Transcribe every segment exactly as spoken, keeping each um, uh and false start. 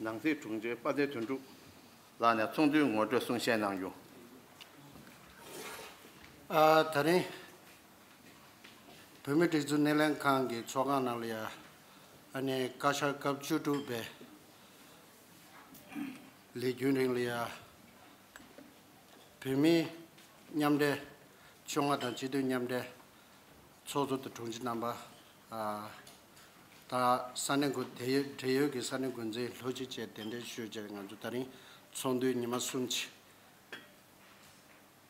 ནང་སྲིད་དྲུང་ཆེ་དཔལ་ལྡན་དོན་གྲུབ་ལགས་ནས་ཚོགས་འདུའི་ངོ་སྤྲོད་གསུང་བཤད་གནང་རྒྱུ། ཨ། ད་རིང་བོད་མིའི་སྒྲིག་འཛུགས་སྣེ་ལེན་ཁང་གི་ཚོགས་ཁང་ནང་ལ་ཡ། ཨ་ནི་བཀའ་ཤག་སྐབས་བཅུ་དྲུག་པའི་ལས་རྒྱུན་རིང་ལ་ཡ། བོད་མིའི་མཉམ་འབྲེལ་ལྕོགས་མངའ་དང་སྤྱི་མཐུན་མཉམ་འབྲེལ་ཚོགས་གཙོ་དང་དྲུང་ཆེ་རྣམ་པ། ཨ། དང་ས་གནས་འགོ་དེ་ཡོད་འབྲེལ་ཡོད་ཀྱི་ས་གནས་འགོ་འཛིན་ལྷུ་ཅི་བཅས་གདན་འདྲེན་ཞུས་བྱས་ང་ཚོ་ད་རིང་ཚོགས་འདུའི་ཉི་མ་གསུམ་ཅིག་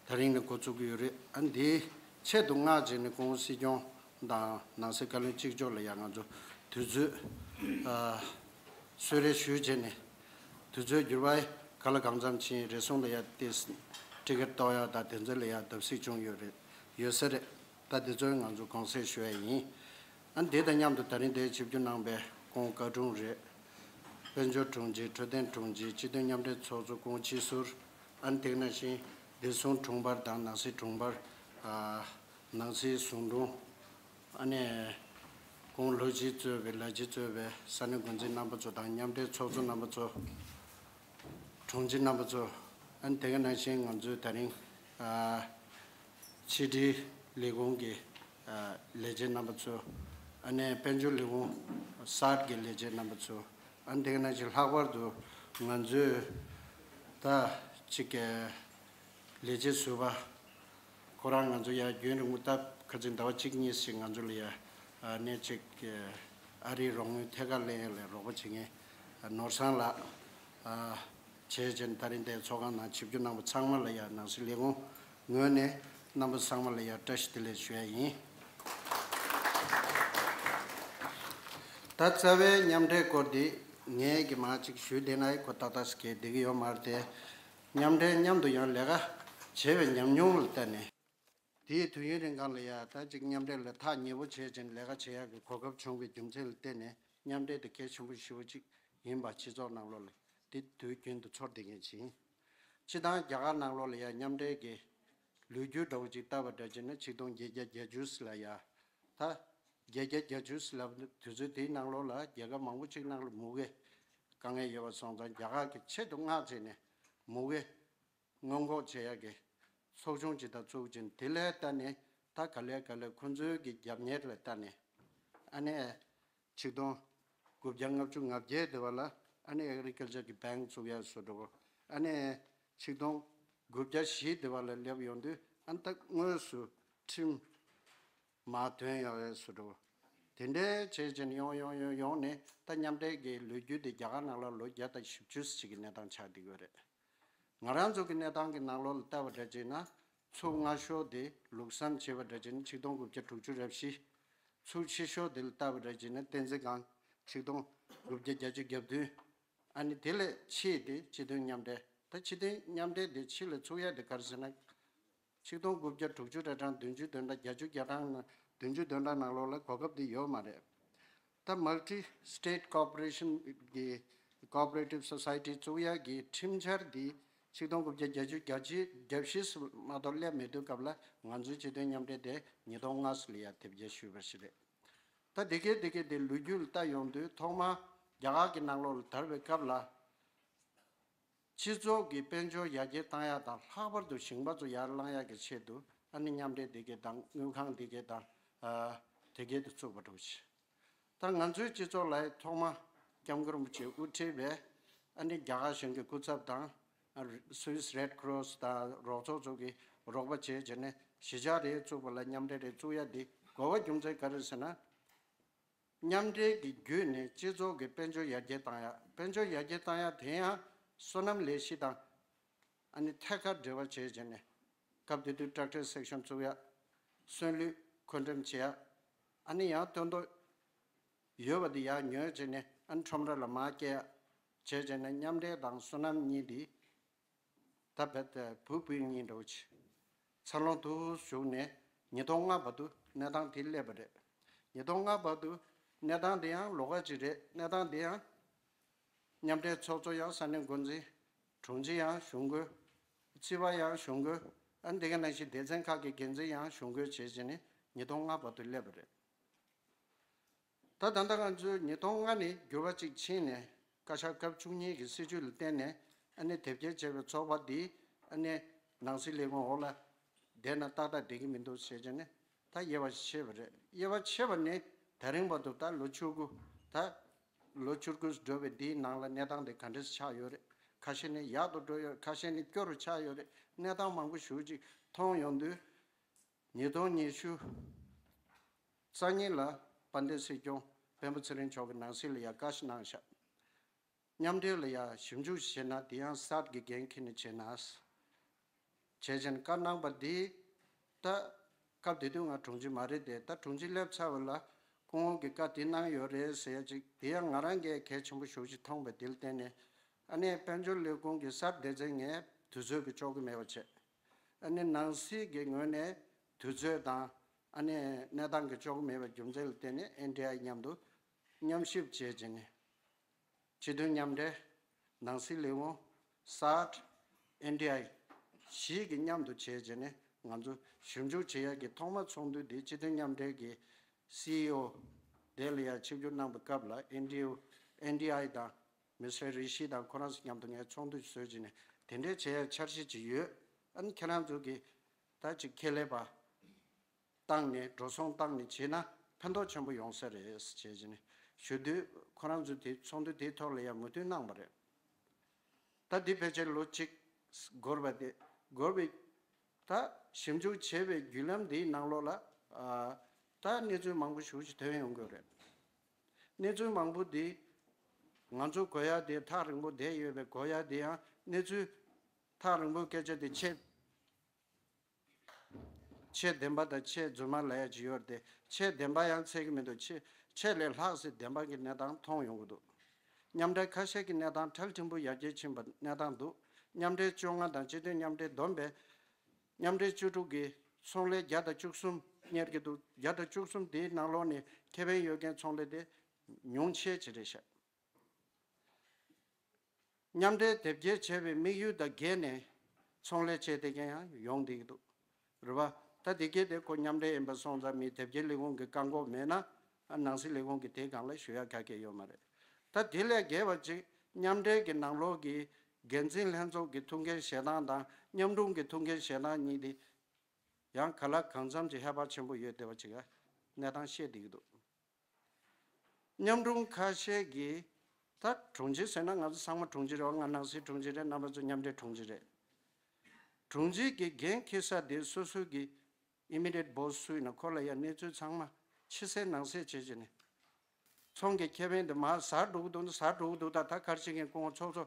ད་རིང་ནས་འགོ་བཙུགས་ཀྱི་ཡོད་རེད། ཨ། འདིའི་ཆེད་དུ་མངགས་བྱས་ནས་སྐུ་ངོ་སྲིད་སྐྱོང་དང་ནང་སྲིད་བཀའ་བློན་གཅིག་ལྕོགས་ལ་ཡང་ང་ཚོ་དུས་ཚོད། ཨ། གསོལ་རས་ཞུས་བྱས་ནས་དུས་ཚོད་འགྱུར་བ་ག་ལ་གང་འཚམ་ཕྱིན། རེ་ཟུང་ལ་ཡང་ཏེས་ཊི་ཀེ་ཊི་གཏོང་ཡག་དང་དེ་ཚོ་ལ་ཡང་བརྡབ་གསིག་བྱུང་ཡོད་རེད། ཡོད་ས་རེད། ད་དེ་ཚོ་ང་ཚོ་དགོངས་སེལ་ཞུ་ཡ་ཡིན། ཨ། འདི་དང་མཉམ་དུ་ད་རིང་འདིར་ཆིབས་བསྒྱུར་གནང་པའི་སྐུ་ངོ་བཀའ་དྲུང་རེད། དཔལ་འབྱོར་དྲུང་ཆེ། འཕྲོད་བསྟེན་དྲུང་ཆེ། སྤྱི་མཐུན་མཉམ་འབྲེལ་ཚོགས་གཙོ་སྐུ་ངོ་སྤྱི་ཟུར། ཨ་ནི་དེ་ནང་བཞིན་བདེ་སྲུང་དྲུང་འཕར་དང་ནང་སྲིད་དྲུང་འཕར། ཨ། ནང་སྲིད་ཟུང་དྲུང་། ཨ་ནི་སྐུ་ངོ་ལྷུ་ཅི་གཙོས་པའི་ལྷ་ཅི་གཙོས་པའི་ས་གནས་འགོ་འཛིན་རྣམ་པ་ཚོ་དང་མཉམ་འབྲེལ་ཚོགས་གཙོ་རྣམ་པ་ཚོ། དྲུང་ཆེ་རྣམ་པ་ཚོ། ཨ་ནི་དེ་ག་ནང་བཞིན་ང་ཚོའི་ད་རིང་། ཨ། ཕྱི་དྲིལ་ལས་ཁུངས་ཀྱི། ཨ། ལས་བྱེད་རྣམ་པ་ཚོ། ཨ་ནི་དཔལ་འབྱོར་ལས་ཁུངས་གསར་གྱི་ལས་བྱེད་རྣམ་པ་ཚོ། ཨ་ནི་དེ་ག་ནང་བཞིན་ལྷག་པར་དུ་ང་ཚོའི་ད་ཅིག་གི་ལས་བྱེད་ཟུར་པ། ཁོ་རང་ང་ཚོ་ཡར་རྒྱུན་རིང་པོ་སྟབས་ཁ་ཚིག་ཟླ་བ་གཅིག་གཉིས་ཤིག་ང་ཚོ་ལ་ཡ། ཨ་ནི་ཅིག་ཨ་རིའི་རོགས་དངུལ་ཐད་ཀར་ལེན་ཡ་ལ་རོགས་པ་བྱེད་མཁན་ནོར་བཟང་ལགས། ཨ། བྱས་རྗེས་ད་རིང་འདིའི་ཚོགས་ཁང་ནང་ཆིབས་བསྒྱུར་གནང་བ་ཚང་མ་ལ་ཡ་ནང་སྲིད་ལས་ཁུངས་ངོས་ནས་རྣམ་པ་ཚང་མ་ལ་ཡ་བཀྲ་ཤིས་བདེ་ལེགས་ཞུ་ཡ་ཡིན། ད་རྩ་བའི་མཉམ་འབྲེལ་སྐོར་འདི་ངས་ཀྱི་མ་ཅིག་ཞུས་བསྡད་ན་ཁོ་ཏག་ཏག་ཞིག་གས་བསྡད་ཀྱི་ཡོད་མ་རེད་དེ། མཉམ་འབྲེལ་མཉམ་དུ་ཡང་ལས་ཀ་བྱས་པའི་ཉམས་མྱོང་ལ་བལྟས་ནས། དེའི་དུས་ཡུན་རིང་གང་ལ་ཡ་ད་ཅིག་མཉམ་འབྲེལ་ལ་ཐག་ཉེ་པོ་བྱས་ཅིང་ལས་ཀ་བྱེད་ཡག་གི་གོ་སྐབས་བྱུང་བའི་རྒྱུ་མཚན་ལ་བརྟེན་ནས་མཉམ་འབྲེལ་དེ་གལ་ཆེན་པོ་ཞེ་པོ་ཅིག་ཡིན་པ་སྤྱི་ཚོགས་ནང་ལོགས་ལ་དེ་དུས་རྒྱུན་དུ་ཚོར་བསྡད་མཁན་ཅིག་ཡིན། སྤྱི་བཏང་རྒྱ་གར་ནང་ལོགས་ལ་ཡ་མཉམ་འབྲེལ་གྱི་ལོ་རྒྱུས་འདྲ་བོ་ཅིག་བལྟས་པ་འདྲ་བྱས་ན་ཆིག་སྟོང་བརྒྱད་བརྒྱ་བརྒྱད་ཅུ་ལ་ཡ། ད་བརྒྱད་བརྒྱ་བརྒྱད་ཅུ་ལབ་དུས་ཚོད་དེའི་ནང་ལོགས་ལ་རྒྱལ་ཁབ་མང་པོ་ཅིག་ནང་ལ་མུ་གེ་དཀའ་ངལ་ཡོད་པ་སོང་ཙང་རྒྱ་གར་གྱི་ཆེད་དུ་མངགས་བྱས་ནས་མུ་གེ་སྔོན་འགོག་བྱེད་ཡག་གི་ཚོགས་ཆུང་ཅིག་ད་བཙུགས་ཅིང་དེ་ལས་ལྟ་ནས་ད་ག་ལེ་ག་ལེ་ཁོང་ཚོའི་གི་རྒྱབ་གཉེར་ལ་ལྟ་ནས་ཨ་ནི་ཆིག་སྟོང་དགུ་བརྒྱ་ལྔ་བཅུ་ང་བརྒྱད་དེ་བ་ལ་ཨ་ནི་ཨེག་རི་ཀལ་ཅར་གྱི་བེང་བཙུགས་ཡག་བཟོ་འདྲ་བོ། ཨ་ནི་ཆིག་སྟོང་དགུ་བརྒྱ་བཞི་དེ་བ་ལ་སླེབས་ཡོང་དུས་ཨ་ནི་ད་དངོས་སུ་ཁྲིམས་མ་དོན་ཡོང་བའི་བཟོ་འདྲ་བོ། དེ་འདྲའི་བྱས་ཅིང་ཡོང་ཡོང་ཡོང་ཡོང་ནས་ད་མཉམ་འབྲེལ་གྱི་ལོ་རྒྱུས་དེ་རྒྱ་གར་ནང་ལ་ལོ་བརྒྱ་དང་བཞི་བཅུ་ཅིག་གི་གནས་སྟངས་ཆགས་བསྡད་ཡོད་རེད། ང་རང་ཚོ་གི་གནས་སྟངས་ཀྱི་ནང་ལོགས་ལ་བལྟ་བ་འདྲ་བྱས་ན། ཚུར་སྔ་ཤོས་དེ་ལུགས་བསམ་བྱས་པ་འདྲ་བྱས་ན་ཆིག་སྟོང་དགུ་བརྒྱ་དྲུག་ཅུ་རེ་བཞི། ཚུར་ཕྱི་ཤོས་དེ་ལ་བལྟ་བ་འདྲ་བྱས་ན་བསྟན་འཛིན་སྒང་ཆིག་སྟོང་དགུ་བརྒྱ་བརྒྱད་ཅུ་གྱ་བདུན། ཨ་ནི་དེ་ལས་ཕྱི་དེ་སྤྱི་མཐུན་མཉམ་འབྲེལ། ད་སྤྱི་མཐུན་མཉམ་འབྲེལ་དེ་ཕྱི་ལ་ཚུགས་ཡ་དེ་ག་རེ་ཟེར་ན། ཆིག་སྟོང་དགུ་བརྒྱ་དྲུག་ཅུ་རེ་གྲངས་བདུན་ཅུ་དོན་གྲངས་བརྒྱད་ཅུ་གྱ་གྲངས་ནང་བདུན་ཅུ་དོན་གྲངས་ནང་ལོགས་ལ་གོ་སྐབས་འདི་ཡོད་མ་རེད། ད་Multi State Cooperation གི་Cooperative Society བཙུགས་ཡག་གི་ཁྲིམས་འཆར་འདི་ཆིག་སྟོང་དགུ་བརྒྱ་བརྒྱད་ཅུ་གྱ་གཅིག་གྱ་བཞི་སུ་མ་གཏོགས་སླེབས་མེད་དུས་སྐབས་ལ་ང་ཚོའི་སྤྱི་མཐུན་མཉམ་འབྲེལ་དེ་ཉིས་སྟོང་ལྔ་སུ་ལ་ཡ་དེབ་སྐྱེལ་ཞུས་པ་ཞིག་རེད། ད་དེ་གའི་དེ་གའི་དེ་ལོ་རྒྱུས་ལ་ལྟ་ཡོང་དུས་ཐོག་མ་རྒྱ་གར་གྱི་ནང་ལོགས་ལ་དར་བའི་སྐབས་ལ། སྤྱི་ཚོགས་ཀྱི་དཔལ་འབྱོར་ཡར་རྒྱས་བཏང་ཡག་དང་ལྷག་པར་དུ་ཞིང་པ་ཚོ་ཡར་བསླང་ཡག་གི་ཆེད་དུ་ཨ་ནི་མཉམ་འབྲེལ་དེ་གའི་དང་དངུལ་ཁང་དེ་གའི་དང་། ཨ། དེ་གའི་དུ་བཙུགས་པ་འདྲ་བོ་ཞིག་ད་ང་ཚོའི་སྤྱི་ཚོགས་ལ་ཐོག་མ་སྐྱབས་མགོན་རིན་པོ་ཆེས་དབུ་ཁྲིད་པའི་ཨ་ནི་རྒྱ་གར་གཞུང་གི་སྐུ་ཚབ་དང་། ཨ། Swiss Red Cross དང་རོགས་ཚོགས་ཚོ་གི་རོགས་པ་བྱས་བྱས་ནས་གཞིས་ཆགས་རེ་བཙུགས་པ་ལ་མཉམ་འབྲེལ་རེ་བཙུགས་ཡག་འདི་དགོས་པ་རྒྱུ་མཚན་ག་རེ་ཟེར་ན། མཉམ་འབྲེལ་གྱི་བརྒྱུད་ནས་སྤྱི་ཚོགས་ཀྱི་དཔལ་འབྱོར་ཡར་རྒྱས་བཏང་ཡག་དཔལ་འབྱོར་ཡར་རྒྱས་བཏང་ཡག་དེ་ཡང་སོ་ནམ་ལས་གཞི་དང་། ཨ་ནི་ཐད་ཀར་འབྲེལ་བ་བྱས་བྱས་ནས། སྐབས་དེ་དུས་Tractor Section བཙུགས་ཡག་སོན་ལུད་མཁོ་འགྲེམས་བྱེད་ཡག་ཨ་ནི་ཡང་སྟོན་ཐོག་ཡོད་པ་དེ་ཡར་ཉོས་བྱས་ནས་ཨ་ནི་ཁྲོམ་ར་ལ་མར་སྐྱེལ་ཡག་བྱས་བྱས་ནས་མཉམ་འབྲེལ་དང་སོ་ནམ་གཉིས་དེ། ད་བེད་བུ་བུ་གཉིས་འདྲ་བོ་ཅིག་འཚར་ལོངས་ཐུབ་བྱུང་ནས་ཉིས་སྟོང་ལྔ་བར་དུ་གནས་སྟངས་དེ་སླེབས་པ་རེད། ཉིས་སྟོང་ལྔ་བར་དུ་གནས་སྟངས་དེ་ཡང་ལོགས་ཀ་ཅིག་རེད། གནས་སྟངས་དེ་ཡང་མཉམ་འབྲེལ་ཚོགས་གཙོ་ཡང་ས་གནས་འགོ་འཛིན། དྲུང་ཆེ་ཡང་གཞུང་སྒོས། རྩིས་པ་ཡང་གཞུང་སྒོས། ཨ་འདི་ག་ནང་བཞིན་སྡེ་ཚན་ཁག་གི་འགན་འཛིན་ཡང་གཞུང་སྒོས་བྱས་བྱས་ནས་ཉིས་སྟོང་ལྔ་བར་དུ་སླེབས་པ་རེད། ད་ད་ལྟ་ང་ཚོས་ཉིས་སྟོང་ལྔ་ནས་འགྱུར་བ་གཅིག་ཕྱིན་ནས་ བཀའ་ཤག་སྐབས་བཅུ་གཉིས་ཀྱི་སྲིད་བྱུས་ལ་བརྟེན་ནས་ཨ་ནི་དེབ་སྐྱེལ་བྱས་པའི་ཚོགས་པ་འདི་ཨ་ནི་ནང་སྲིད་ལས་ཁུངས་འོག་ལ་བསྡད་ན་ཏག་ཏག་བསྡད་ཀྱི་མི་འདུག་ཟེར་བྱས་ནས་ད་དབྱེ་བ་ཕྱེས་པ་རེད། དབྱེ་བ་ཕྱེས་པ་ནི་ད་རིང་བར་དུ་ད་ལོ་བཅུ་དགུ། ད་ལོ་བཅུ་དགུ་འགྲོ་བའི་འདིའི་ནང་ལ་གནས་སྟངས་དེ་ག་འདྲས་ཆགས་ཡོད་རེད། ཁ་ཤས་ནི་ཡག་ཏུ་འགྲོ་ཡོད། ཁ་ཤས་ནི་སྐྱོ་རུ་ཆགས་ཡོད་རེད། གནས་སྟངས་མང་པོ་ཞེ་ཅིག་མཐོང་ཡོང་དུས། ཉིས་སྟོང་ཉི་ཤུ་རྩ་གཉིས་ལ་དཔལ་ལྡན་སྲིད་སྐྱོང་སྤེན་པ་ཚེ་རིང་མཆོག་གིས་ནང་སྲིད་ལ་ཡ་བཀའ་ཞིག་གནང་ཤག་མཉམ་འབྲེལ་ལ་ཡ་ཞིབ་འཇུག་བྱེད་ན་དེ་ཡང་གསར་གྱི་འགན་འཁྱེར་ནས་བྱེད་ན། བྱས་ཙང་བཀའ་གནང་པ་འདི་ད་སྐབས་དེ་དུས་ང་དྲུང་ཆེ་མ་རེད་དེ། ད་དྲུང་ཆེ་སླེབས་ཚར་བ་ལ་སྐུ་ངོ་གིས་བཀའ་དེ་གནང་ཡོད་རེད་ཟེར་ཡ་ཅིག་དེ་ཡང་ང་རང་གིས་གལ་ཆེན་པོ་ཞེ་ཅིག་མཐོང་བས། དེ་ལ་བརྟེན་ནས་ཨ་ནི་དཔལ་འབྱོར་ལས་ཁུངས་ཀྱི་གསར་སྡེ་ཚན་ངས་དུས་ཚོད་ཀྱིས་ལྕོགས་ཀྱི་མེད་པ་བྱས། ཨ་ནི་ནང་སྲིད་ཀྱི་ངོས་ནས་དུས་ཚོད་དང་ཨ་ནི་གནས་སྟངས་ཀྱི་ལྕོགས་ཀྱི་མེད་པའི་རྒྱུ་མཚན་ལ་བརྟེན་ནས་ཨེན་ཌི་ཨའི་མཉམ་དུ་མཉམ་ཞིབ་བྱས་བྱས་ནས། སྤྱི་མཐུན་མཉམ་འབྲེལ། ནང་སྲིད་ལས་ཁུངས། སཱར། ཨེན་ཌི་ཨའི། བཞི་གི་མཉམ་དུ་བྱས་བྱས་ནས་ང་ཚོ་ཞིབ་འཇུག་བྱེད་ཡག་གི་ཐོག་མ་ཚོགས་འདུ་འདི་སྤྱི་མཐུན་མཉམ་འབྲེལ་གྱི་སི་ཨི་ཨོ་དེ་ལ་ཡང་ཆིབས་བསྒྱུར་གནང་བའི་སྐབས་ལ་ཨེན་ཌི་ཨའི་དང་མི་སི་ཊར་རི་ཤི་དང་ཁོ་རང་ཚོ་མཉམ་དུ་ངས་ཚོགས་འདུ་བཟོས་བྱས་ནས་དེ་འདྲའི་བྱེད་ཡག་འཆར་གཞི་ཅིག་ཡོད། ཨ་ནི་ཁྱེད་རང་ཚོ་གིས་ད་ཅིག་ཁས་ལེན་པ། བཏང་ནས་འགྲོ་སོང་བཏང་ནས་བྱས་ན་ཕན་ཐོགས་ཆེན་པོ་ཡོང་ས་རེད་ཅེས་བྱས་ནས་ཞུ་དུས། ཁོ་རང་ཚོས་དེ་ཚོགས་འདུ་དེའི་ཐོག་ལ་ཡང་མོས་མཐུན་གནང་བ་རེད། ད་འདི་ཕལ་ཆེར་ལོ་གཅིག་འགོར་བ་དེ་འགོར་བའི་ད་ཞིབ་འཇུག་བྱས་པའི་བརྒྱུད་ལམ་འདིའི་ནང་ལོགས་ལ་ཨ་ད་གནས་ཚུལ་མང་པོ་ཞེ་ཅིག་ཐོན་ཡོང་གི་རེད། གནས་ཚུལ་མང་པོ་འདི་ང་ཚོ་གོ་ཡ་དེ་ཐག་རིང་པོ་བསྡད་ཡོད་པའི་གོ་ཡ་དེ་ཡང་གནས་ཚུལ་ཐག་རིང་པོའི་སྐད་ཆ་དེ་ཆེས། ཆེས་བདེན་པ་དང་ཆེས་རྫུན་མ་ལབ་ཡ་ཅིག་ཡོད་རེད་དེ། ཆེས་བདེན་པ་ཡང་འཚོལ་གྱི་མི་འདུག་ཆེས་ཆེས་ལས་ལྷག་ཙམ་བདེན་པ་གི་གནས་སྟངས་མཐོང་ཡོང་གི་འདུག་མཉམ་འབྲེལ་ཁ་ཤས་ཀྱི་གནས་སྟངས་ཁྲལ་ཕྲན་བུ་ཡར་རྒྱས་ཕྱིན་པ་གནས་སྟངས་འདུག་མཉམ་འབྲེལ་བཅོ་ལྔ་དང་སྤྱི་མཐུན་མཉམ་འབྲེལ་བསྡོམས་པས་མཉམ་འབྲེལ་བཅུ་དྲུག་གི་ཚོང་ལས་བརྒྱ་དང་བཅུ་གསུམ་གཉེར་གྱི་འདུག་བརྒྱ་དང་བཅུ་གསུམ་དེའི་ནང་ལོགས་ནས་ཁེ་ཕན་ཡོད་མཁན་ཚོང་ལས་དེ་ཉུང་ཤས་ཅིག་རེད་ཤག་མཉམ་འབྲེལ་དེབ་སྐྱེལ་བྱས་པའི་དམིགས་ཡུལ་དང་འགལ་ནས་ཚོང་ལས་བྱས་བསྡད་མཁན་ཡང་ཡོང་བསྡད་ཀྱི་འདུག་རེད་པ། ད་དེ་གས་དེ་ཁོ་མཉམ་འབྲེལ་ཡིན་པ་སོང་ཙང་མི་དེབ་སྐྱེལ་ལས་ཁུངས་ཀྱི་བཀག་འགོག་མེད་ན་ཨ་ནང་སྲིད་ལས་ཁུངས་ཀྱི་དེའི་སྒང་ལ་ཞུ་ཡག་ག་གེ་ཡོད་མ་རེད། ད་དེ་ལས་བརྒལ་བ་ཅིག་མཉམ་འབྲེལ་གྱི་ནང་ལོགས་ཀྱི་འགན་འཛིན་ལྷན་ཚོགས་ཀྱི་ཐུགས་འགན་བཞེས་སྟངས་དང་མཉམ་དྲུང་གི་ཐུགས་འགན་བཞེས་སྟངས་གཉིས་དེ་ཡང་ག་ལ་གང་འཚམ་ཅིག་ཧེ་བག་ཆེན་པོ་ཡོད་བསྡད་པ་ཅིག་གནས་སྟངས་བཤད་བསྡད་ཀྱི་འདུག་མཉམ་དྲུང་ཁ་ཤས་ཀྱིས། ད་དྲུང་ཆེ་ཟེར་ན་ང་ཚོ་ཚང་མ་དྲུང་ཆེ་རེད་བ། ང་ནང་སྲིད་དྲུང་ཆེ་རེད། རྣམ་པ་ཚོ་མཉམ་འབྲེལ་དྲུང་ཆེ་རེད། དྲུང་ཆེ་གི་འགན་འཁྱེར་ས་དེ་སོ་སོ་གི་ཨི་མི་ཌི་ཡེཊ་བོ་སི་སུ་ཡིན་ན་ཁོ་ལ་ཡང་གནས་ཚུལ་ཚང་མ་ཕྱི་གསལ་ནང་གསལ་བྱེད་བྱེད་ནས། ཚོང་གི་ཁེ་ཕན་དེ་མར་ཟག་འགྲོ་གི་འདུག་ན་ཟག་འགྲོ་གི་འདུག་ད་ད་ག་རེ་བྱེད་མཁན་སྐུ་ངོ་ཚོགས་གཙོ་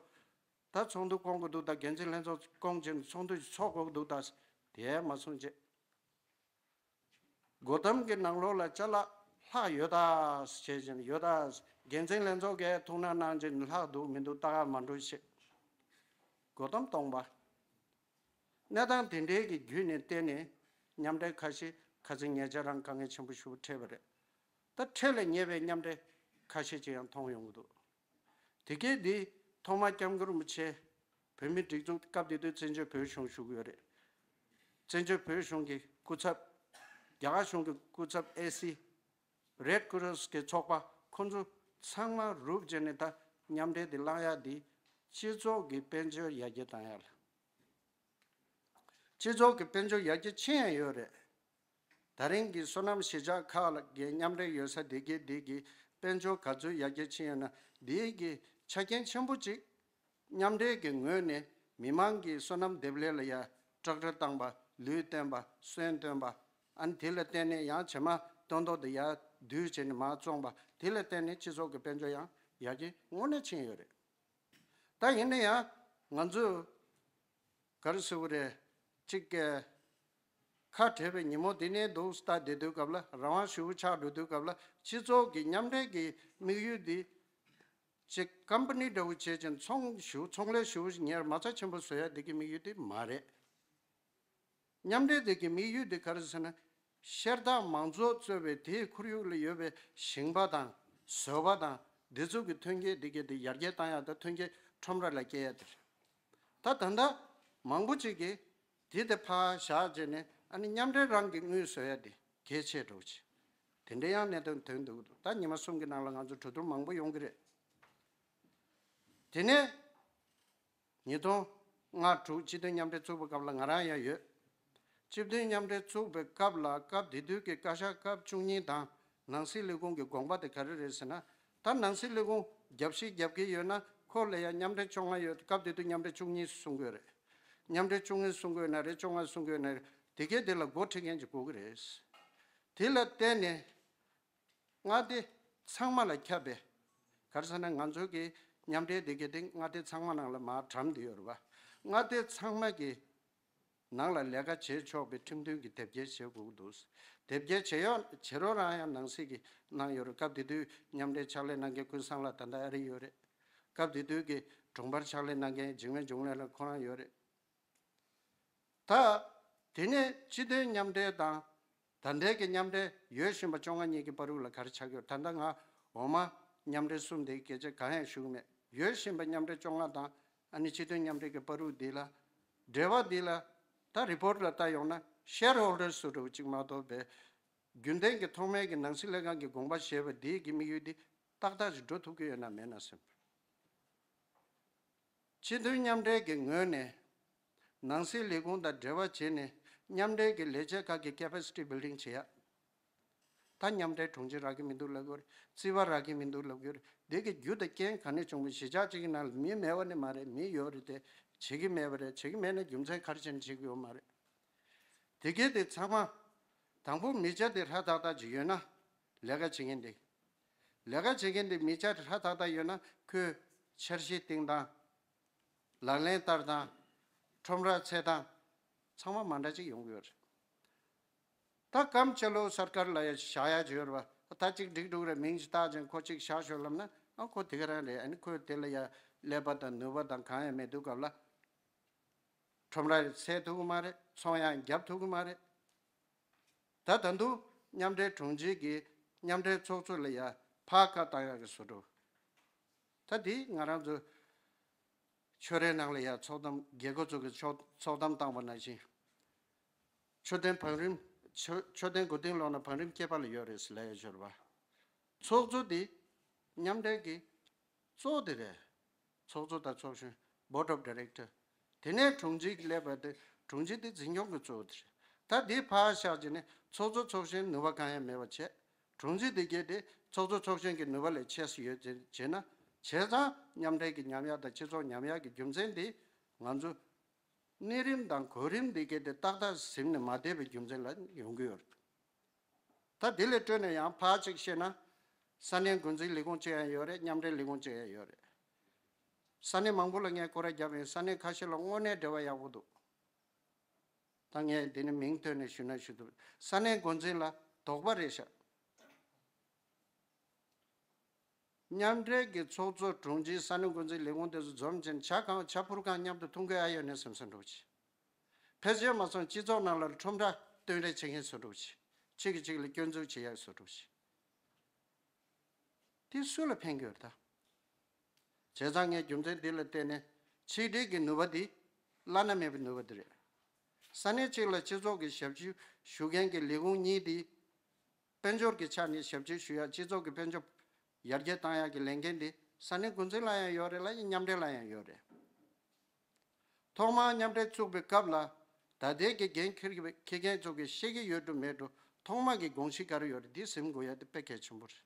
ད་ཚོགས་འདུ་སྐོང་གི་འདུག་ད་འགན་འཛིན་ལྷན་ཚོགས་སྐོང་བྱས་ནས་ཚོགས་འདུ་ཚོགས་དགོས་ཀྱི་འདུག་ད་དེ་མ་སོང་བྱས། སྒོ་ཐམ་གྱི་ནང་ལོགས་ལ་ཅ་ལག་ལྷག་ཡོད་ད་བྱས་བཞིན་ཡོད་ད། འགན་འཛིན་ལྷན་ཚོགས་ཀྱིས་ཐུགས་སྣང་གནང་བྱས་ལྷག་འདུག་མི་འདུག་ལྟ་ག་མ་འགྲོ་ཞེས། སྒོ་ཐམ་སྟོང་པ། གནས་སྟངས་དེ་འདྲའི་གི་བརྒྱུད་ནས་བལྟས་ནས་མཉམ་འབྲེལ་ཁ་ཤས་ཁ་སང་ཉེ་ཆར་རང་དཀའ་ངལ་ཆེན་པོ་ཞེ་པོ་འཕྲད་པ་རེད། ད་འཕྲལ་ལ་ཉེ་བའི་མཉམ་འབྲེལ་ཁ་ཤས་ཅིག་ཡང་མཐོང་ཡོང་གི་འདུག་དེ་གས་འདི་ཐོག་མར་སྐྱབས་མགོན་རིན་པོ་ཆེ་བོད་མིའི་སྒྲིག་འཛུགས་སྐབས་དེ་དུས་བཙན་བྱོལ་བོད་གཞུང་བཞུགས་ཡོད་རེད། བཙན་བྱོལ་བོད་གཞུང་གི་སྐུ་ཚབ། རྒྱ་གར་གཞུང་གི་སྐུ་ཚབ་ཨེ་སི། རེད་ཀོ་རོ་སི་གི་ཚོགས་པ་ཁོང་ཚོ་ཚང་མ་རུབ་བྱས་ནས་ད་མཉམ་འབྲེལ་དེ་བླང་ཡག་དེ་སྤྱི་ཚོགས་ཀྱི་དཔལ་འབྱོར་ཡར་རྒྱས་བཏང་ཡག་ལ། སྤྱི་ཚོགས་ཀྱི་དཔལ་འབྱོར་ཡར་རྒྱས་ཕྱིན་ཡང་ཡོད་རེད། ད་རིང་གི་སོ་ནམ་གཞིས་ཆགས་ཁག་ལ་གི་མཉམ་འབྲེལ་ཡོད་ས་དེ་གའི་དེ་གི་དཔལ་འབྱོར་ག་ཚོད་ཡར་རྒྱས་ཕྱིན་ཡོད་ན་དེའི་གི་ཆ་རྐྱེན་ཆེན་པོ་གཅིག་མཉམ་འབྲེལ་གྱི་ངོས་ནས་མི་མང་གི་སོ་ནམ་འདེབས་ལས་ལ་ཡ་ཊེག་ཊར་བཏང་པ། ལུད་བཏོན་པ། སོན་བཏོན་པ། ཨ་ནི་དེ་ལ་བརྟེན་ནས་ཡང་བྱེ་མ་སྟོན་ཐོག་དེ་ཡར་བསྡུས་བྱས་ནས་མར་བཙོངས་པ། དེ་ལ་བརྟེན་ནས་སྤྱི་ཚོགས་ཀྱི་དཔལ་འབྱོར་ཡང་ཡར་རྒྱས་དངོས་གནས་ཕྱིན་ཡོད་རེད། ད་ཡིན་ན་ཡང་ང་ཚོས་ག་རེ་ཟེར་དགོས་རེད། གཅིག་གི་ཁ་བྲལ་བའི་ཉིན་མོ་དེ་ནས་འདུག་ལྟ་བསྡད་དུས་སྐབས་ལ་རང་དབང་ཞེ་པོ་ཆགས་འགྲོ་དུས་སྐབས་ལ་སྤྱི་ཚོགས་ཀྱི་མཉམ་འབྲེལ་གྱི་དམིགས་ཡུལ་འདི་གཅིག་ཀམ་པ་ནི་འདྲ་བོ་བྱས་ཀྱང་ཚོང་ཞེ་པོ་ཚོང་ལས་ཞེ་པོ་ཉེར་མ་རྩ་ཆེན་པོ་བཟོ་ཡ་དེ་གི་དམིགས་ཡུལ་དེ་མ་རེད། མཉམ་འབྲེལ་དེ་གི་དམིགས་ཡུལ་དེ་ག་རེ་ཟེར་ན། ཤར་སྟག་མང་ཚོགས་གཙོས་པའི་དེའི་ཁོར་ཡུག་ལ་ཡོད་པའི་ཞིང་པ་དང་བཟོ་པ་དང་འདི་ཚོ་གི་ཐོན་སྐྱེད་འདི་གའི་དེ་ཡར་རྒྱས་བཏང་ཡག་དང་ཐོན་སྐྱེད་ཁྲོམ་ར་ལ་སྐྱེལ་ཡག་དེ་རེད། ད་ད་ལྟ་མང་པོ་ཅིག་གིས་དེ་དེ་ཕར་བཞག་བྱས་ནས་ཨ་ནི་མཉམ་འབྲེལ་རང་གི་དངུལ་བཟོ་ཡག་དེ་གལ་ཆེ་འགྲོ་ཆེ། དེ་འདྲ་ཡང་གནད་དོན་ཐོན་འདུག་ད་ཉི་མ་གསུམ་གྱི་ནང་ལ་ང་ཚོ་གྲོས་བསྡུར་མང་པོ་ཡོང་གི་རེད། དེ་ནས་ཉིས་སྟོང་ལྔ་དྲུག་སྤྱི་མཐུན་མཉམ་འབྲེལ་བཙུགས་པའི་སྐབས་ལ་ང་རང་ཡང་ཡོད། སྤྱི་མཐུན་མཉམ་འབྲེལ་བཙུགས་པའི་སྐབས་ལ་སྐབས་དེ་དུས་ཀྱི་བཀའ་ཤག་སྐབས་བཅུ་གཉིས་དང་ནང་སྲིད་ལས་ཁུངས་ཀྱི་དགོངས་པ་དེ་ག་རེ་རེད་ཟེར་ན། ད་ནང་སྲིད་ལས་ཁུངས་རྒྱབ་བཤིག་རྒྱབ་ཀྱི་ཡོད་ན་ཁོ་ལ་ཡང་མཉམ་འབྲེལ་བཅོ་ལྔ་ཡོད། སྐབས་དེ་དུས་མཉམ་འབྲེལ་བཅུ་གཉིས་གསུང་གི་ཡོད་རེད། མཉམ་འབྲེལ་བཅུ་གཉིས་གསུང་གི་ཡོད་ན་རེད། བཅོ་ལྔ་གསུང་གི་ཡོད་ན་རེད། དེ་གའི་དེ་ལ་འགོ་ཁྲིད་མཁན་ཅིག་དགོས་ཀྱི་རེད། དེ་ལ་བརྟེན་ནས། མངའ་སྡེ་ཚང་མ་ལ་ཁྱབ་པའི། ག་རེ་ཟེར་ན་ང་ཚོའི་གི་མཉམ་འབྲེལ་འདི་གི་སྟེང་མངའ་སྡེ་ཚང་མ་ནང་ལ་མར་གྲམ་བསྡད་ཡོད་རེད་པ། མངའ་སྡེ་ཚང་མ་གི་ནང་ལ་ལས་ཀ་བྱེད་ཆོག་པའི་ཁྲིམས་མཐུན་གྱི་དེབ་སྐྱེལ་བྱེད་དགོས་ཀྱི་འདུག་དེབ་སྐྱེལ་བྱེད་ཡོད་བྱེད་རོགས་རང་ཡང་ནང་སྲིད་ཀྱི་གནང་ཡོད་རེད། སྐབས་དེ་དུས་མཉམ་འབྲེལ་ཕྱག་ལས་གནང་མཁན་ཀུན་བཟང་ལགས་ད་ལྟ་ཨ་རི་ཡོད་རེད། སྐབས་དེ་དུས་ཀྱི་དྲུང་འཕར་ཕྱག་ལས་གནང་མཁན་འཇིགས་མེད་འབྱུང་གནས་ལགས་ཁོ་རང་ཡོད་རེད། ད། དེ་ནས་སྤྱི་མཐུན་མཉམ་འབྲེལ་དང་། ད་ལྟའི་གི་མཉམ་འབྲེལ་ཡོད་བཞིན་པ་བཅོ་ལྔ་གཉིས་ཀྱི་བར་དུ་ལ་ག་རེ་ཆགས་ཡོད། ད་ལྟ་ང་འོ་མ་མཉམ་འབྲེལ་གསུམ་དེའི་སྐད་ཆ་གང་ཡང་ཞུ་གི་མེད། ཡོད་བཞིན་པ་མཉམ་འབྲེལ་བཅོ་ལྔ་དང་ཨ་ནི་སྤྱི་མཐུན་མཉམ་འབྲེལ་གྱི་བར་དུ་འདི་ལ། འབྲེལ་བ་འདི་ལ། ད་རི་པོར་ལ་ལྟ་ཡོང་ན་ཤེར་ཧོལ་ཌར་སུ་འདྲ་བོ་གཅིག་མ་གཏོགས་པའི་རྒྱུན་ལྡན་གྱི་ཐོག་མའི་གི་ནང་སྲིད་ལྷན་ཁང་གི་དགོངས་པ་བཞེས་པ་འདིའི་གི་དམིགས་ཡུལ་འདི་ཏག་ཏག་ཅིག་འགྲོ་ཐུབ་ཀྱི་ཡོད་ན་མེད་ན་སེམས། སྤྱི་མཐུན་མཉམ་འབྲེལ་གྱི་ངོས་ནས་ནང་སྲིད་ལས་ཁུངས་དང་འབྲེལ་བ་བྱས་ནས་མཉམ་འབྲེལ་གྱི་ལས་བྱེད་ཁག་གི་capacity building་བྱེད་ཡ། ད་མཉམ་འབྲེལ་དྲུང་ཆེ་རག་གི་མི་འདུག་ལབ་ཀྱི་ཡོད་རེད། རྩིས་པ་རག་གི་མི་འདུག་ལབ་ཀྱི་ཡོད་རེད། འདི་གི་རྒྱུ་དང་རྐྱེན་ག་ནས་བྱུང་བའི་གཞིས་ཆགས་གཅིག་གི་ནང་ལ་མི་མེད་པ་ནི་མ་རེད། མི་ཡོད་རེད་དེ། བྱེད་ཀྱི་མེད་པ་རེད། བྱེད་ཀྱི་མེད་ན་རྒྱུ་མཚན་ག་རེ་བྱས་ནས་བྱེད་ཀྱི་ཡོད་མ་རེད། དེ་གས་དེ་ཚང་མ། དང་པོ་མི་ཆ་དེ་ཧྲ་ཐག་ཐག་ཅིག་ཡོད་ན་ལས་ཀ་བྱེད་མཁན་དེ། ལས་ཀ་བྱེད་མཁན་དེ་མི་ཆ་དེ་ཧྲ་ཐག་ཐག་ཡོད་ན་ཁོས་འཆར་གཞི་བཏིང་སྟངས། ལག་ལེན་བསྟར་སྟངས། ཁྲོམ་ར་འཚོལ་སྟངས། ཚང་མ་མ་འདྲ་ཅིག་ཡོང་གི་ཡོད་རེད། ད་སྐམ་ཆ་ལོ་སར་ཀར་ལ་ཡ་བཞག་ཡ་ཅིག་ཡོད་རེད་པ། ད་ཅིག་འགྲིག་འགྲོ་གི་རེད། མིང་ཅིག་བཏགས་ཅིང་ཁོ་ཅིག་བཞག་ཤོག་ལབ་ན་ཨ་ཁོ་དེ་ག་རང་རེད། ཨ་ནི་ཁོས་དེ་ལ་ཡ་ཀླད་པ་དང་ནུས་པ་དང་གང་ཡང་མེད་དུས་སྐབས་ལ། ཁྲོམ་ར་འཚོལ་ཐུབ་ཀྱི་མ་རེད། ཚོང་ཡང་རྒྱབ་ཐུབ་ཀྱི་མ་རེད། ད་ད་དུང་མཉམ་འབྲེལ་དྲུང་ཆེ་གིས་མཉམ་འབྲེལ་ཚོགས་གཙོ་ལ་ཡ་ཕར་བཀའ་བཏང་ཡག་གི་བཟོ་འདྲ། ད་འདི་ང་རང་ཚོ་ཆོས་རའི་ནང་ལ་ཡ་ཚོགས་གཏམ་རྒྱལ་ཁབ་ཚོ་གི་ཚོགས་ཚོགས་གཏམ་བཏང་བ་ནང་བཞིན། མཆོད་རྟེན་བང་རིམ། མཆོད་མཆོད་རྟེན་མགོ་རྟིང་སློག་ན་བང་རིམ་སྐེད་པ་ལ་ཡོད་རེད་ཟེར་ལབ་ཡ་ཡོད་རེད་པ། ཚོགས་གཙོ་འདི་མཉམ་འབྲེལ་གྱི་གཙོ་བོ་དེ་རེད། ཚོགས་གཙོ་དང་ཚོགས་གཞོན། Board of Director། དེ་ནས་དྲུང་ཆེ་གི་ཀླད་པ་དེ། དྲུང་ཆེ་དེ་འཛིན་སྐྱོང་གི་གཙོ་བོ་དེ་རེད། ད་དེ་ཕར་བཞག་བྱས་ནས་ཚོགས་གཙོ་ཚོགས་གཞོན་ནུས་པ་གང་ཡང་མེད་པ་བྱས། དྲུང་ཆེ་དེ་གས་དེ་ཚོགས་གཙོ་ཚོགས་གཞོན་གྱི་ནུས་པ་ལས་ཆེ་སུ་ཡོད་ཅེ་བྱས་ན། བྱས་ཙང་མཉམ་འབྲེལ་གྱི་ཉམས་ཡག་དང་སྤྱི་ཚོགས་ཉམས་ཡག་གི་རྒྱུ་མཚན་དེ་ང་ཚོ་གནས་རིམ་དང་གོ་རིམ་དེ་གས་དེ་ཏག་ཏག་ཟིན་ནས་མ་བསྡད་པའི་རྒྱུ་མཚན་ལ་ཡོང་གི་ཡོད་རེད། ད་དེ་ལས་སྤྲོས་ནས་ཡང་ཕར་ཅིག་བཤད་ན། ས་གནས་འགོ་འཛིན་ལས་ཁུངས་གཅིག་ཡང་ཡོད་རེད། མཉམ་འབྲེལ་ལས་ཁུངས་གཅིག་ཡང་ཡོད་རེད། ས་གནས་མང་པོ་ལ་ངས་སྐོར་ར་བརྒྱབ་ཡིན། ས་གནས་ཁ་ཤས་ལ་དངོས་གནས་འབྲེལ་བ་ཡག་པོ་འདུག་ད་ངས་འདི་ནས་མིང་བཏོན་ནས་ཞུས་ན་ཞུ་ཐུབ། ས་གནས་འགོ་འཛིན་ལ་དོགས་པ་རེད་ཤག་མཉམ་འབྲེལ་གྱི་ཚོགས་གཙོ་དྲུང་ཆེ་ས་གནས་འགོ་འཛིན་ལས་ཁུངས་དེ་ཚོ་འཛོམས་ཅན་ཇ་གང་ཇ་ཕུར་གང་མཉམ་དུ་འཐུང་གི་ཨ་ཡོད་ནས་སེམས་སེམས་འགྲོ་ཆེ། ཕལ་ཆེར་མ་སོང་སྤྱི་ཚོགས་ནང་ལ་ཁྲོམ་ར་སྟོན་རེས་བྱེད་མཁན་བཟོ་འགྲོ་ཆེ། གཅིག་གིས་གཅིག་ལ་སྐྱོན་འཛུགས་བྱེད་ཡག་བཟོ་འགྲོ་ཆེ། དེ་སུ་ལ་ཕན་གྱི་ཡོད་རེད་ད། བྱས་ཙང་ངས་རྒྱུ་མཚན་འདི་ལ་བརྟེན་ནས་ཆིག་སྒྲིལ་གྱི་ནུས་པ་འདི་བླ་ན་མེད་པའི་ནུས་པ་འདི་རེད། ས་གནས་གཅིག་ལ་སྤྱི་ཚོགས་ཀྱི་ཞབས་ཞུ་ཞུ་མཁན་གྱི་ལས་ཁུངས་གཉིས་འདི། དཔལ་འབྱོར་གྱི་ཆ་ནས་ཞབས་ཞུ་ཞུ་ཡག་སྤྱི་ཚོགས་ཀྱི་དཔལ་འབྱོར་ཡར་རྒྱས་བཏང་ཡག་གི་ལས་འགན་འདི་ས་གནས་འགོ་འཛིན་ལ་ཡང་ཡོད་རེད་ལ་མཉམ་འབྲེལ་ལ་ཡང་ཡོད་རེད། ཐོག་མར་མཉམ་འབྲེལ་བཙུགས་པའི་སྐབས་ལ་ད་ལྟའི་གི་འགན་འཁྱེར་གྱི་འཁྱེར་མཁན་ཚོ་གི་ཤེས་ཀྱི་ཡོད་འགྲོ་མེད་འགྲོ། ཐོག་མ་གི་དགོངས་གཞི་ག་རེ་ཡོད་རེད་འདི་ཟིན་དགོས་ཡ་དེ་དཔེ་གལ་ཆེན་པོ་རེད།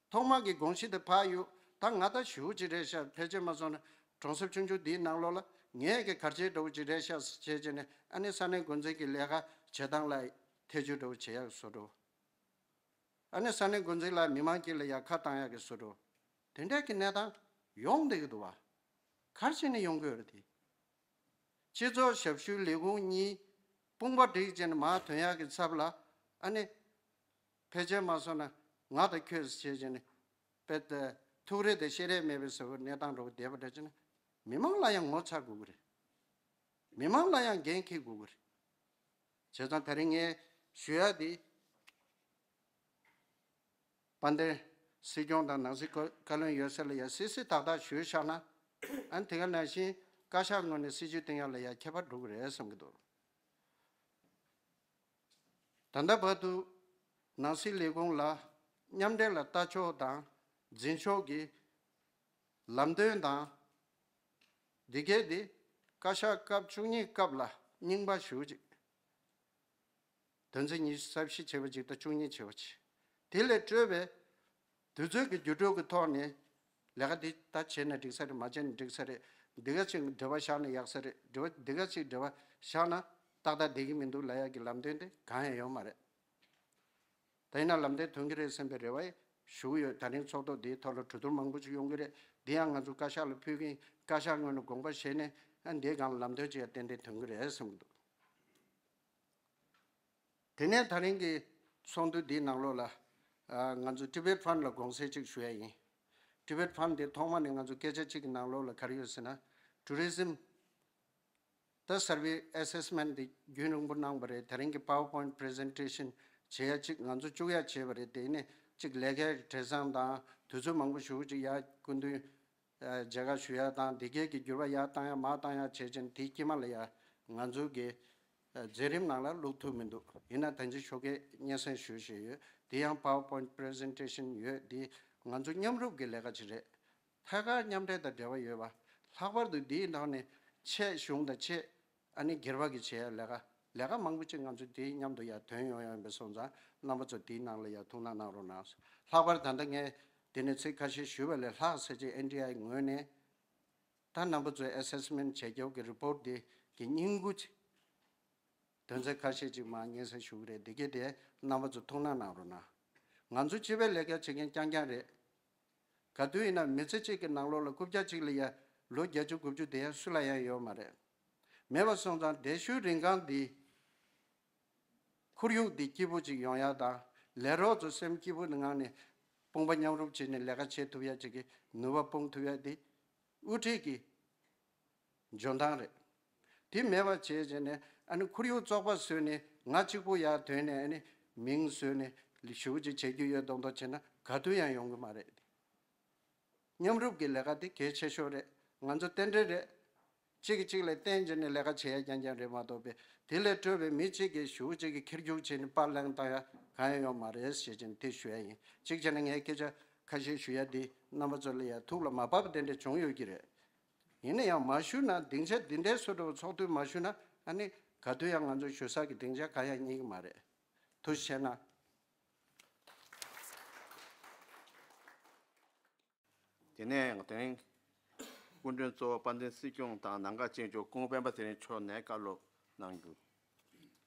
ཐོག་མ་གི་དགོངས་གཞི་དེ་ཕར་གཡུག་ད་ང་ད་ཞུ་ཅིག་རེད་ཤག་ཕལ་ཆེར་མ་སོང་ན་གྲོང་གསེབ་ཆུང་ཆུང་འདིའི་ནང་ལོགས་ལ་ངས་གི་གར་བྱེད་འགྲོ་གི་ཅིག་རེད་ཤག་བྱས་བྱས་ནས་ཨ་ནི་ས་གནས་འགོ་འཛིན་གྱི་ལས་ཀ་བྱེད་སྟངས་ལ་ཐེ་ཇུས་འགྲོ་གི་བྱེད་ཡག་བཟོ་འགྲོ། ཨ་ནི་ས་གནས་འགོ་འཛིན་ལ་མི་མང་གཅིག་ལ་ཡ་ཁ་བཏང་ཡག་གི་བཟོ་འགྲོ། དེ་འདྲ་གི་གནས་སྟངས་ཡོང་བསྡད་ཀྱི་འདུག་བ། ག་རེ་བྱས་ནས་ཡོང་གི་ཡོད་རེད་དེ། སྤྱི་ཚོགས་ཞབས་ཞུའི་ལས་ཁུངས་གཉིས་དཔུང་པ་སྒྲིག་བྱས་ནས་མར་ཐོན་ཡག་གི་ཚབ་ལ་ཨ་ནི་ཕལ་ཆེར་མ་སོང་ན་ང་དང་ཁྱོད་ཟེར་བྱས་ནས་དཔེ་ཐུགས་རེ་དང་བཤད་རེས་མེད་པའི་བཟོ་བའི་གནས་སྟངས་འགྲོ་གི་བསྡད་པ་འདྲ་བྱས་ན་མི་མང་ལ་ཡང་ངོ་ཚ་དགོས་ཀྱི་རེད། མི་མང་ལ་ཡང་འགན་འཁྱེར་དགོས་ཀྱི་རེད། བྱས་ཙང་ད་རིང་ངས་ཞུ་ཡག་འདི། དཔལ་ལྡན་སྲིད་སྐྱོང་དང་ནང་སྲིད་བཀའ་བློན་ཡོད་སར་ལ་ཡ་སྲིད་སྲིད་ཐག་ཐག་ཞུས་བཞག་ན། ཨ་ནི་དེ་ག་ནང་བཞིན་བཀའ་ཤག་ངོས་ནས་སྲིད་ཇུས་བཏིང་ཡག་ལ་ཡ་ཁྱད་པར་འགྲོ་གི་རེད་བསམ་གྱི་འདུག་ད་ལྟ་བར་དུ་ནང་སྲིད་ལས་ཁུངས་ལ་མཉམ་འབྲེལ་ལ་ལྟ་ཕྱོགས་དང་འཛིན་ཕྱོགས་ཀྱི་ ལམ་སྟོན་དང་། འདི་གས་འདི་བཀའ་ཤག་སྐབས་བཅུ་གཉིས་སྐབས་ལ་རྙིང་པ་ཞུ་ཅིག་དོན་ཚན་ཉི་ཤུ་རྩ་བཞི་བྱས་པ་ཅིག་དང་བཅུ་གཉིས་བྱས་པ་ཅིག་དེ་ལས་སྤྲོས་པའི་དུས་ཚོད་ཀྱི་འགྱུར་འགྲོས་ཀྱི་ཐོག་ནས་ལས་ཀ་འདི་ད་བྱས་ན་འགྲིག་ས་རེད། མ་བྱས་ན་འགྲིག་ས་རེད། འདི་ག་ཅིག་འབྲེལ་བ་བཞག་ན་ཡག་ས་རེད། འབྲེལ་བ་འདི་ག་ཅིག་འབྲེལ་བ་བཞག་ན་ཏག་ཏག་བསྡད་ཀྱི་མི་འདུག་ལབ་ཡག་གི་ལམ་སྟོན་དེ་གང་ཡང་ཡོད་མ་རེད། ད་ཡིན་ན་ལམ་སྟོན་ཐོན་གྱི་རེད་བསམ་པའི་རེ་བ་ཞུ་གི་ཡོད། ད་རིང་ཚོགས་ཐོག་འདིའི་ཐོག་ལ་གྲོས་བསྡུར་མང་པོ་ཞིག་ཡོང་གི་རེད། འདི་ཡང་ང་ཚོ་བཀའ་ཤག་ལ་ཕུལ་གྱི་ཡིན། བཀའ་ཤག་ངོས་ནས་དགོངས་པ་བཞེས་ནས་ཨ་འདིའི་སྒང་ལ་ལམ་སྟོན་ཅིག་ཡང་ཏན་ཏན་ཐོན་གྱི་རེད་བསམ་གྱི་འདུག་དེ་ནས་ད་རིང་གི་ཚོགས་འདུ་འདིའི་ནང་ལོགས་ལ་ཨ་ང་ཚོ་Tibet Fund ལ་དགོངས་སེལ་ཅིག་ཞུ་ཡ་ཡིན། Tibet Fund འདི་ཐོག་མ་ནས་ང་ཚོ་སྐད་ཆ་གཅིག་གི་ནང་ལོགས་ལ་ག་རེ་ཡོད་ཟེར་ན། Tourism ད་Survey Assessment འདི་རྒྱུན་རིང་པོ་གནང་བ་རེད། དེ་རིང་གི་PowerPoint Presentation བྱེད་ཡ་གཅིག་ང་ཚོ་བཅུག་ཡ་བྱས་པ་རེད། དེ་ནས་གཅིག་ལས་ཀའི་བྲེལ་ཟིང་དང་དུས་ཚོད་མང་པོ་ཞེ་པོ་ཅིག་ཡར་སྐུ་མདུན་མཇལ་ཁ་ཞུ་ཡ་དང་དེ་གའི་གི་འགྱུར་བ་ཡར་བཏང་ཡ་མར་བཏང་ཡ་བྱས་ཙང་དེའི་དཀྱིལ་མ་ལ་ཡ་ང་ཚོ་གི་མཛད་རིམ་ནང་ལ་བླུག་ཐུབ་མི་འདུག་ཡིན་ན་ད་ཅི་ཞོགས་ཀས་སྙན་སེང་ཞུ་བཞིན་ཡོད། དེ་ཡང་PowerPoint Presentation ཡོད། དེ་ང་ཚོ་མཉམ་རུབ་ཀྱི་ལས་ཀ་ཅིག་རེད། ཐད་ཀར་མཉམ་འབྲེལ་དང་འབྲེལ་བ་ཡོད་པ། ལྷག་པར་དུ་འདིའི་ནང་ནས་ཆེད་གཞུང་དང་ཆེད་ཨ་ནི་སྒེར་པ་གི་བྱེད་ཡ་ལས་ཀ་ལས་ཀ་མང་པོ་ཅིག་ང་ཚོ་འདིའི་མཉམ་དུ་ཡར་ཐོན་ཡོང་ཡ་ཡིན་པ་སོང་ཙང་རྣམ་པ་ཚོ་འདིའི་ནང་ལ་ཡར་ཐུགས་སྣང་གནང་རོགས་གནང་། ལྷག་པར་ད་ལྟ་ངས་འདི་ནས་ཚིག་ཁ་ཤས་ཞུས་པ་ལས་ལྷག་ཟེར་ཅིག་ཨེན་ཌི་ཨའི་ངོས་ནས་ད་རྣམ་པ་ཚོའི་Assessment བྱེད་རྒྱུ་གི་Report འདི་གི་སྙིང་པོ་ཅིག་དོན་ཚན་ཁ་ཤས་ཅིག་མར་སྙན་སེང་ཞུ་གི་རེད། འདི་གས་དེ་རྣམ་པ་ཚོ་ཐུགས་སྣང་གནང་རོགས་གནང་། ང་ཚོ་སྤྱི་པའི་ལས་ཀ་བྱེད་མཁན་རྐྱང་རྐྱང་རེད། ག་དུས་ཡིན་ན་མི་ཚེ་གཅིག་གི་ནང་ལོགས་ལ་རྐུབ་བཀྱག་གཅིག་ལ་ཡ་ལོ་བརྒྱད་ཅུ་དགུ་བཅུ་བསྡད་ཡ་སུ་ལ་ཡང་ཡོད་མ་རེད། མེད་པ་སོང་ཙང་འདས་ཤུལ་རིང་གང་འདི་ཁོར་ཡུག་འདི་སྐྱིད་པོ་ཅིག་ཡོང་ཡ་དང་ལས་རོགས་ཚོ་སེམས་སྐྱིད་པོ་ངང་ནས་དཔུང་པ་མཉམ་རུབ་བྱས་ནས་ལས་ཀ་བྱེད་ཐུབ་ཡ་ཅིག་གི་ནུས་པ་སྤུངས་ཐུབ་ཡ་འདི་དབུ་ཁྲིད་ཀྱི་འཇོན་ཐང་རེད། དེ་མེད་པ་བྱས་བྱས་ནས་ཨ་ནི་ཁོར་ཡུག་བཙོག་པ་བཟོས་ནས་ང་གཅིག་པུ་ཡར་ཐོན་ནས་ཨ་ནི་མིང་བཟོས་ནས་ཞེ་པོ་ཅིག་བྱེད་རྒྱུ་ཡོད་མདོག་མདོག་བྱས་ན་ག་དུས་ཡང་ཡོང་གི་མ་རེད། མཉམ་རུབ་ཀྱི་ལས་ཀ་དེ་གལ་ཆེ་ཤོས་རེད། ང་ཚོ་རྟེན་འབྲེལ་རེད། གཅིག་གིས་གཅིག་ལ་བརྟེན་བྱས་ནས་ལས་ཀ་བྱེད་ཡ་རྐྱང་རྐྱང་རེད་མ་གཏོགས་པའི་དེ་ལས་སྤྲོས་པའི་མི་གཅིག་གིས་ཞེ་པོ་ཅིག་གིས་ཁེར་རྒྱུག་བྱས་ནས་པར་ལེན་བཏང་ཡ་གང་ཡང་ཡོད་མ་རེད་ཞེས་བྱས་ནས་དེ་ཞུ་ཡ་ཡིན། གཅིག་བྱས་ན་ངས་སྐད་ཆ་ཁ་ཤས་ཞུ་ཡ་འདི་རྣམ་པ་ཚོ་ལ་ཡ་ཐུགས་ལ་མ་བབས་པ་དེ་འདྲ་བྱུང་ཡོད་ཀྱི་རེད། ཡིན་ན་ཡང་མ་ཞུས་ན་སྡིངས་ཆ་འདི་འདྲའི་བཟོ་འདྲ་བོ་ཚོགས་འདུ་མ་ཞུས་ན་ཨ་ནི་ག་དུས་ཡང་ང་ཚོ་ཞུ་ས་གི་སྡིངས་ཆ་གང་ཡང་རྙེད་ཀྱི་མ་རེད། ཐུགས་རྗེ་ཆེ་གནང་། དེ་ནས་དེ་རིང་སྐུ་མགྲོན་གཙོ་བོ་དཔལ་ལྡན་སྲིད་སྐྱོང་དང་ནང་ཁག་ཅན་མཆོག་སྐུ་ངོ་སྤེན་པ་ཚེ་རིང་མཆོག་ནས་བཀའ་སློབ་གནང་རྒྱུ།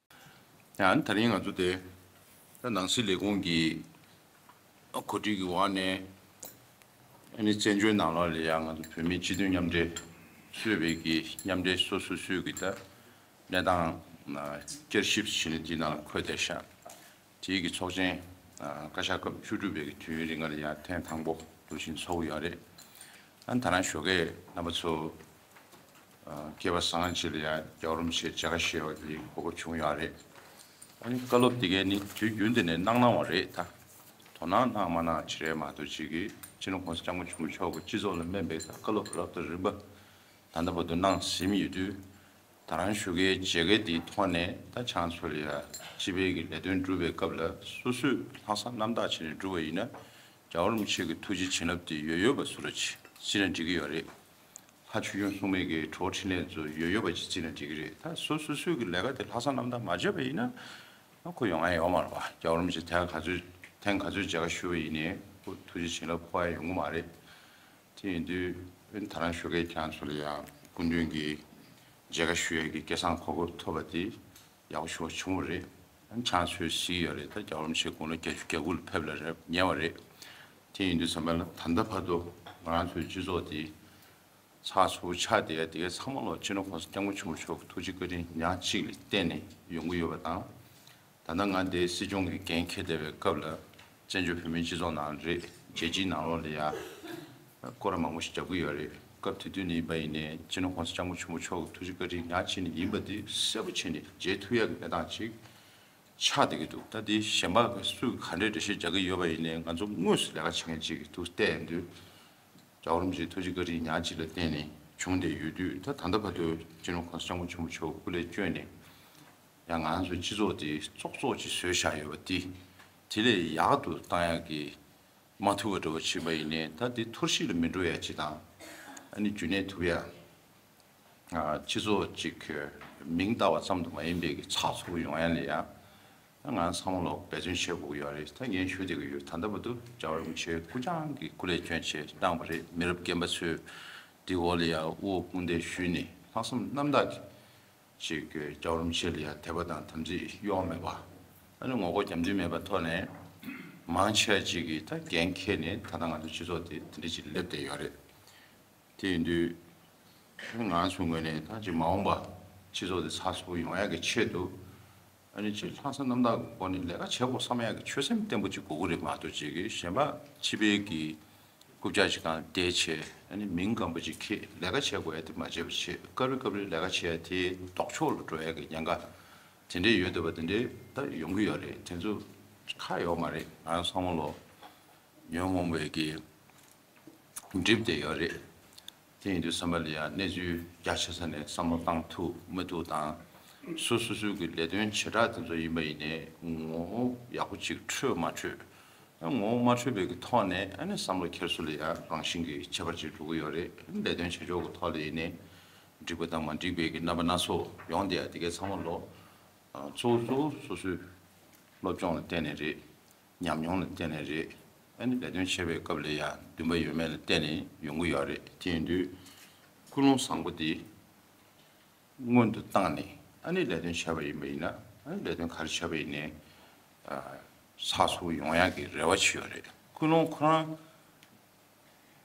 ཡང་ད་རིང་ང་ཚོ་དེ་ད་ནང་སྲིད་ལས་ཁུངས་ཀྱི་གོ་སྒྲིག་གི་འོག་ནས་ཨ་ནི་བཙན་བྱོལ་ནང་ལོགས་ལ་ཡང་ང་ཚོ་བོད་མིའི་སྤྱི་མཐུན་མཉམ་འབྲེལ་གཙོས་པའི་གི་མཉམ་འབྲེལ་སོ་སོ་སོའི་གི་ད་གནས་སྟངས་བསྐྱར་ཞིབ་བྱེད་ནི་དེའི་ནང་ལ་འཁོད་བསྡད་ཤག་དེའི་གི་ཚོགས་ཆེན་བཀའ་ཤག་སྐབས་བཅུ་དྲུག་པའི་གི་དུས་ཡུན་རིང་ལ་ཡང་ཐེངས་དང་པོ་དུ་ཕྱིན་ཚོགས་ཀྱི་ཡོད་རེད། ཨ་ནི་ད་རང་ཞོགས་ཀས་རྣམ་པ་ཚོ་སྐལ་བ་བཟང་ཅིག་ལ་ཡང་རྒྱལ་བ་རིན་པོ་ཆེ་མཇལ་ཁ་ཞུ་བ་གི་གོ་སྐབས་བྱུང་ཡོད་རེད། ཨ་ནི་བཀའ་སློབ་དེ་གས་ནི་དུས་རྒྱུན་དུ་ནས་གནང་གནང་བ་རེད་ད། དོ་སྣང་གནང་མ་གནང་ཅི་རེད་མ་གཏོགས་ཅིག་གི་སྤྱི་ནོར་༸གོང་ས་༸སྐྱབས་མགོན་ཆེན་པོ་མཆོག་གི་སྤྱི་ཚོགས་ལ་སྨན་པའི་བཀའ་སློབ་རབ་དང་རིམ་པ་ད་ལྟ་བར་དུ་གནང་ཟིན་ཡོད་དུས། ད་རང་ཞོགས་ཀའི་མཇལ་ཁའི་དེའི་ཐོག་ནས་ད་ཆང་ཚོ་ལ་ཡ་སྤྱི་པའི་གི་ལས་དོན་སྒྲུབ་པའི་སྐབས་ལ་སོ་སོས་ལྷག་བསམ་རྣམ་དག་བྱས་ནས་སྒྲུབ་པ་ཡིན་ན་རྒྱལ་བ་རིན་པོ་ཆེ་གི་ཐུགས་རྗེ་བྱིན་རླབས་དེ་ཡོད་ཡོད་པ་བཟོ་འདྲ་ཅིག་བརྩིས་ན་འགྲིག་གི་ཡོད་རེད། ལྷ་ཆོས་སྐྱོང་སྲུང་མའི་གི་གྲོགས་འཕྲིན་ལས་ཚོ་ཡོད་ཡོད་པ་ཅིག་བརྩིས་ན་འགྲིག་གི་རེད། ད་སོ་སོ་སོའི་གི་ལས་ཀ་དེ་ལྷག་བསམ་རྣམ་དག་མ་བྱས་པ་ཡིན་ན་ཁོ་ཡོང་ཡ་ཡོད་མ་རེད་པ། རྒྱལ་བ་རིན་པོ་ཆེ་ཐེངས་ག་ཚོད་ཐེངས་ག་ཚོད་མཇལ་ཁ་ཞུ་བ་ཡིན་ནའི་ཁོ་ཐུགས་རྗེ་བྱིན་རླབས་འཕོ་ཡ་ཡོང་གི་མ་རེད། དེ་ཡིན་དུས་ཨ་ནི་ད་རང་ཞོགས་ཀས་ཁྱེད་རང་ཚོ་ལ་ཡང་སྐུ་མདུན་གྱི་མཇལ་ཁ་ཞུ་ཡས་ཀྱི་སྐལ་བཟང་གོ་སྐབས་ཐོབ་པ་དེ་ཡག་པོ་ཞེ་པོ་བྱུང་བ་རེད། ཨ་ནི་ཆང་ཚོས་གཟིགས་ཡོད་རེད། ད་རྒྱལ་བ་རིན་པོ་ཆེ་དགུང་ལོ་བརྒྱད་ཅུ་གྱ་དགུ་ལ་ཕེབས་ལ་རེད་ཉེ་བ་རེད། དེ་ཡིན་དུས་ཙམ་པ་ལ་ད་ལྟ་བར་དུ་ང་རང་ཚོའི་སྤྱི་ཚོགས་དེ་ཚགས་ཚུད་པོ་ཆགས་བསྡད་ཡ་དེ་གའི་ཚང་མ་ལོ་སྤྱི་ནོར་༸གོང་ས་༸སྐྱབས་མགོན་ཆེན་པོ་མཆོག་གི་ཐུགས་རྗེ་བཀའ་དྲིན་ཉག་གཅིག་ལ་བརྟེན་ནས་ཡོང་གི་ཡོད་པ་དང་། ད་ལྟ་ང་འདིའི་སྲིད་སྐྱོང་གི་འགན་འཁྱེར་བསྡད་པའི་སྐབས་ལ་བཙན་བྱོལ་བོད་མིའི་སྤྱི་ཚོགས་ནང་རེད་རྒྱལ་སྤྱིའི་ནང་ལོགས་ལ་ཡ་སྐོར་ར་མང་པོ་ཞིག་རྒྱག་གི་ཡོད་རེད། སྐབས་དེ་དུས་ནས་ཡིན་པ་ཡིན་ནའི་སྤྱི་ནོར་༸གོང་ས་༸སྐྱབས་མགོན་ཆེན་པོ་མཆོག་གི་ཐུགས་རྗེ་བཀའ་དྲིན་ཉག་གཅིག་ནས་ཡིན་པ་དེ་གསལ་པོ་བྱས་ནས་མཇལ་ཐུབ་ཡག་གི་གནས་སྟངས་ཅིག་ཆགས་བསྡད་ཀྱི་འདུག་ད་དེ་གཞན་པ་སུས་ག་འདྲའི་འགྲེལ་བཤད་རྒྱག་གི་ཡོད་པ་ཡིན་ནའི་ང་ཚོ་དངོས་སུ་ལས་ཀ་བྱེད་མཁན་ཅིག་གི་ཐུགས་གཏད་ཡོང་དུས། རྒྱལ་བ་རིན་པོ་ཆེའི་ཐུགས་རྗེ་བཀའ་དྲིན་ཉག་གཅིག་ལ་བརྟེན་ནས་བྱུང་བསྡད་ཡོད་དུས་ད་ད་ལྟ་བར་དུ་སྤྱི་ནོར་༸གོང་ས་༸སྐྱབས་མགོན་ཆེན་པོ་མཆོག་སྐུ་ལས་བསྐྱོན་ནས་ཡང་ང་རང་ཚོའི་སྤྱི་ཚོགས་དེ་བཙོག་བཙོག་ཅིག་བཟོས་བཞག་ཡོད་པ་དེ་དེ་ལས་ཡག་ཏུ་བཏང་ཡག་གི་ མ་ཐུབ་པ་འདྲ་བོ་ཕྱིན་པ་ཡིན་ནའི་ད་འདི་འཐོར་ཞིག་ལ་མི་འགྲོ་ཡ་ཅིག་དང་། ཨ་ནི་རྒྱུན་གནས་ཐུབ་ཡ། ཨ། སྤྱི་ཚོགས་ཅིག་མིང་བཏགས་པ་ཙམ་དུ་མ་ཡིན་པའི་གི་ཚགས་ཚུད་པོ་ཡོང་ཡ་ལ་ཡ། ད་ང་ཚང་མ་ལོག་འབད་བརྩོན་བྱེད་དགོས་ཀྱི་ཡོད་རེད། ད་ངས་ཞུ་བསྡད་ཀྱི་ཡོད། ད་ལྟ་བར་དུ་རྒྱལ་བ་རིན་པོ་ཆེ་སྐུ་རྐྱང་གི་སྐུ་ལས་བསྐྱོན་བྱས་བཏང་བ་རེད། མི་རབས་རྒན་པ་ཚོས་འདི་འོག་ལ་ཡ་དབུ་དཔུང་འདེགས་ཞུས་ནས་ལྷག་བསམ་རྣམ་དག་གིས་ཅིག་རྒྱལ་བ་རིན་པོ་ཆེ་ལ་ཡ་དད་པ་དང་དམ་ཚིག་གཡོ་བ་མེད་པ། ཨ་ནི་ངོ་རྒོལ་རྒྱབ་མདུན་མེད་པ་ཐོག་ནས་མང་ཆེ་བ་ཅིག་གིས་ད་འགན་འཁྱེར་ནས་ད་ལྟ་ང་ཚོ་སྤྱི་ཚོགས་དེ་དེ་འདྲ་ཅིག་སླེབས་བསྡད་ཡོད་རེད། དེ་ཡིན་དུས་ང་ཚོའི་ངོས་ནས་ད་ཅིག་མ་འོངས་པ་སྤྱི་ཚོགས་དེ་ཚགས་ཚུད་པོ་ཡོང་ཡག་གི་ཆེད་དུ། ཨ་ནི་ཅིག་ལྷག་བསམ་རྣམ་དག་གི་སྒོ་ནས་ལས་ཀ་བྱེད་དགོས་བསམ་ཡག་གི་ཆོད་སེམས་བརྟན་པོ་ཅིག་དགོས་ཀྱི་རེད་མ་གཏོགས། ཅིག་གིས་གཞན་པ་ཕྱི་པའི་གི་རྐུབ་བཀྱག་ཅིག་སྒང་བསྡད་བྱས། ཨ་ནི་མིང་སྒམ་པོ་ཅིག་འཁྱེར་ལས་ཀ་བྱེད་དགོས་ཡ་དེ་མ་བྱས་པ་བྱས། སྐབས་རེ་སྐབས་རེ་ལས་ཀ་བྱེད་ཡ་དེ་ལྡོག་ཕྱོགས་ལ་འགྲོ་ཡ་གི་ཉེན་ཁ་དེ་འདྲས་ཡོད་འདུག་པ། དེ་འདྲས་ད་ཡོང་གི་ཡོད་རེད། དེ་ཚོ་ཁག་ཡོད་མ་རེད། ང་ཚང་མ་ལོ་ཉོན་མོངས་པའི་གི་འགྲིབ་བསྡད་ཡོད་རེད། དེ་ཡིན་དུས་ཙམ་པ་ལ་ཡང་གནས་ཚུལ་རྒྱ་ཆེ་ས་ནས་བསམ་བློ་བཏང་ཐུབ་མི་ཐུབ་དང་། སོ་སོ་སོའི་གི་ལས་དོན་བྱེ་བྲག་དེ་ཚོ་ཡིན་པ་ཡིན་ནའི་ངོ་བོ་ཡག་པོ་ཅིག་འཕྲོད་མ་འཕྲོད། ངོ་བོ་མ་འཕྲོད་པའི་གི་ཐོག་ནས་ཨ་ནི་བསམ་བློ་འཁྱེར་སྲོལ་ལ་ཡང་རང་བཞིན་གྱི་ཁྱད་པར་ཅིག་འགྲོ་གི་ཡོད་རེད། ལས་དོན་བྱེད་ཕྱོགས་ཀྱི་ཐོག་ལ་ཡིན་ནའི་འགྲིག་པ་དང་མ་འགྲིག་པའི་གི་རྣམ་པ་སྣ་ཚོགས་ཡོང་བསྡད་ཡ་དེ་གའི་ཚང་མ་ལོ། གཙོ་བོ་གཙོ་བོ་སོ་སོའི་སློབ་སྦྱོང་ལ་བརྟེན་ནས་རེད། ཉམས་མྱོང་ལ་བརྟེན་ནས་རེད། ཨ་ནི་ལས་དོན་བྱེད་པའི་སྐབས་ལ་ཡང་འདུན་པ་ཡོད་མེད་ལ་བརྟེན་ནས་ཡོང་གི་ཡོད་རེད། དེ་ཡིན་དུས་ཀུན་སློང་བཟང་པོ་འདི་སྔོན་དུ་བཏང་ནས་ཨ་ནི་ལས་དོན་བྱས་པ་ཡིན་པ་ཡིན་ན། ཨ་ནི་ལས་དོན་ག་རེ་བྱས་པ་ཡིན་ནའི་ཚགས་ཚུད་ཡོང་ཡག་གི་རེ་བ་ཅིག་ཡོད་རེད། ཀུན་སློང་ཁོ་རང་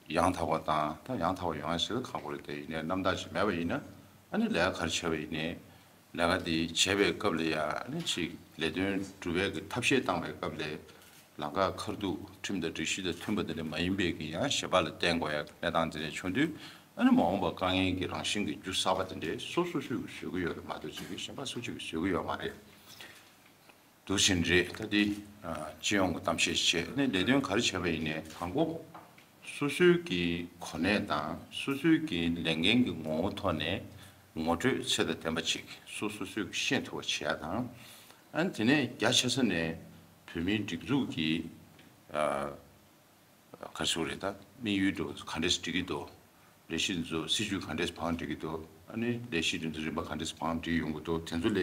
ཡང་དག་པ་དང་། ད་ཡང་དག་པ་ཡོང་ཡ་ཟེར་ཁག་པོ་རེད་དེ། ཡིན་ནའི་རྣམ་དག་ཅིག་མེད་པ་ཡིན་ན། ཨ་ནི་ལས་ཀ་ག་རེ་བྱས་པ་ཡིན་ནའི་ལས་ཀ་དེ་བྱེད་པའི་སྐབས་ལ་ཡ་ཨ་ནི་ཅིག་ལས་དོན་སྒྲུབ་པའི་གི་ཐབས་ཤེས་བཏང་བའི་སྐབས་ལ་ལམ་ཁ་ཁ་ཐུག་ཁྲིམས་དང་སྒྲིག་གཞི་དང་མཐུན་པ་དེ་འདྲ་མ་ཡིན་པའི་གི་ཡང་གཞན་པ་ལ་བརྟེན་དགོས་ཡ་གནས་སྟངས་དེ་འདྲ་བྱུང་དུས། ཨ་ནི་མ་འོངས་པ་དཀའ་ངལ་གྱི་རང་བཞིན་གྱི་རྒྱུ་གསར་པ་དེ་འདྲ་སོ་སོ་སོས་བཟོ་གི་ཡོད་རེད་མ་གཏོགས། ཅིག་གཞན་པ་སུ་གཅིག་གིས་བཟོ་གི་ཡོད་མ་རེད། འདུག་བཞིན་རེད། ད་འདི་སྤྱི་ཡོངས་ཀྱི་གཏམ་བཤད་བྱས་ནས་ལས་དོན་ག་རེ་བྱས་པ་ཡིན་ནའི་དང་པོ་སོ་སོའི་གི་གོ་གནས་དང་སོ་སོའི་གི་ལས་འགན་གྱི་ངོ་བོ་ཐོག་ནས་ངོ་སྤྲོད་ཚད་དང་ལྡན་པ་ཅིག་སོ་སོ་སོས་ཤེས་ཐུབ་པ་བྱེད་ཡ་དང་། ཨ་ནི་དེ་ནས་རྒྱ་ཆེ་ས་ནས་བོད་མིའི་སྒྲིག་འཛུགས་ཀྱི་ག་རེ་ཟེར་དགོས་རེད། ད་དམིགས་ཡུལ་འདྲ་བོ་ག་འདྲས་སྒྲིག་གི་འདུག་ལས་གཞི་འདི་ཚོ་སྲིད་ཇུས་ག་འདྲས་བང་སྒྲིག་གི་འདུག་ཨ་ནི་ལས་གཞི་འདི་ཚོ་རིམ་པ་ག་འདྲས་བང་སྒྲིག་ཡོང་གི་འདུག་དེ་ཚོ་ལས་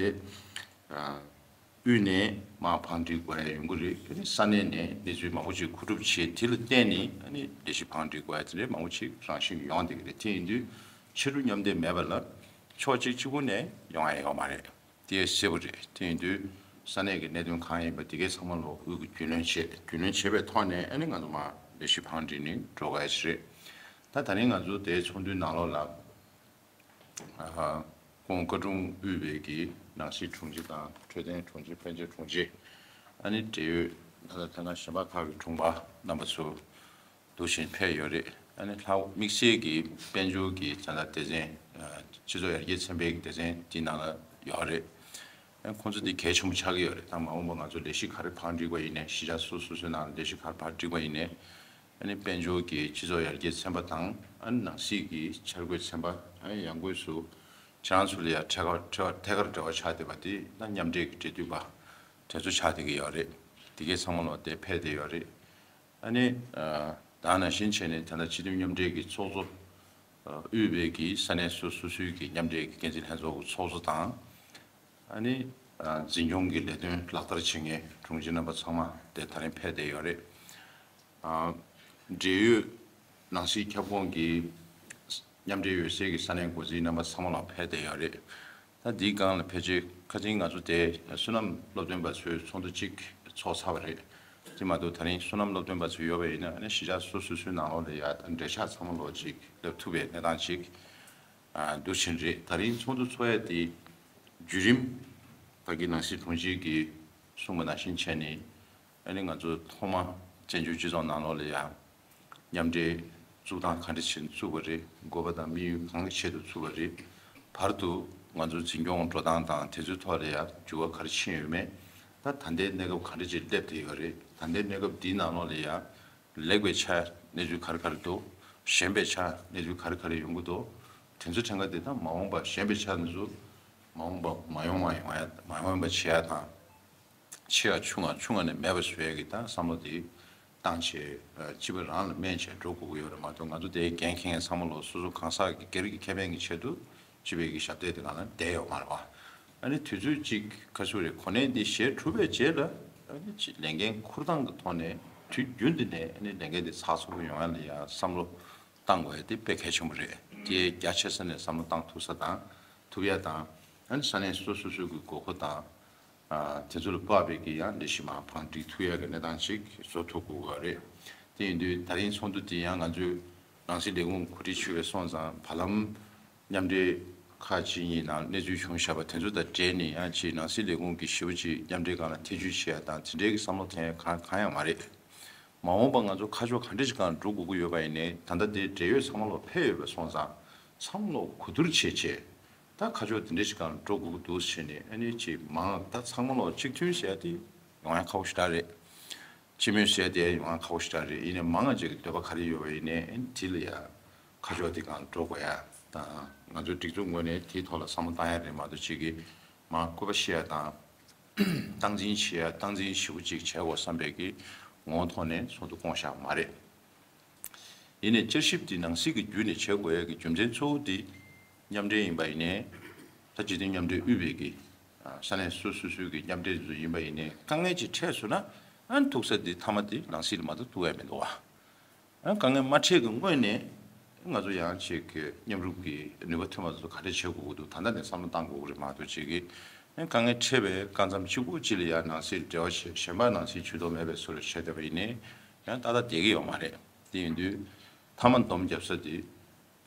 དབུས་ནས་མར་བང་སྒྲིག་དགོས་ཡ་ཡོང་གི་རེད། ཨ་ནི་ས་གནས་ནས་གནས་ཚུལ་མང་པོ་ཅིག་མཁོ་སྒྲུབ་བྱས། དེ་ལ་བརྟེན་ནས་ཨ་ནི་ལས་གཞི་བང་སྒྲིག་དགོས་ཡ་དེ་འདྲའི་མང་པོ་ཅིག་རང་བཞིན་གྱིས་ཡོང་བསྡད་ཀྱི་རེད། དེ་ཡིན་དུས་ཕྱི་རུ་མཉམ་འདེགས་མེད་པ་ལ་ཕྱོགས་གཅིག་གཅིག་པུ་ནས་ཡོང་ཡ་ཡོད་མ་རེད། དེ་གསལ་པོ་རེད། དེ་ཡིན་དུས་ས་གནས་ཀྱི་གནད་དོན་གང་ཡིན་པ་དེ་གའི་ཚང་མ་ལོ་དབུས་ཀྱི་རྒྱུས་ལོན་བྱས། རྒྱུས་ལོན་བྱས་པའི་ཐོག་ནས་ཨ་ནི་ང་ཚོ་མར་ལས་གཞི་བང་སྒྲིག་ནས་འགྲོ་ག་ཡ་ཞིག་རེད། ད་ད་རིང་ང་ཚོ་དེའི་ཚོགས་འདུའི་ནང་ལོགས་ལ་ཨ་ཧ་ཁོང་བཀའ་དྲུང་དབུས་པའི་གི་ནང་སྲིད་དྲུང་ཆེ་དང་འཕྲོད་བསྟེན་དྲུང་ཆེ། དཔལ་འབྱོར་དྲུང་ཆེ། ཨ་ནི་འབྲེལ་ཡོད་ད་ལྟ་ཐད་ཀར་གཞན་པ་ཁག་གི་དྲུང་འཕར་རྣམ་པ་ཚོ་འདུག་བཞིན་ཕེབས་ཡོད་རེད། ཨ་ནི་ལྷག་དམིགས་བསལ་གྱི་དཔལ་འབྱོར་གྱི་ད་ལྟ་སྡེ་ཚན། ཨ་སྤྱི་ཚོགས་ཡར་རྒྱས་ཚན་པའི་སྡེ་ཚན་འདི་ནང་ལ་ཡོད་རེད། ཨ་ཁོང་ཚོ་འདི་གལ་ཆེན་པོ་ཆགས་ཀྱི་ཡོད་རེད། ད་མ་འོངས་པ་ང་ཚོ་ལས་གཞི་ག་རེ་བང་སྒྲིག་པ་ཡིན་ནའི། གཞིས་ཆགས་སོ་སོ་སོའི་ནང་ལ་ལས་གཞི་ག་རེ་བང་སྒྲིག་པ་ཡིན་ནའི། ཨ་ནི་དཔལ་འབྱོར་གྱི་སྤྱི་ཚོགས་ཡར་རྒྱས་ཚན་པ་དང་། ཨ་ནི་ནང་སྲིད་ཀྱི་འཆར་འགོད་ཚན་པ། ཨ་ནི་ཡང་སྒོས་སུ་ཁྱེད་རང་ཚོ་ལ་ཡང་ཐད་ཀར་ཐད་ཀར་འབྲེལ་བ་ཆགས་བསྡད་པ་དེ་ད་མཉམ་འབྲེལ་གྱི་འབྲེལ་མཐུད་པ་དེ་ཚོ་ཆགས་བསྡད་ཀྱི་ཡོད་རེད། དེ་གའི་ཚང་མ་ལོ་དེ་ཕེབས་བསྡད་ཡོད་རེད། ཨ་ནི་ཨ་ད་ནང་བཞིན་བྱས་ནས་ད་ལྟ་སྤྱི་འཐུས་མཉམ་འབྲེལ་གྱི་ཚོགས་གཙོ་ཨ་དབུས་པའི་གི་ས་གནས་སོ་སོ་སོའི་གི་མཉམ་འབྲེལ་གྱི་འགན་འཛིན་ལྷན་ཚོགས་ཀྱི་ཚོགས་གཙོ་དང་། ཨ་ནི་ཨ་འཛིན་སྐྱོང་གི་ལས་དོན་ལག་བསྟར་བྱེད་མཁན་དྲུང་ཆེ་རྣམ་པ་ཚང་མ་དེ་ད་རིང་ཕེབས་བསྡད་ཡོད་རེད། ཨ་འབྲེལ་ཡོད་ནང་སྲིད་ཁྱབ་ཁོངས་ཀྱི་མཉམ་འབྲེལ་ཡོད་སའི་གི་ས་གནས་འགོ་འཛིན་རྣམ་པ་ཚང་མ་ལ་ཕེབས་བསྡད་ཡོད་རེད། ད་འདིའི་སྒང་ལ་ཕལ་ཆེར་ཁ་སང་ང་ཚོ་དེ་བསོད་ནམས་སློབ་སྟོན་པ་ཚོའི་ཚོགས་འདུ་གཅིག་ཚོགས་ཚར་བ་རེད། དེ་མ་གཏོགས་ད་རིང་བསོད་ནམས་སློབ་སྟོན་པ་ཚོ་ཡོད་པ་ཡིན་ན། ཨ་ནི་གཞིས་ཆགས་སོ་སོ་སོའི་ནང་ལོགས་ལ་ཡ་ད་འབྲེལ་ཆགས་ཚང་མ་ལོགས་གཅིག་སླེབས་ཐུབ་པའི་གནས་སྟངས་གཅིག་ཨ་འདུག་བཞིན་རེད། ད་རིང་ཚོགས་འདུ་ཚོགས་ཡས་དེ་བརྒྱུད་རིམ་ད་གི་ནང་སྲིད་དྲུང་ཆེ་གིས་གསུངས་པ་ནང་བཞིན་བྱས་ནས། ཨ་ནི་ང་ཚོ་ཐོག་མ་བཙན་བྱོལ་སྤྱི་ཚོགས་ནང་ལོགས་ལ་ཡང་མཉམ་འབྲེལ་བཙུགས་སྟངས་ག་འདྲ་བྱས་ནས་བཙུགས་པ་རེད། དགོས་པ་དང་དམིགས་ཡུལ་གང་གི་ཆེད་དུ་བཙུགས་པ་རེད། བར་དུ་ང་ཚོ་འཛིན་སྐྱོང་འགྲོ་སྟངས་དང་དེ་ཚོའི་ཐོག་ལ་ཡང་འགྱུར་བ་ག་རེ་ཕྱིན་ཡོད་མེད། ད་ད་ལྟའི་གནས་སྐབས་ག་འདྲ་ཅིག་སླེབས་བསྡད་ཡོད་རེད། ད་ལྟའི་གནས་སྐབས་འདིའི་ནང་ལོགས་ལ་ཡང་ལེགས་པའི་ཆ་གནས་ཚུལ་ག་རེ་ག་རེ་འདུག་ཞན་པའི་ཆ་གནས་ཚུལ་ག་རེ་ག་རེ་ཡོང་གི་འདུག་དེ་ཚོ་ཕྲན་ཁ་དེ་དང་མ་འོངས་པ་ཞན་པའི་ཆ་དེ་ཚོ་མ་འོངས་པ་མ་ཡོང་བ་ཡོང་ཡ། མ་ཡོང་བ་བྱེད་ཡ་དང་། ཆེ་བ་ཆུང་བ་ཆུང་བ་ནས་མེད་པ་བཟོ་ཡ་གི་ད་བསམ་བློ་དེ་ བཏང་བྱས་སྤྱི་པ་རང་ལ་སྨན་བྱས་འགྲོ་དགོས་ཀྱི་ཡོད་རེད་མ་གཏོགས། ང་ཚོ་དེའི་འགན་འཁྱེར་མཁན་ཚང་མ་ལོ་སོ་སོ་གང་ཟག་གི་སྒེར་གྱི་ཁེ་ཕན་གྱི་ཆེད་དུ་སྤྱི་པའི་གི་ཞབས་སྟེགས་དེ་ནང་ལ་བསྡད་ཡོད་མ་རེད་བ། ཨ་ནི་དུས་ཚོད་ཅིག་ཁ་ཤུ་རེ་གོ་གནས་འདི་བཞེས་གྲུབ་པའི་རྗེས་ལ་ཨ་ནི་ཅིག་ལས་འགན་འཁུར་སྟངས་ཀྱི་ཐོག་ནས་དུས་རྒྱུན་དུ་ནས་ཨ་ནི་ལས་འགན་འདི་ཚགས་ཚུད་པོ་ཡོང་ཡ་ལ་ཡ་བསམ་བློ་བཏང་དགོས་ཡ་དེ་དཔེ་གལ་ཆེན་པོ་རེད། དེ་རྒྱ་ཆེ་ས་ནས་བསམ་བློ་བཏང་ཐུབ་ས་དང་ཐུབ་ཡ་དང་། ཨ་ནི་ས་གནས་སོ་སོ་སོ་སོའི་གི་དགོས་མཁོ་དང་། ཨ་དེ་ཚོ་ལ་དཔག་པའི་གི་ཡང་ལས་གཞི་མར་བང་སྒྲིག་ཐུབ་ཡ་གི་གནས་སྟངས་ཅིག་བཟོ་ཐུབ་དགོས་པ་རེད། དེ་ཡིན་དུས་ད་རིང་ཚོགས་འདུ་དེ་ཡང་ང་ཚོས་ནང་སྲིད་ལས་ཁུངས་གོ་སྒྲིག་ཞུས་པའི་སོང་ཙང་བར་ལམ་མཉམ་འབྲེལ་ཁག་ཅིག་གཉིས་ནང་གནས་ཚུལ་བྱུང་བཞག་པ་དེ་ཚོ་དང་འབྲེལ་ནས་ཡང་ཅིག་ནང་སྲིད་ལས་ཁུངས་ཀྱི་ཞེ་པོ་ཅིག་མཉམ་འབྲེལ་སྒང་ལ་ཐེ་བྱུས་བྱེད་ཡ་དང་དེ་འདྲའི་གི་བསམ་བློ་འཐེན་ཡ་གང་གང་ཡང་མ་རེད། མ་འོངས་པ་ང་ཚོ་ཁ་ཕྱོགས་ག་འདྲ་ཞིག་སྒང་འགྲོ་དགོས་ཀྱི་ཡོད་པ་ཡིན་ནའི་ད་ལྟ་དེ་འབྲེལ་ཡོད་ཚང་མ་ལོག་ཕེབས་ཡོད་པ་སོང་ཙང་ཚང་མ་ལོག་གོ་བསྡུར་བྱེད་བྱེད། ད་ཁ་ཕྱོགས་དེ་འདྲ་ཞིག་སྒང་འགྲོ་དགོས་ཀྱི་འདུག་ཟེར་ནས་ཨ་ནི་ཅིག་མང་ད་ཚང་མ་ལོག་གཅིག་མཐུན་ཟེར་ཡ་དེ་ཡོང་ཡ་ཁག་པོ་ཞེ་དྲག་རེད། སྤྱི་མོས་ཟེར་ཡ་དེ་ཡོང་ཡ་ཁག་པོ་ཞེ་དྲག་རེད། ཡིན་ནའི་མང་ང་ཅིག་གི་འདོད་པ་ག་རེ་ཡོད་པ་ཡིན་ནའི་ཨ་ནི་དེ་ལ་ཡ་ཁ་ཕྱོགས་དེ་སྒང་འགྲོ་དགོས་ཡ་དང་ང་ཚོའི་སྒྲིག་འཛུགས་ངོས་ནས་དེའི་ཐོག་ལ་བསམ་བློ་བཏང་ཡ་རེད་མ་གཏོགས་ཅིག་གི་མང་སྐུར་པ་བཤད་ཡ་དང་། སྟངས་འཛིན་བྱེད་ཡ་སྟངས་འཛིན་ཞེ་པོ་ཅིག་བྱེད་དགོས་བསམ་པའི་གི་ངོ་བོ་ཐོག་ནས་ཚོགས་འདུ་བསྐོང་བཞག་པ་མ་རེད། ཡིན་ནའི་བསྐྱར་ཞིབ་འདི་ནང་སྲིད་ཀྱི་བརྒྱུད་ནས་བྱེད་དགོས་ཡ་གི་རྒྱུ་མཚན་གཙོ་བོ་འདི་མཉམ་འབྲེལ་ཡིན་པ་ཡིན་ནའི་ད་སྤྱི་མཐུན་མཉམ་འབྲེལ་དབུས་པའི་གི་ས་གནས་སོ་སོ་སོའི་གི་མཉམ་འབྲེལ་ཚོ་ཡིན་པ་ཡིན་ནའི་དཀའ་ངལ་ཅིག་འཕྲད་སོང་ན་ཨ་ནི་ཐུག་ས་འདི་མཐའ་མ་འདི་ནང་སྲིད་ལ་མ་གཏོགས་ཐུག་ཡ་མི་འདུག་བ། ཨ་དཀའ་ངལ་མ་འཕྲད་ཀྱི་སྔོན་ནས་ང་ཚོ་ཡང་ཅིག་གི་མཉམ་རུབ་ཀྱི་ནུས་པ་ཐོན་པ་ཚོ་ག་འདྲ་བྱེད་དགོས་ཀྱི་འདུག་ད་ལྟ་ནས་བསམ་བློ་བཏང་དགོས་ཀྱི་རེད་མ་གཏོགས་ཅིག་གི་ཨ་དཀའ་ངལ་འཕྲད་པའི་སྐབས་མཚམས་གཅིག་པུ་གཅིག་ལ་ཡང་ནང་སྲིད་འབྲེལ་བ་བྱེད་གཞན་པ་ནང་སྲིད་ཇུས་གཏོགས་མེད་པའི་བཟོ་འདྲ་བྱས་བསྡད་པ་ཡིན་ནའི་ཡང་ཏག་ཏག་བསྡད་ཀྱི་ཡོད་མ་རེད། དེ་ཡིན་དུས་མཐའ་མ་སྡོམ་རྒྱབ་ས་དེ་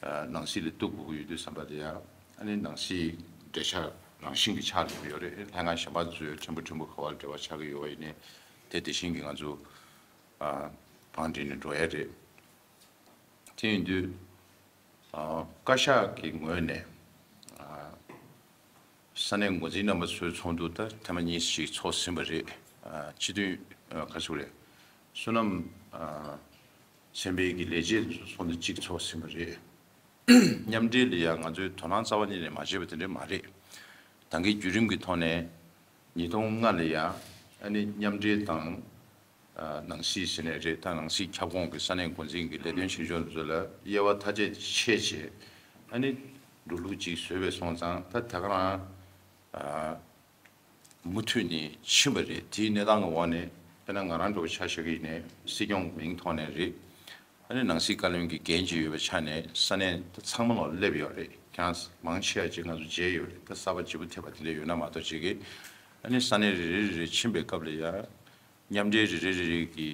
ནང་སྲིད་ལ་གཏུག་དགོས་ཀྱི་ཡོད་དུས་བསམ་པ་དེ་ཡང་ཨ་ནི་ནང་སྲིད་འབྲེལ་ཆགས་རང་བཞིན་གྱི་ཆགས་འགྲོ་གི་ཡོད་རེད། ལྷན་ཁང་གཞན་པ་ཚོའི་ཕྲན་བུ་ཕྲན་བུ་ག་བར་འབྲེལ་བ་ཆགས་ཀྱི་ཡོད་པ་ཡིན་ནའི་དེ་དེ་བཞིན་གྱི་ང་ཚོ། བང་སྒྲིག་ནས་འགྲོ་ཡ་རེད། དེ་ཡིན་དུས་བཀའ་ཤག་གི་ངོས་ནས་ས་གནས་འགོ་འཛིན་རྣམ་པ་ཚོའི་ཚོགས་འདུ་ད་ཐེངས་མ་གཉིས་ཤིག་ཚོགས་ཟིན་པ་རེད། སྤྱི་འཐུས་ག་ཚོད་རེད། བསོད་ནམས་ཚེ་རིང་གི་ལས་བྱེད་ཚོགས་འདུ་གཅིག་ཚོགས་ཟིན་པ་རེད། མཉམ་འབྲེལ་ལ་ཡང་ང་ཚོའི་དོ་སྣང་རྩ་བ་ཉིད་ནས་མ་བྱས་པ་དེ་འདྲ་མ་རེད། ད་གིན་བརྒྱུད་རིམ་གྱི་ཐོག་ནས་ཉིས་སྟོང་ལྔ་ལ་ཡང་ཨ་ནི་མཉམ་འབྲེལ་དང་། ནང་སྲིད་ཟེར་ནས་རེད། ད་ནང་སྲིད་ཁྱབ་ཁོངས་ཀྱི་ས་གནས་འགོ་འཛིན་གྱི་ལས་དོན་བྱེད་ཕྱོགས་ཚོ་ལ་དབྱེ་བ་ཐ་དད་ཕྱེ་བྱས་ཨ་ནི་འགྲོ་ལུགས་ཅིག་བཟོས་པའི་སོང་ཙང་ད་ད་ག་རང་མུ་མཐུད་ནས་ཕྱིན་པ་རེད། དེའི་གནས་སྟངས་ཀྱི་འོག་ནས་དཔེར་ན་ང་རང་འདྲ་བོ་ཆ་བཞག་གི་ཡིན་ནའི་སྲིད་སྐྱོང་མིང་ཐོག་ནས་རེད། ཨ་ནི་ནང་སྲིད་བཀའ་བློན་གྱི་འགན་ཅིག་ཡོད་པའི་ཆ་ནས་ས་གནས་ད་ཚང་མ་ལ་སླེབས་ཡོད་རེད། ཁྱེད་རང་མང་ཆེ་བ་ཅིག་ང་ཚོ་མཇལ་ཡོད་རེད། ད་གསར་པ་བརྗེ་པོ་ཐེབས་པ་དེ་འདྲ་ཡོད་ན་མ་གཏོགས་ཅིག་གིས་ཨ་ནི་ས་གནས་རེ་རེ་རེ་རེ་ཕྱིན་པའི་སྐབས་ལ་ཡང་། མཉམ་འབྲེལ་རེ་རེ་རེ་རེ་གི་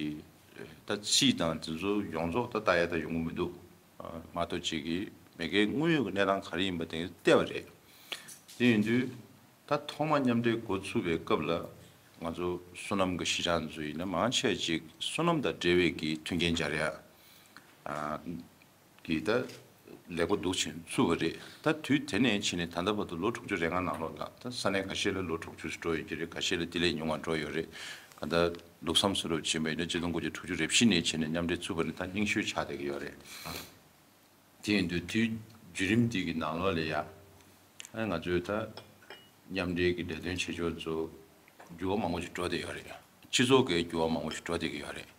ད་རྩིས་དང་དེ་ཚོ་ཡོངས་རྫོགས་ད་ལྟ་ཡ་ད་ཡོང་གི་མི་འདུག་མ་གཏོགས་ཅིག་གི་མ་གིའི་དངོས་ཡོད་ཀྱི་གནས་སྟངས་ག་རེ་ཡིན་པ་དེ་བལྟས་པ་རེད། དེ་ཡིན་དུས་ད་ཐོག་མ་མཉམ་འབྲེལ་འགོ་ཚུགས་པའི་སྐབས་ལ་ང་ཚོ་བསོད་ནམས་ཀྱི་གཞིས་ཆགས་ཚོ་ཡིན་ན་མང་ཆེ་ཅིག་བསོད་ནམས་དང་འབྲེལ་བའི་གི་མཐུན་རྐྱེན་སྦྱར་ཡ། གི་ད་ལེགས་པོ་འདུག་ཕྱིན་ཚུགས་པ་རེད། ད་དུས་དེ་ནས་ཕྱིན་ནས་ད་ལྟ་བར་དུ་ལོ་དྲུག་ཅུ་རེ་ལྔ་ནང་ལོགས་ལ་ད་ས་གནས་ཁ་ཤས་ལ་ལོ་དྲུག་ཅུ་འགྲོ་ཡོད་ཀྱི་རེད། ཁ་ཤས་ལ་དེ་ལས་ཉུང་བ་འགྲོ་ཡོད་རེད། ག་ད་ལུགས་བསམ་སུ་རབ་ཕྱིན་པ་ཡིན་ན་ཆིག་སྟོང་དགུ་བརྒྱ་དྲུག་ཅུ་རེ་བཞི་ནས་ཕྱིན་ནས་མཉམ་འབྲེལ་ཚུགས་པ་ནི་ད་རྙིང་ཤོས་ཆགས་བསྡད་ཀྱི་ཡོད་རེད། དེ་ཡིན་དུས་དུས་བརྒྱུད་རིམ་འདི་གི་ནང་ལོགས་ལ་ཡ། ཨ་ང་ཚོས་ད་མཉམ་འབྲེལ་གྱི་ལས་དོན་བྱེད་ཕྱོགས་ཚོ་འགྱུར་བ་མང་པོ་ཞིག་འགྲོ་བསྡད་ཡོད་རེད། སྤྱི་ཚོགས་ཀྱི་འགྱུར་བ་མང་པོ་ཞིག་འགྲོ་བསྡད་ཀྱི་ཡོད་རེད།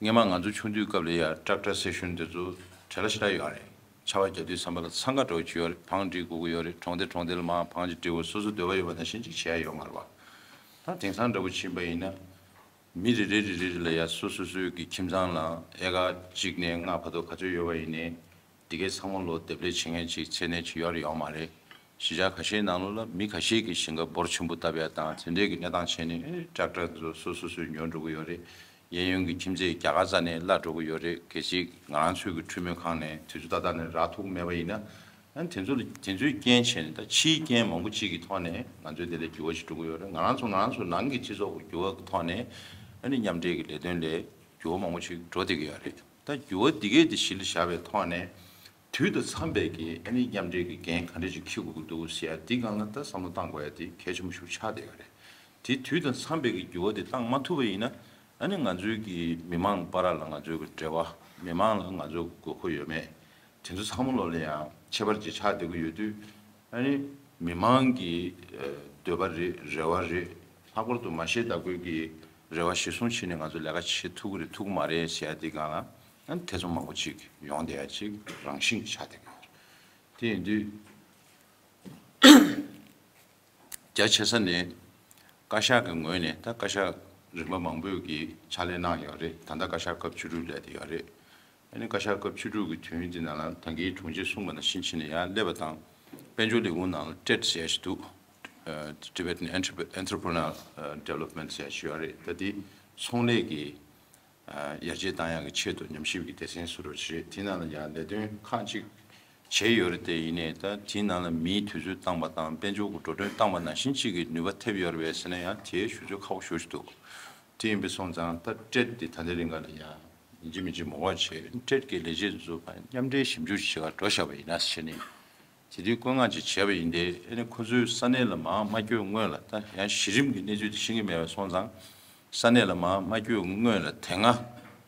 སྔོན་མ་ང་ཚོ་ཆུང་དུས་སྐབས་ལ་ཡ་ཀྲག་ཀྲ་སེ་ཤུན་དེ་ཚོ་བྲེལ་བ་ཞེ་དྲག་ཡོད་རེད། ཆར་པ་བརྒྱབ་དུས་ཙམ་པ་ལ་འཚང་ཁ་འདྲ་བོ་ཅིག་ཡོད་རེད། བང་སྒྲིག་དགོས་ཀྱི་ཡོད་རེད། གྲོང་སྡེ་གྲོང་སྡེ་ལ་མར་བང་ཅིག་སྒྲིག་དགོས། སོ་སོ་འདོད་པ་ཡོད་པ་ནང་བཞིན་ཅིག་བྱས་ཡོད་མ་རེད་པ། ད་དེང་སང་འདྲ་བོ་ཕྱིན་པ་ཡིན་ན། མི་རེ་རེ་རེ་རེ་ལ་ཡ་སོ་སོ་སོའི་གི་ཁྱིམ་ཚང་ལ་ཨེ་ཀར་གཅིག་ནས་ལྔ་བར་དུ་ག་ཚོད་ཡོད་པ་ཡིན་ནའི། འདི་གའི་ཚང་མ་ལོ་འདེབས་ལས་བྱེད་མཁན་ཅིག་ཚད་ལྡན་ཅིག་ཡོད་རེད་ཡོད་མ་རེད། གཞིས་ཆགས་ཁ་ཤས་ནང་ལོགས་ལ་མི་ཁ་ཤས་ཀྱིས་ཞིང་ཁ་འབོར་ཆེན་པོ་བཏབ་ཡ་དང་དེ་འདྲའི་གི་གནས་སྟངས་བྱས་ནས་ཨེ་ཀྲག་ཀྲ་ཚོ་སོ་སོ་སོས་ཉོ་འགྲོ་གི་ཡོད་རེད། གཡས་གཡོན་གྱི་ཁྱིམ་མཚེས་རྒྱ་གར་རྩ་ནས་གླ་འགྲོ་གི་ཡོད་རེད། གལ་སྲིད་ང་རང་ཚོའི་གི་འཕྲུལ་མོལ་ཁང་ནས་དུས་ཚོད་ཏག་ཏག་ནས་རག་ཐུབ་ཀྱི་མེད་པ་ཡིན་ན། ཨ་ནི་དེ་ཚོ་ལ་དེ་ཚོའི་རྐྱེན་བྱས་ནས་ད་ཕྱིའི་རྐྱེན་མང་པོ་གཅིག་གི་ཐོག་ནས་ང་ཚོའི་དེ་ལ་འགྱུར་བ་ཞིག་འགྲོ་གི་ཡོད་རེད། ང་རང་ཚོ་ང་རང་ཚོ་ནང་གི་སྤྱི་ཚོགས་ཀྱི་འགྱུར་བ་གི་ཐོག་ནས་ཨ་ནི་མཉམ་འབྲེལ་གྱི་ལས་དོན་ལས་འགྱུར་བ་མང་པོ་ཞིག་འགྲོ་བསྡད་ཀྱི་ཡོད་རེད། ད་འགྱུར་བ་འདི་གས་དེ་གཞི་ལ་བཞག་པའི་ཐོག་ནས་དུས་དང་འཚམས་པའི་གི་ཨ་ནི་མཉམ་འབྲེལ་གྱི་འགན་ག་འདྲ་ཞིག་འཁྱེར་དགོས་ཀྱི་འདུག་ཟེར་ཡ་འདི་སྒང་ལ་ད་བསམ་བློ་བཏང་དགོས་ཡ་དེ་གལ་ཆེན་པོ་ཞིག་ཆགས་བསྡད་ཡོད་རེད། དེ་དུས་དང་འཚམས་པའི་གི་འགྱུར་བ་དེ་བཏང་མ་ཐུབ་པ་ཡིན་ན་ཨ་ནི་ང་ཚོའི་གི་མི་མང་བར་ལ་ང་ཚོའི་གི་འབྲེལ་བ། མི་མང་ལ་ང་ཚོའི་དགོས་མཁོ་ཡོད་མེད། དེ་ཚོ་ཚང་མ་ལོག་ལ་ཡང་ཁྱད་པར་ཅིག་ཆགས་བསྡད་ཀྱི་ཡོད་དུས། ཨ་ནི་མི་མང་གི་འདོད་པ་རེད། རེ་བ་རེད། ལྷག་པར་དུ་མ་ཤེས་དག་གོས་ཀྱི་ རེ་བ་གཞིར་བཟུང་བྱས་ནས་ང་ཚོ་ལས་ཀ་བྱེད་ཐུབ་ཀྱི་རེད་ཐུབ་ཀྱི་མ་རེད་ཟེར་ཡ་དེ་སྒང་ལ་ཨ་ནི་ཐེ་ཚོམ་མང་པོ་ཅིག་ཡོང་བསྡད་ཡ་ཅིག་རང་བཞིན་གྱི་ཆགས་བསྡད་ཀྱི་ཡོད་རེད། དེ་ཡིན་དུས། རྒྱ་ཆེ་ས་ནས་བཀའ་ཤག་གི་ངོས་ནས་ད་བཀའ་ཤག་རིམ་པ་མང་པོས་ཀྱི་ཕྱག་ལས་གནང་ཡོད་རེད། ད་ལྟ་བཀའ་ཤག་སྐབས་བཅུ་དྲུག་སླེབས་བསྡད་ཡོད་རེད། ཨ་ནི་བཀའ་ཤག་སྐབས་བཅུ་དྲུག་གི་དུས་ཡུན་དེ་ནང་ལ་ད་གིན་དྲུང་ཆེས་གསུངས་པ་ནང་བཞིན་བྱས་ནས་ཡར་སླེབས་པ་དང་དཔལ་འབྱོར་ལས་ཁུངས་ནང་ལ་ཊེཌ་ཟེར་ཡ་ཞིག་འདུག་ཨ་Tibetan Entrep- Entrepreneur Development ཟེར་ཡ་ཞིག་ཡོད་རེད། ད་དེ་ཚོང་ལས་ཀྱི་ཡར་རྒྱས་བཏང་ཡག་གི་ཆེད་དུ་ཉམས་ཞིབ་ཀྱི་སྡེ་ཚན་བཟོ་འདྲ་ཞིག་རེད། དེ་ནང་ལ་ཡང་ལས་དོན་ཁག་ཅིག་བྱས་ཡོད་རེད། དེ་ཡིན་ནའི་ད་དེའི་ནང་ལ་མིའི་དུས་ཚོད་བཏང་པ་དང་དཔལ་འབྱོར་གྱི་འགྲོ་གྲོན་བཏང་པ་ནང་བཞིན་གཅིག་གི་ནུས་པ་ཐེབས་ཡོད་རེད་པས་ཟེར་ན་ཡང་དེའི་ཞུ་ཚོད་ཁག་པོ་ཞེ་པོ་ཅིག་འདུག་དེ་ཡིན་པས་སོང་ཙང་ད་ཊེཌ་དེ་ད་ལྟའི་རིང་ག་ལ་ཡང་ཡིན་གཅིག་མིན་གཅིག་མོ་བ་བྱས་ཊེཌ་ཀྱི་ལས་བྱེད་ཚོ་མཉམ་འབྲེལ་ཞིབ་འཇུག་བྱེད་གར་འགྲོ་བཞག་པ་ཡིན་ན་ཟེར་ནས། དེ་དུས་བཀོད་མངགས་ཅིག་བྱས་པ་ཡིན་ཏེ་ཨ་ནི་ཁོ་ཚོས་ས་གནས་ལ་མར་མ་བསྐྱོད་སྔོན་ལ་ད་ཡང་གཞི་རིམ་གྱི་གནས་ཚུལ་དེ་ཤེས་ཀྱི་མེད་པ་སོང་ཙང་ས་གནས་ལ་མར་མ་བསྐྱོད་སྔོན་ལ་དེ་སྔ་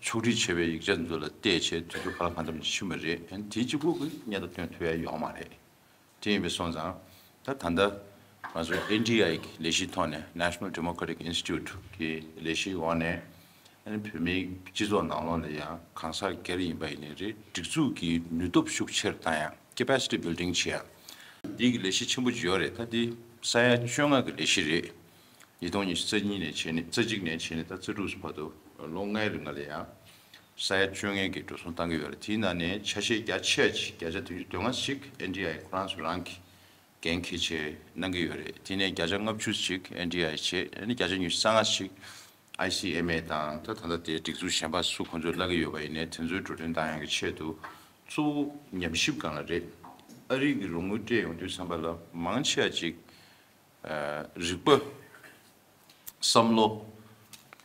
ཕྱོགས་སྒྲིག་བྱས་པའི་ཡིག་ཆ་ཚོ་ལ་བལྟས་བྱས་དུས་ཚོད་ག་ལ་གང་འཚམ་ཞིག་ཕྱིན་པ་རེད། ཨ་ནི་དེ་གཅིག་པོ་གི་སྙན་ཐོ་སྟོན་ཐུབ་ཡ་ཡོད་མ་རེད། དེ་ཡིན་པས་སོང་ཙང་ད་ད་ལྟ་ང་ཚོ་ཨེན་ཌི་ཨའི་གི་ལས་གཞིའི་ཐོག་ནས་National Democratic Institute གི་ལས་གཞིའི་འོག་ནས་ཨ་ནི་བོད་མིའི་སྤྱི་ཚོགས་ནང་ལོགས་ལ་ཡང་གང་ཟག་སྒེར་ཡིན་པ་ཡིན་ནའི་རེད། སྒྲིག་འཛུགས་ཀྱི་ནུས་སྟོབས་ཤུགས་ཆེར་བཏང་ཡ། Capacity building བྱེད་ཡ། འདི་གི་ལས་གཞི་ཆེན་པོ་ཅིག་ཡོད་རེད། ད་འདི་ས་ཡ་བཅོ་ལྔ་གི་ལས་གཞི་རེད། ཉིས་སྟོང་ཉི་ཤུ་རྩ་གཉིས་ནས་བྱས་ནས་རྩ་གཅིག་ནས་བྱས་ནས་ད་རྩ་དྲུག་བར་དུ་ལོ་ལྔའི་རིང་ལ་ཡང་ས་ཡ་བཅོ་ལྔའི་གི་འགྲོ་སོང་བཏང་གི་ཡོད་རེད། དེའི་ནང་ནས་ཆ་ཤས་རྒྱ་ཆེ་ཅིག་བརྒྱ་ཆ་དོན་ཅུ་དོན་ལྔ་ཞིག་ཨེན་ཌི་ཨའི་ཁོ་རང་ཚོ་རང་གི་འགན་འཁྱེར་བྱས་གནང་གི་ཡོད་རེད། དེ་ནས་བརྒྱ་ཆ་ལྔ་བཅུ་ཞིག་ཨེན་ཌི་ཨའི་བྱས། ཨ་ནི་བརྒྱ་ཆ་ཉི་ཤུ་རྩ་ལྔ་ཞིག་ཨའི་སི་ཨེམ་ཨེ་དང་ད་ད་ལྟ་དེའི་སྒྲིག་འཛུགས་གཞན་པ་སུ་ཁོང་ཚོས་གླ་གི་ཡོད་པ་ཡིན་ནའི་དེ་ཚོའི་འགྲོ་གྲོན་བཏང་ཡག་གི་ཆེད་དུ་གཙོ་བོ་ཉམས་ཞིབ་སྒང་ལ་རེད། ཨ་རི་གི་རོགས་དངུལ་སྤྲད་ཡོང་དུས་ཙམ་པ་ལ་མང་ཆེ་བ་ཅིག་ཨ་རིག་པ། བསམ་བློ།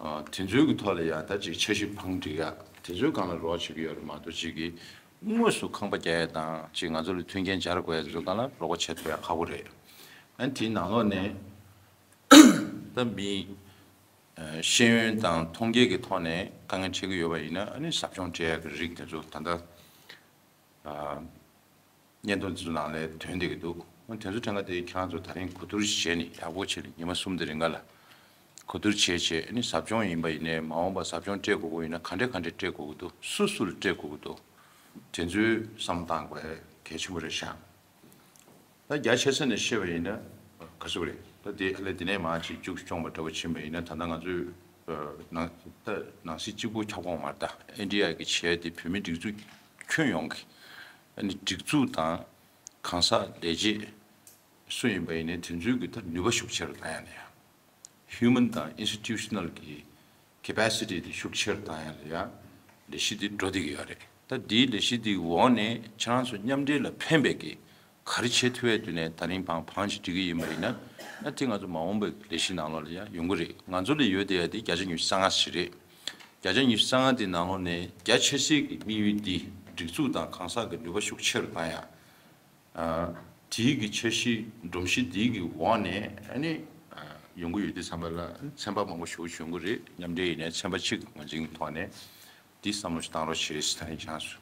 ཨ་དེ་ཚོའི་གི་ཐོག་ལ་ཡང་ད་ཅིག་འཆར་གཞི་བང་སྒྲིག་ཡ་དེ་ཚོའི་སྒང་ལ་རོགས་བྱེད་ཀྱི་ཡོད་རེད་མ་གཏོགས་ཅིག་གི་དངོས་སུ་ཁང་པ་རྒྱག་ཡ་དང་ཅིག་ང་ཚོ་ལ་མཐུན་རྐྱེན་སྦྱར་དགོས་ཡ་དེ་ཚོ་སྒང་ལ་རོགས་པ་བྱེད་ཐུབ་ཡ་ཁག་པོ་རེད། ཨ་ནི་དེའི་ནང་ལོགས་ནས་ད་མི་ཨ་ཤེས་ཡོན་དང་མཐོང་རྒྱ་གི་ཐོག་ནས་དཀའ་ངལ་འཕྲད་ཀྱི་ཡོད་པ་ཡིན་ན་ཨ་ནི་ཟབ་སྦྱོང་སྤྲད་ཡ་གི་རིགས་དེ་ཚོ་ད་ལྟ་ཨ། སྙན་ཐོ་འདི་ཚོ་ནང་ལ་ཐོན་བསྡད་ཀྱི་འདུག་དེ་ཚོ་དྲན་ག་དེ་ཁྱེད་རང་ཚོ་ད་རིང་གོ་བསྡུར་བྱས་ནས་ཡག་པོ་བྱས་ནས་ཉི་མ་གསུམ་དེ་རིང་ག་ལ་གོ་བསྡུར་བྱས་བྱས་ཨ་ནི་ཟབ་སྦྱོང་ཡིན་པ་ཡིན་ནའི་མ་འོངས་པ་ཟབ་སྦྱོང་སྤྲད་དགོས་ཀྱི་ཡིན་ན་ག་འདྲས་ག་འདྲས་སྤྲད་དགོས་ཀྱི་འདུག་སུ་སུ་ལ་སྤྲད་དགོས་ཀྱི་འདུག་དེ་ཚོའི་བསམ་བློ་བཏང་དགོས་གལ་ཆེན་པོ་རེད་ཤག་ད་རྒྱ་ཆེ་ས་ནས་བཤད་པ་ཡིན་ན་ག་ཚོད་རེད། ད་དེ་ཨ་ལས་དེ་ནས་མར་ཅིག་མཇུག་སྐྱོང་བ་འདྲ་བོ་ཕྱིན་པ་ཡིན་ན་ད་ལྟ་ང་ཚོས་ནང་ད་ནང་སྲིད་གཅིག་པུ་ཁྱབ་ཁོངས་མ་རེད། ད་ཨེན་ཌི་ཨའི་གི་བྱས་དེ་བོད་མི་སྒྲིག་འཛུགས་ཁྱོན་ཡོངས་ཀྱི་ཨ་ནི་སྒྲིག་འཛུགས་དང་གང་ཟག་ལས་བྱེད་སུ་ཡིན་པ་ཡིན་ནའི་དེ་ཚོའི་གི་ད་ནུས་པ་ཤུགས་ཆེ་རུ་བཏང་ཡ་ནས་ཡ། Human དང་Institutional གི་Capacity དེ་ཤུགས་ཆེར་བཏང་ཡ་ལ་ཡ་ལས་གཞི་དེ་འགྲོ་བསྡད་ཀྱི་ཡོད་རེད། ད་དེའི་ལས་གཞི་དེའི་འོག་ནས་ཁྱེད་རང་ཚོ་མཉམ་འབྲེལ་ལ་ཕན་པའི་གི་ག་རེ་བྱེད་ཐུབ་ཡ་དུས་ནས་ད་རིང་བང་བང་ཞིག་སྒྲིག་གི་ཡིན་པ་ཡིན་ན་ད་དེ་ང་ཚོ་མ་འོངས་པའི་ལས་གཞི་ནང་ལོགས་ལ་ཡ་ཡོང་གི་རེད། ང་ཚོ་ལ་ཡོད་བསྡད་ཡ་དེ་བརྒྱ་ཆ་ཉི་ཤུ་རྩ་ལྔ་ཞིག་རེད། བརྒྱ་ཆ་ཉི་ཤུ་རྩ་ལྔ་དེ་ནང་ལོགས་ནས་རྒྱ་ཆེ་སའི་གི་དམིགས་ཡུལ་འདི་སྒྲིག་འཛུགས་དང་གང་ཟག་གི་ནུས་པ་ཤུགས་ཆེ་རུ་བཏང་ཡ། ཨ་དེའི་གི་འཆར་གཞི་སྒྲོམ་གཞི་འདིའི་གི་འོག་ནས་ཨ་ནི་ཨ་ཡོང་གི་ཡོད་དུས་ཙམ་པ་ལ་ཚན་པ་མང་པོ་ཞེ་པོ་བྱུང་གི་རེད། མཉམ་འབྲེལ་ཡིན་ནའི་ཚན་པ་གཅིག་ངོས་འཛིན་གྱི་ཐོག་ནས་འདི་བསམ་བློ་ཞིག་བཏང་རོགས་བྱེད་ཟེར་ད་ཡིན་ཀྱང་སུ་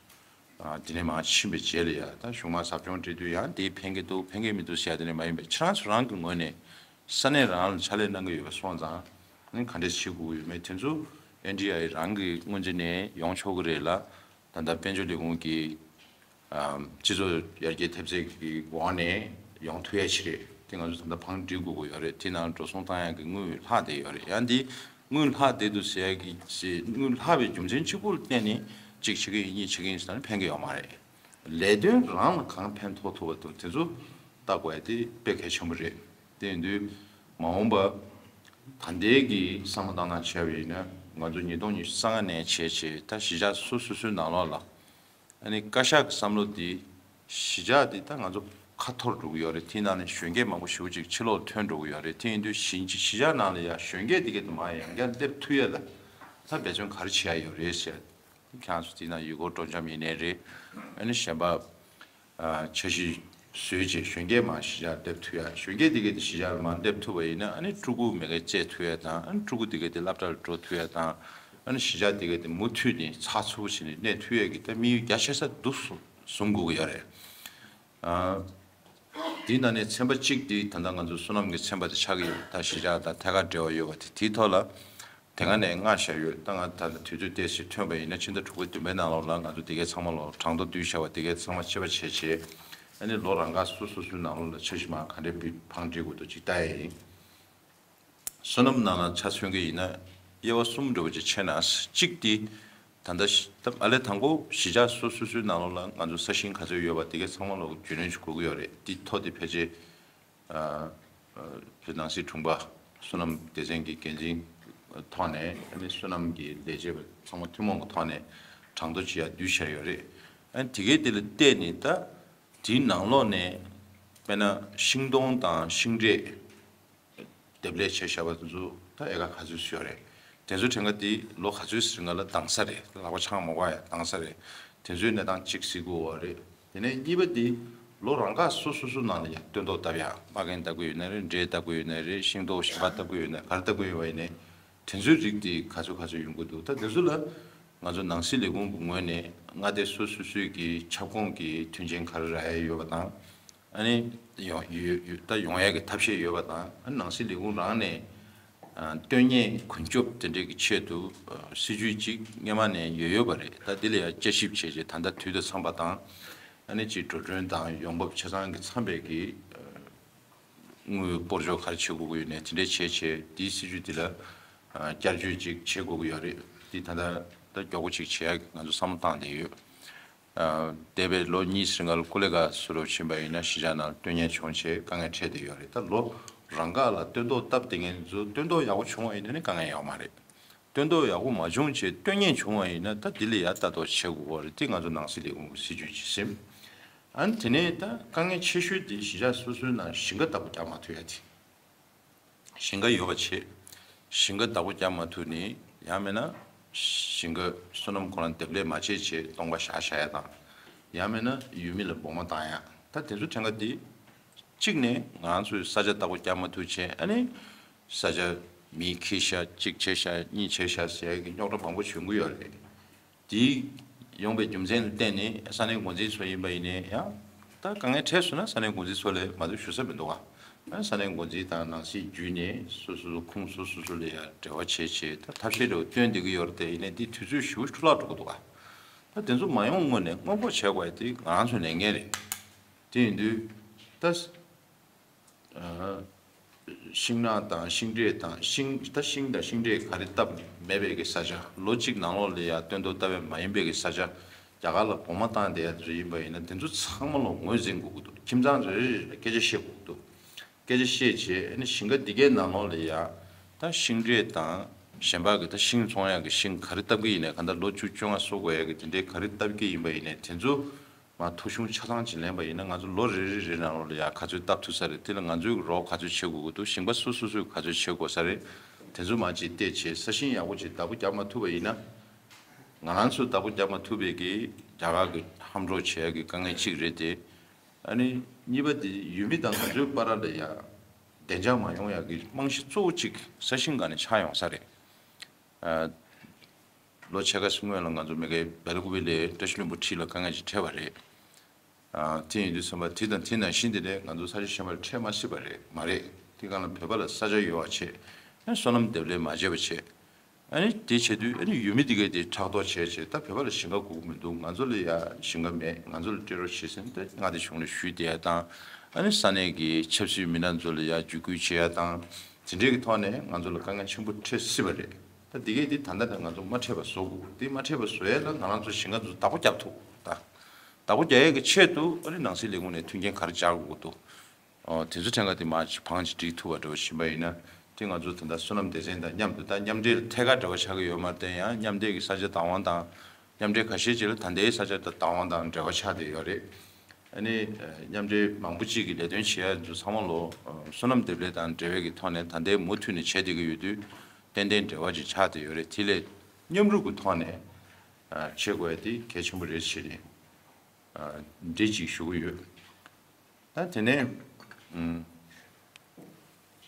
ཨ་འདི་ནས་མར་ཕྱིན་པའི་རྗེས་ལ་ཡ་ད་གཞུག་མ་ཟབ་སྦྱོང་སྤྲད་དུས་ཡང་འདི་ཕན་གི་འདུག་ཕན་གི་མི་འདུག་ཟེར་ཡ་དེ་ནས་མ་ཡིན་པའི་ཁྱེད་རང་ཚོ་རང་གི་ངོས་ནས་ས་གནས་རང་ལ་ཕྱག་ལས་གནང་གི་ཡོད་པ་སོང་ཙང་ཨ་ནི་ག་འདྲས་བྱེད་དགོས་ཀྱི་ཡོད་མེད་དེ་ཚོ་ཨེན་ཌི་ཨའི་རང་གི་སྔོན་རྩིས་ནས་ཡོང་ཆོག་གི་རེད་ལ། ད་ལྟ་དཔལ་འབྱོར་ལས་ཁུངས་ཀྱི་ཨམ་སྤྱི་ཚོགས་ཡར་རྒྱས་ཐེབས་རྩའི་གི་འོག་ནས་ཡོང་ཐུབ་ཡ་ཞིག་རེད། དེ་ང་ཚོ་ད་ལྟ་བང་སྒྲིག་དགོས་ཀྱི་ཡོད་རེད། དེ་ནང་འགྲོ་སོང་བཏང་ཡ་གི་དངུལ་ལྷག་བསྡད་ཡོད་རེད། ཡང་འདི་དངུལ་ལྷག་བསྡད་འདུག་ཟེར་ཡ་གི་ཞེས་དངུལ་ལྷག་པའི་རྒྱུ་མཚན་གཅིག་པུར་བརྟེན་ནས་གཅིག་བྱེད་ཀྱི་ཡིན་གཉིས་བྱེད་ཀྱི་ཡིན་ཟེར་ན་ཕན་གི་ཡོད་མ་རེད། ལས་དོན་རང་ལ་གང་ཕན་ཐོགས་ཐུབ་པ་འདུག་དེ་ཚོ་བལྟ་དགོས་ཡ་དེ་དཔེ་གལ་ཆེན་པོ་རེད། དེ་ཡིན་དུས་མ་འོངས་པ་ད་ལྟའི་གི་བསམ་བློ་བཏང་སྟངས་བྱས་པ་ཡིན་ན་ང་ཚོ་ཉིས་སྟོང་ཉི་ཤུ་རྩ་ལྔ་ནས་བྱས་བྱས་ད་གཞིས་ཆགས་སོ་སོ་སོའི་ནང་ལོགས་ལ། ཨ་ནི་བཀའ་ཤག་གི་བསམ་བློ་འདི་གཞིས་ཆགས་འདི་ད་ང་ཚོ་ཁ་འཐོར་འགྲོ་གི་ཡོད་རེད། དེའི་ནང་ནས་གཞོན་སྐྱེས་མང་པོ་ཞེ་པོ་ཅིག་ཕྱི་ལོགས་ཐོན་འགྲོ་གི་ཡོད་རེད། དེ་ཡིན་དུས་གཞིས་གཞིས་ཆགས་ནང་ལ་ཡང་གཞོན་སྐྱེས་འདི་གའི་དུ་མ་ཡང་བསྐྱར་སླེབས་ཐུབ་ཡས་ལ་ད་འབད་བརྩོན་ག་རེ་བྱེད་ཡ་ཡོད་རེད་ཟེར། ཁྱེད་རང་ཚོ་དེའི་ནང་ཡུལ་སྐོར་སྤྲོ་འཆམ་ཡིན་ནའི་རེད། ཨ་ནི་གཞན་པ་ཨ་འཆར་གཞི་བཟོས་རྗེས་གཞོན་སྐྱེས་མང་གཞིས་ཆགས་སླེབས་ཐུབ་ཡ། གཞོན་སྐྱེས་འདི་གའི་དེ་གཞིས་ཆགས་ལ་མར་སླེབས་ཐུབ་པ་ཡིན་ན་ཨ་ནི་ཕྲུ་གུ་མ་གི་བཙས་ཐུབ་ཡ་དང་ཨ་ནི་ཕྲུ་གུ་འདི་གའི་དེ་སློབ་གྲྭ་ལ་འགྲོ་ཐུབ་ཡ་དང་། ཨ་ནི་གཞིས་ཆགས་དེ་གའི་དེ་མུ་མཐུད་ནས་ཚགས་ཚུད་པོ་བྱས་ནས་གནས་ཐུབ་ཡས་ཀྱི་ད་དམིགས་ཡུལ་རྒྱ་ཆེ་ས་འདུག་བཟུང་དགོས་ཀྱི་ཡོད་རེད། ཨ་དེའི་ནང་ནས་ཚན་པ་གཅིག་དེ་ད་ལྟ་ང་ཚོ་བསོད་ནམས་ཀྱི་ཚན་པ་དེ་ཆགས་ཀྱི་ཡོད། ད་གཞིས་ཆགས་དང་ཐད་ཀར་འབྲེལ་བ་ཡོད་པ་དེ་དེའི་ཐོག་ལ་ དེ་སྔ་ནས་མངགས་བཞག་ཡོད། ད་ང་ད་ལྟ་དུས་ཚོད་ཏོག་ཙམ་ཐོན་པ་ཡིན་ན་ཕྱི་ཟླ་དྲུག་པའི་བདུན་པའི་ནང་ལོགས་ལ་ང་ཚོ་དེ་གའི་ཚང་མ་ལོ་གྲངས་ཐོ་བསྡུས་བཞག་པ་དེ་གའི་ཚང་མ་དཔྱད་པ་བྱས་བྱས། ཨ་ནི་ལོ་རང་འགག་སོ་སོ་སོའི་ནང་ལོགས་ལ་འཆར་གཞི་མ་ག་འདྲས་བང་སྒྲིག་དགོས་འདུག་ཅིག་ལྟ་ཡ་ཡིན། སོ་ནམ་ནང་ལ་ཆ་མཚོན་གྱི་ཡིན་ན་དབྱེ་བ་གསུམ་འདྲ་བོ་ཅིག་ཕྱེ་ན། གཅིག་དེ་ད་ལྟ་ཨ་ལས་དང་པོ་གཞིས་ཆགས་སོ་སོ་སོའི་ནང་ལོགས་ལ་ང་ཚོ་ས་ཞིང་ག་ཚོད་ཡོད་པ་དེ་གའི་ཚང་མ་ལོ་རྒྱུས་ལོན་ཅིག་དགོས་ཀྱི་ཡོད་རེད། དེ་ཐོ་དེ་ཕལ་ཆེར་ཨ་ཨ་བོད་ནང་སྲིད་དྲུང་པ་སོ་ནམ་སྡེ་ཚན་གྱི་འགན་འཛིན་ཐོག་ནས། ཨ་ནི་སོ་ནམ་གྱི་ལས་བྱེད་པ་ཚང་མ་ཐུན་མོང་གི་ཐོག་ནས་གྲངས་ཐོ་ཅིག་ཡར་བསྡུས་བཞག་ཡོད་རེད། ཨ་ནི་དེ་གའི་དེ་ལ་བལྟས་ནས་ད་དེའི་ནང་ལོགས་ནས་དཔེར་ན་ཤིང་སྡོང་དང་ཤིང་འབྲས་འདེབས་ལས་བྱས་བཞག་པ་དེ་ཚོ་ད་ཨེ་ཀར་ག་ཚོད་ཡོད་རེད། དེ་ཚོ་གྲངས་ཀ་དེ་ལོ་ག་ཚོད་ཟིན་ག་ལ་འདང་ས་རེད། ལག་པ་འཆང་མ་དགོས་ཡ་འདང་ས་རེད། དེ་ཚོའི་གནས་སྟངས་གཅིག་གཟིགས་དགོས་པ་རེད། དེ་ནས་གཉིས་པ་དེ་ལོ་རང་འགག་སོ་སོ་སོ་ནང་ལ་ཡང་སྟོན་ཐོག་བཏབ་ཡ། མ་རྒན་བཏབ་ཀྱི་ཡོད་ན་རེད། འབྲས་བཏབ་ཀྱི་ཡོད་ན་རེད། ཤིང་ཏོག་གཞན་པ་བཏབ་ཀྱི་ཡོད་ན། ག་རེ་བཏབ་ཀྱི་ཡོད་པ་ཡིན་ནའི་དེ་ཚོའི་རིགས་དེ་ག་ཚོད་ག་ཚོད་ཡོང་གི་འདུག་ད་དེ་ཚོ་ལ་ང་ཚོ་ནང་སྲིད་ལས་ཁུངས་ཀྱི་ངོས་ནས་མངའ་སྡེ་སོ་སོ་སོའི་གི་ཁྱབ་ཁོངས་ཀྱི་མཐུན་རྐྱེན་ག་རེ་རག་ཡ་ཡོད་པ་དང་། ཨ་ནི་ཡོང་ཡོད་ཡོད་ད་ཡོང་ཡ་གི་ཐབས་ཤེས་ཡོད་པ་དང་། ཨ་ནི་ནང་སྲིད་ལས་ཁུངས་རང་ནས་ཨ་སྟོན་སྙེག་བཀོད་ཁྱབ་དེ་འདྲས་ཀྱི་ཆེད་དུ་ཨ་སྲིད་ཇུས་ཅིག་སྔོན་མ་ནས་ཡོད་ཡོད་པ་རེད། ད་དེ་ལ་ཡང་དཔྱད་ཞིབ་བྱས་རྗེས་ད་ལྟ་དུས་དང་འཚམས་པ་དང་། ཨ་ནི་ཅིག་འགྲོ་གྲོན་དང་ཡོང་འབབ་ཆ་ཚང་གི་འཚམས་པའི་གི་ཨ་དངུལ་སྤོར་གཅོག་ག་རེ་བྱེད་དགོས་ཀྱི་ཡོད་ནའི་དེ་འདྲས་བྱས་བྱས། དེའི་སྲིད་ཇུས་དེ་ལ་ཨ་བསྐྱར་བཅོས་ཅིག་བྱེད་དགོས་ཀྱི་ཡོད་རེད། དེ་ད་ལྟ་ད་མགྱོགས་པོ་ཅིག་བྱེད་ཡ་གི་ང་ཚོ་བསམ་བློ་བཏང་བསྡད་ཡོད། ཨ་འདས་པའི་ལོ་གཉིས་རིང་ག་ལ་ཀུ་ལེ་ག་སུ་རུབ་ཕྱིན་པ་ཡིན་ན་གཞིས་ཆགས་ནང་སྟོན་ཉེན་བྱུང་བྱས་དཀའ་ངལ་འཕྲད་བསྡད་ཡོད་རེད། ད་ལོ་རང་འགག་ལ་སྟོན་ཐོག་བཏབ་བསྡད་མཁན་ཚོ་སྟོན་ཐོག་ཡག་པོ་བྱུང་བ་ཡིན་ན་ནི་དཀའ་ངལ་ཡོད་མ་རེད། སྟོན་ཐོག་ཡག་པོ་མ་བྱུང་བྱས་སྟོན་ཉེན་བྱུང་བ་ཡིན་ན་ད་དེ་ལ་ཡ་ལྟ་རྟོག་བྱེད་དགོས་པ་རེད། དེ་ང་ཚོ་ནང་སྲིད་ལས་ཁུངས་ཀྱི་སྲིད་ཇུས་ཅིག་ཟིན། ཨ་ནི་དེ་ནས་ད་དཀའ་ངལ་ཆེ་ཤོས་དེ་གཞིས་ཆགས་སོ་སོའི་ནང་ཞིང་ཁ་བདག་པོ་རྒྱག་མ་ཐུབ་ཡ་དེ། ཞིང་ཁ་ཡོད་པ་བྱས། ཞིང་ཁ་བདག་པོ་རྒྱག་མ་ཐུབ་ནས་ཡང་མིན་ན་ཞིང་ཁ་སོ་ནམ་ཁོ་རང་འདེབས་ལས་མ་བྱས་བྱས་སྟོང་པ་བཞག་བཞག་ཡ་དང་། ཡང་མིན་ན་ཡུལ་མི་ལ་སྦོང་མ་བཏང་ཡ། ད་དེ་ཚོ་གྲངས་ཀ་དེ་གཅིག་ནས་ང་ཚོས་ས་ཆ་བདག་པོ་རྒྱག་མ་ཐུབ་བྱས། ཨ་ནི་ས་ཆ་མིས་འཁྱེར་བཞག་གཅིག་བྱས་བཞག་གཉིས་བྱས་བཞག་ཟེར་ཡ་གི་རྙོག་དྲ་མང་པོ་བྱུང་གི་ཡོད་རེད། དེ་ཡོང་པའི་རྒྱུ་མཚན་ལ་བརྟེན་ནས་ས་གནས་འགོ་འཛིན་ཚོ་ཡིན་པ་ཡིན་ནའི་ཡང་ད་དཀའ་ངལ་འཕྲད་སོང་ན་ས་གནས་འགོ་འཛིན་ཚོ་ལ་མ་གཏོགས་ཞུ་ས་མི་འདུག་ག་ཨ་ས་གནས་འགོ་འཛིན་དང་ནང་སྲིད་བརྒྱུད་ནས་སོ་སོ་སོ་ཁུངས་སོ་སོ་སོ་ལ་ཡང་འབྲེལ་བ་བྱས་བྱས་ད་ཐབས་ཤེས་འདྲ་བོ་བཏོན་བསྡད་ཀྱི་ཡོད་རེད་དེ། ཡིན་ནའི་འདི་དུས་ཚོད་ཞེ་པོ་འཕྲོ་བརླག་འགྲོ་གི་འདུག་ག་ད་དེ་ཚོ་མ་ཡོང་སྔོན་ནས་སྔོན་འགོག་བྱེད་དགོས་ཡ་དེ་ང་རང་ཚོའི་ལས་འགན་རེད། དེ་ཡིན་དུས་ད། ཤིང་ནགས་དང་ཤིང་འབྲས་དང་ཤིང་ད་ཤིང་དང་ཤིང་འབྲས་ག་རེ་བཏབ་མེད་པའི་གི་ས་ཆ། ལོ་གཅིག་ནང་ལོགས་ལ་ཡ་སྟོན་ཐོག་བཏབ་པའི་མ་ཡིན་པའི་གི་ས་ཆ། རྒྱ་གར་ལ་སྦོང་མ་བཏང་བསྡད་ཡ་ཚོ་ཡིན་པ་ཡིན་ན་དེ་ཚོ་ཚང་མ་ལ་ངོས་འཛིན་དགོས་ཀྱི་འདུག་ཁྱིམ་ཚང་རེ་རེ་རེ་ལ་སྐད་ཆ་བཤད་དགོས་ཀྱི་འདུག་སྐད་ཆ་བཤད་བྱས་ཨ་ནི་ཞིང་ཁ་འདི་གའི་ནང་ལོགས་ལ་ཡ་ད་ཤིང་འབྲས་དང་གཞན་པ་གི་ད་ཤིང་འཚོང་ཡ་གི་ཤིང་ག་རེ་བཏབ་ཀྱི་ཡིན་ནའི་གང་ལྟར་ལོ་བཅུ་བཅོ་ལྔ་གསོ་དགོས་ཡ་གི་དེ་འདྲའི་ག་རེ་བཏབ་ཀྱི་ཡིན་པ་ཡིན་ནའི་དེ་ཚོ། མ་ཐོ་གཞུང་ཆ་ཚང་ཅིག་ལེན་པ་ཡིན་ན་ང་ཚོ་ལོ་རེ་རེ་རེ་ནང་ལོགས་ལ་ཡ་ག་ཚོད་བཏབ་ཐུབ་ས་རེད། དེ་ལ་ང་ཚོའི་རོགས་ག་ཚོད་བྱེད་དགོས་ཀྱི་འདུག་ཞིང་པ་སོ་སོ་སོས་ག་ཚོད་བྱེད་དགོས་ས་རེད། དེ་ཚོ་མ་ཅིག་བལྟས་བྱས་ས་ཞིང་ཡག་པོ་ཅིག་བདག་པོ་རྒྱག་མ་ཐུབ་པ་ཡིན་ན། ང་རང་ཚོས་བདག་པོ་རྒྱག་མ་ཐུབ་པའི་གི་རྒྱ་གར་གི་ཧམ་འཕྲོག་བྱེད་ཡ་གི་དཀའ་ངལ་གཅིག་རེད་དེ། ཨ་ནི་གཉིས་པ་དེ་ཡུལ་མི་དང་ང་ཚོའི་བར་ལ་ཡ་བདེ་འཇགས་མ་ཡོང་ཡ་གི་རྨང་གཞི་གཙོ་བོ་གཅིག་ས་ཞིང་སྒང་ནས་ཆགས་ཡོང་ས་རེད། ཨ། ལོ་ཕྱེད་ཀ་སྔོན་ལ་ང་ཚོ་མི་གའི་སྦེལ་ཀོབ་ལ་བཀྲ་ཤིས་ལྷུན་པོ་ཁྲི་ལ་དཀའ་ངལ་ཅིག་འཕྲད་པ་རེད། ཨ། དེ་ཡིན་དུས་ཙམ་པ་དེ་དང་དེ་ནང་བཞིན་དེ་ལས་ང་ཚོ་ས་ཆ་གཞན་པར་འཕྲད་མ་སྲིད་པ་རེད་མ་རེད། དེ་སྒང་ལ་བོད་པ་ལ་ས་ཆ་ཡོད་པ་བྱས། ཨ་སོ་ནམ་འདེབས་ལས་མ་བྱས་པ་བྱས། ཨ་ནི་དེ་བྱེད་དུས་ཨ་ནི་ཡུལ་མི་དེ་གས་དེ་ཕྲག་དོག་བྱས་བྱས་ད་བོད་པ་ལ་ཞིང་ཁ་དགོས་ཀྱི་མི་འདུག་ང་ཚོ་ལ་ཡ་ཞིང་ཁ་མེད། ང་ཚོ་ལ་སྤྲད་རོགས་བྱེད་ཟེར་ནས་ད་མངའ་སྡེ་གཞུང་ལ་ཞུས་བསྡད་ཡ་དང་། ཨ་ནི་ས་གནས་ཀྱི་ཆབ་སྲིད་མི་སྣ་ཚོ་ལ་ཡ་བརྒྱུད་སྐུལ་བྱེད་ཡ་དང་། དེ་འདྲའི་གི་ཐོག་ནས་ང་ཚོ་ལ་དཀའ་ངལ་ཆེན་པོ་འཕྲད་སྲིད་པ་རེད། ད་འདི་གས་འདི་ད་ལྟ་ནས་ང་ཚོ་མ་འཕྲད་པ་བཟོ་དགོས། འདི་མ་འཕྲད་པ་བཟོ་ཡས་ལ་ང་རང་ཚོ་ཞིང་ཁ་ཚོ་བདག་པོ་རྒྱབ་ཐུབ་ད། བདག་པོ་རྒྱག་ཡས་ཀྱི་ཆེད་དུ་ཨ་ནི་ནང་སྲིད་ལས་ཁུངས་ནས་མཐུན་རྐྱེན་ག་རེ་སྦྱར་དགོས་འདུག་ཨོ། དེ་ཚོ་ཐད་ཀ་དེ་མ་བང་ཅིག་སྒྲིག་ཐུབ་པ་འདྲ་བོ་ཞིག་ཡིན་པ་ཡིན་ན། དེ་ང་ཚོ་ད་ལྟ་སོ་ནམ་སྡེ་ཚན་དང་མཉམ་དུ་ད་མཉམ་འབྲེལ་ཐད་ཀར་འབྲེལ་བ་ཆགས་ཀྱི་ཡོད་མ་རེད་དེ། ཡང་མཉམ་འབྲེལ་གྱི་ས་ཆ་བདག་དབང་དང་། མཉམ་འབྲེལ་ཁ་ཤས་ཅིག་ལ་ད་ལྟའི་ས་ཆ་ད་བདག་དབང་དང་འབྲེལ་བ་ཆགས་བསྡད་ཡོད་རེད། ཨ་ནི་མཉམ་འབྲེལ་མང་པོ་ཅིག་གི་ལས་དོན་བྱེད་ཡ་ཚོ་ཚང་མ་ལོ་སོ་ནམ་འདེབས་ལས་དང་འབྲེལ་བའི་གི་ཐོག་ནས་ད་ལྟའི་མུ་མཐུད་ནས་བྱེད་བསྡད་ཀྱི་ཡོད་དུས། ཏན་ཏན་འབྲེལ་བ་ཅིག་ཆགས་བསྡད་ཡོད་རེད། དེ་ལས་མཉམ་རུབ་ཀྱི་ཐོག་ནས་བྱེད་དགོས་ཡ་དེ་གལ་ཆེན་པོ་རེད་ཞེས་ནས་འདི་ཅིག་ཞུ་གི་ཡོད། ད་དེ་ནས་ཨུམ།